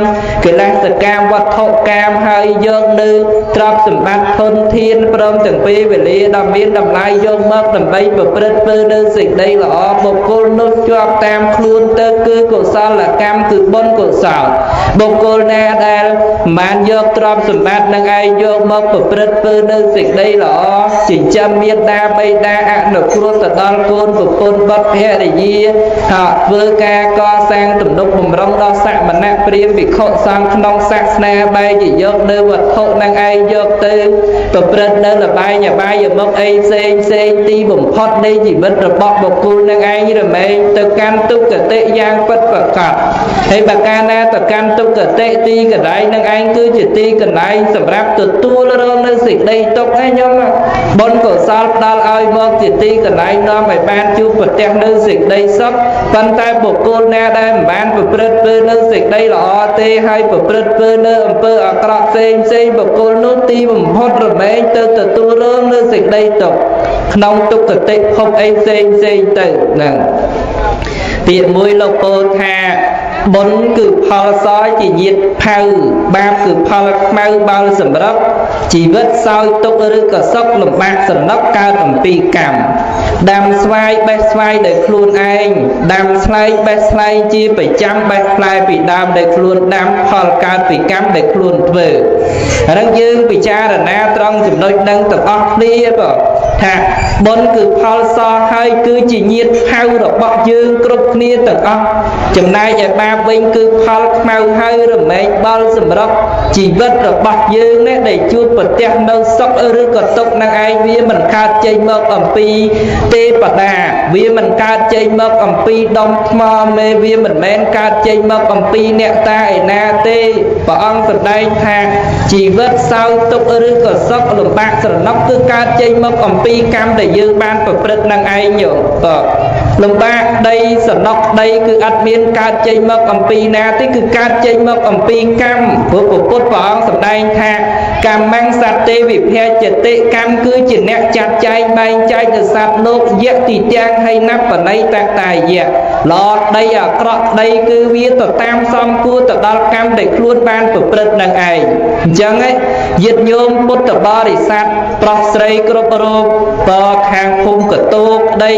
កិលេសកាមវត្ថុកាមហើយយកនៅទ្រព្យសម្បត្តិធនធានព្រមទាំងពេលវេលាដ៏មានតម្លៃយកមកដើម្បីប្រព្រឹត្តធ្វើនៅសេចក្តីល្អបុគ្គលនោះជាប់តាមខ្លួនទៅគឺកុសលកម្មគឺបុណ្យកុសលបុគ្គលណាដែលមិនបានយកទ្រព្យសម្បត្តិនឹងឯងយកមកប្រព្រឹត្តធ្វើនៅសេចក្តីល្អចិញ្ចឹមមេត្តាបិតាអនុគ្រោះទៅដល់កូនប្រពន្ធបុត្រភរិយាហើយធ្វើការកសាងទំនុកបំរុងដល់សមណៈព្រាហ្មណ៍ភិក្ខុសង្ឃក្នុងសាសនាបែរជាយកនៅវត្ថុនឹងឯងយកទៅប្រព្រឹត្តនៅល្បែងអបាយមុខអីផ្សេងផ្សេងទីបំផុតនៃជីវិតរបស់បុគ្គលនឹងឯងរមែងទៅកាន់ទុគតិយ៉ាងពិតប្រាកដហើយបើកាលណាទៅកាន់ទុគតិទីកន្លែងនឹងឯងគឺជាទីកន្លែងសម្រាប់ទទួលរងនៅ នៅសេចក្តីទុក្ខឯងញោមបុណ្យកុសលផ្ដល់ឲ្យមកជាទីកន្លែងនាំឲ្យបានជួបប្រទះនៅសេចក្តីសុខប៉ុន្តែបុគ្គលណាដែលមិនបានប្រព្រឹត្តធ្វើនៅសេចក្តីល្អទេហើយប្រព្រឹត្តធ្វើនៅអំពើអាក្រក់ផ្សេងផ្សេងបុគ្គលនោះទីបំផុតរមែងទៅទទួលរងនៅសេចក្តីទុក្ខក្នុងទុក្ខតិភពអីផ្សេងផ្សេងទៅហ្នឹងពាក្យមួយលោកពោលថាបុណ្យគឺផលសជាញាតផៅបាបគឺផលខ្មៅបោលសម្រាប់ជីវិតសោយទុក្ខឬក៏សុខលំបាកសំណុកកើតអំពីកម្មដាំស្វាយបេះស្វាយដោយខ្លួនឯងដាំស្លែងបេះស្លែងជាប្រចាំបេះផ្លែពីដើមដោយខ្លួនដាំផលកើតពីកម្មដែលខ្លួនធ្វើអានឹងយើងពិចារណាត្រង់ចំណុចនឹងទាំងអស់គ្នាបងថាបុណ្យគឺផលសហើយគឺជាញាតផៅរបស់យើងគ្រប់គ្នាទាំងអស់ចំណែកឯបាបវិញគឺផលខ្មៅហើយរមែងបល់សម្រាប់ជីវិតរបស់យើងនេះដែលជួបប្រទះនៅសុខឬក៏ទុក្ខនឹងឯងវាមិនកើតចេញមកអំពីទេវតាវាមិនកើតចេញមកអំពីដុំថ្មមេវាមិនមែនកើតចេញមកអំពីអ្នកតាឯណាទេព្រះអង្គសម្ដែងថាជីវិតសោយទុក្ខឬក៏សុខលំបាកស្រណុកគឺកើតចេញមកអំពីកម្មដែលយើងបានប្រព្រឹត្តនឹងឯងយោបាទលំបាកដីស្រណុកដីគឺអត់មានកើតចេញមកអំពីណាទេគឺកើតចេញមកអំពីកម្មព្រោះពុទ្ធព្រះអង្គសម្ដែងថាកម្មੰសត្វទេវិភេចតិកម្មគឺជាអ្នកចាត់ចែងបែងចែកទៅសត្វលោកយៈទីទាំងហើយណាប់បណៃតតាយៈល្អដីអាក្រក់ដីគឺវាទៅតាមសំគួរទៅដល់កម្មដែលខ្លួនបានប្រព្រឹត្តនឹងឯងអញ្ចឹងឯងញាតិញោមពុទ្ធបរិស័ទប្រុសស្រីគ្រប់រូបតខាងភូមិកតោកក្តី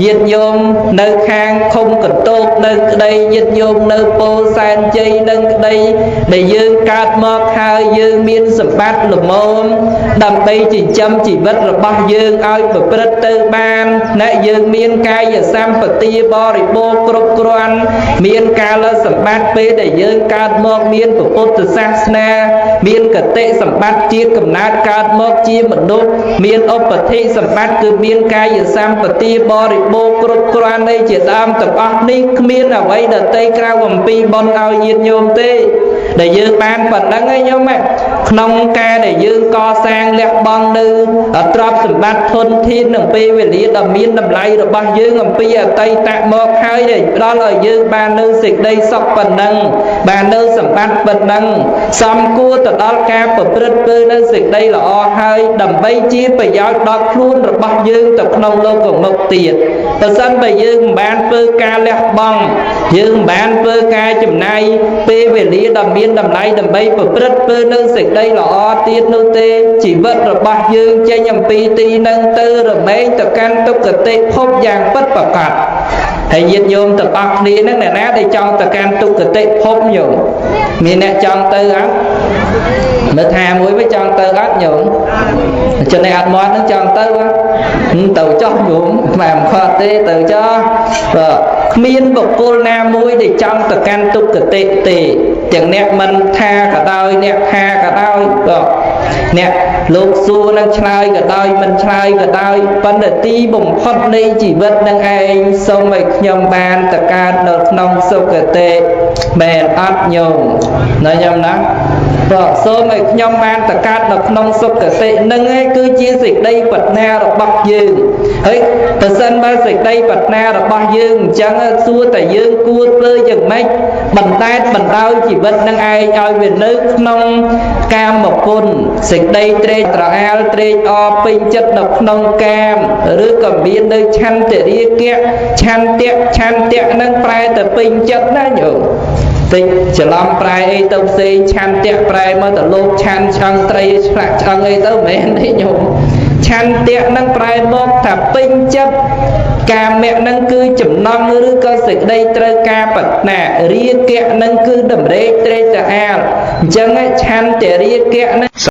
ញាតិញោមនៅខាងឃុំកតោកនៅក្តីញាតិញោមនៅពោធិ៍សែនជ័យនឹងក្តីដែលយើងកើតមកហើយយើងមានសម្បត្តិល្មមដើម្បីចិញ្ចឹមជីវិតរបស់យើងឲ្យប្រព្រឹត្តទៅបានណាយើងមានកាយសម្បទាបរិបូរណ៍គ្រប់គ្រាន់មានកាលសម្បត្តិពេលដែលយើងកើតមកមានពុទ្ធសាសនាមានកតិសម្បត្តិជាតិកំណើតកើតមកជាមនុស្សមានឧបធិសម្បត្តិគឺមានកាយសម្បទាបរិបូរណ៍គ្រប់គ្រាន់នៃជាដើមទាំងអស់នេះគ្មានអ្វីដទៃក្រៅអំពីបុណ្យឲ្យញាតិញោមទេដែលយើងបានប៉ុណ្ណឹងឯងញោមក្នុងការដែលយើងកសាងលះបង់នៅទ្រព្យសម្បត្តិធនធាននិងពេលវេលាដ៏មានតម្លៃរបស់យើងអំពីអតីតមកហើយដែលផ្ដល់ឲ្យយើងបាននៅសេចក្តីសុខប៉ុណ្ណឹងបាននៅសម្បត្តិប៉ុណ្ណឹងសំគួរទៅដល់ការប្រព្រឹត្តធ្វើនៅសេចក្តីល្អហើយដើម្បីជាប្រយោជន៍ដល់ខ្លួនរបស់យើងទៅក្នុងលោកមុខទៀតបើសិនបើយើងមិនបានធ្វើការលះបង់យើងមិនបានធ្វើការចំណាយពេលវេលាដ៏មានតម្លៃដើម្បីប្រព្រឹត្តធ្វើនៅសេចក្តីល្អទៀតនោះទេជីវិតរបស់យើងចេញអំពីទីនឹងទៅរមែងទៅកាន់ទុក្ខតិភពយ៉ាងពិតប្រាកដហើយញាតិញោមទាំងអស់គ្នានឹងអ្នកណាដែលចង់ទៅកាន់ទុក្ខតិភពញោមមានអ្នកចង់ទៅអត់មើលថាមួយវិញចង់ទៅអត់ញោមចំណេះអត់មាត់នឹងចង់ទៅទៅចោះញោមមិនខត់ទេទៅចោះបាទគ្មានបុគ្គលណាមួយដែលចង់ទៅកាន់ទុក្ខតិទេទាំងអ្នកមិនថាក៏ដោយអ្នកថាក៏ដោយបាទអ្នកលោកសួរនឹងឆ្លើយក៏ដោយមិនឆ្លើយក៏ដោយប៉ុន្តែទីបំផុតនៃជីវិតនឹងឯងសូមឲ្យខ្ញុំបានទៅកើតនៅក្នុងសុគតិមែនអត់ញោមណាញោមណាបាទសូមឲ្យខ្ញុំបានទៅកើតនៅក្នុងសុគតិនឹងឯងគឺជាសេចក្តីប្រាថ្នារបស់យើងហើយប្រសិនបើសេចក្តីប្រាថ្នារបស់យើងអញ្ចឹងសួរតែយើងគួរធ្វើយ៉ាងម៉េចបណ្ដែតបណ្ដោយជីវិតនឹងឯងឲ្យវានៅក្នុងកាមគុណសេចក្តីត្រេកត្រអាលត្រេកអរពេញចិត្តនៅក្នុងកាមឬក៏មាននៅឆន្ទរាគៈឆន្ទៈឆន្ទៈនឹងប្រែទៅពេញចិត្តណាញោមតិចច្រឡំប្រែអីទៅផ្សេងឆន្ទៈប្រែមកទៅលោកឆាន់ឆឹងត្រីឆ្លាក់ឆឹងអីទៅមិនមែនទេញោមឆន្ទៈនឹងប្រែមកថាពេញចិត្តកាមៈនឹងគឺចំណងឬក៏សេចក្តីត្រូវការប្រាថ្នារាគៈនឹងគឺតម្រេកត្រេកត្រអាលអញ្ចឹងឆន្ទរាគៈនឹង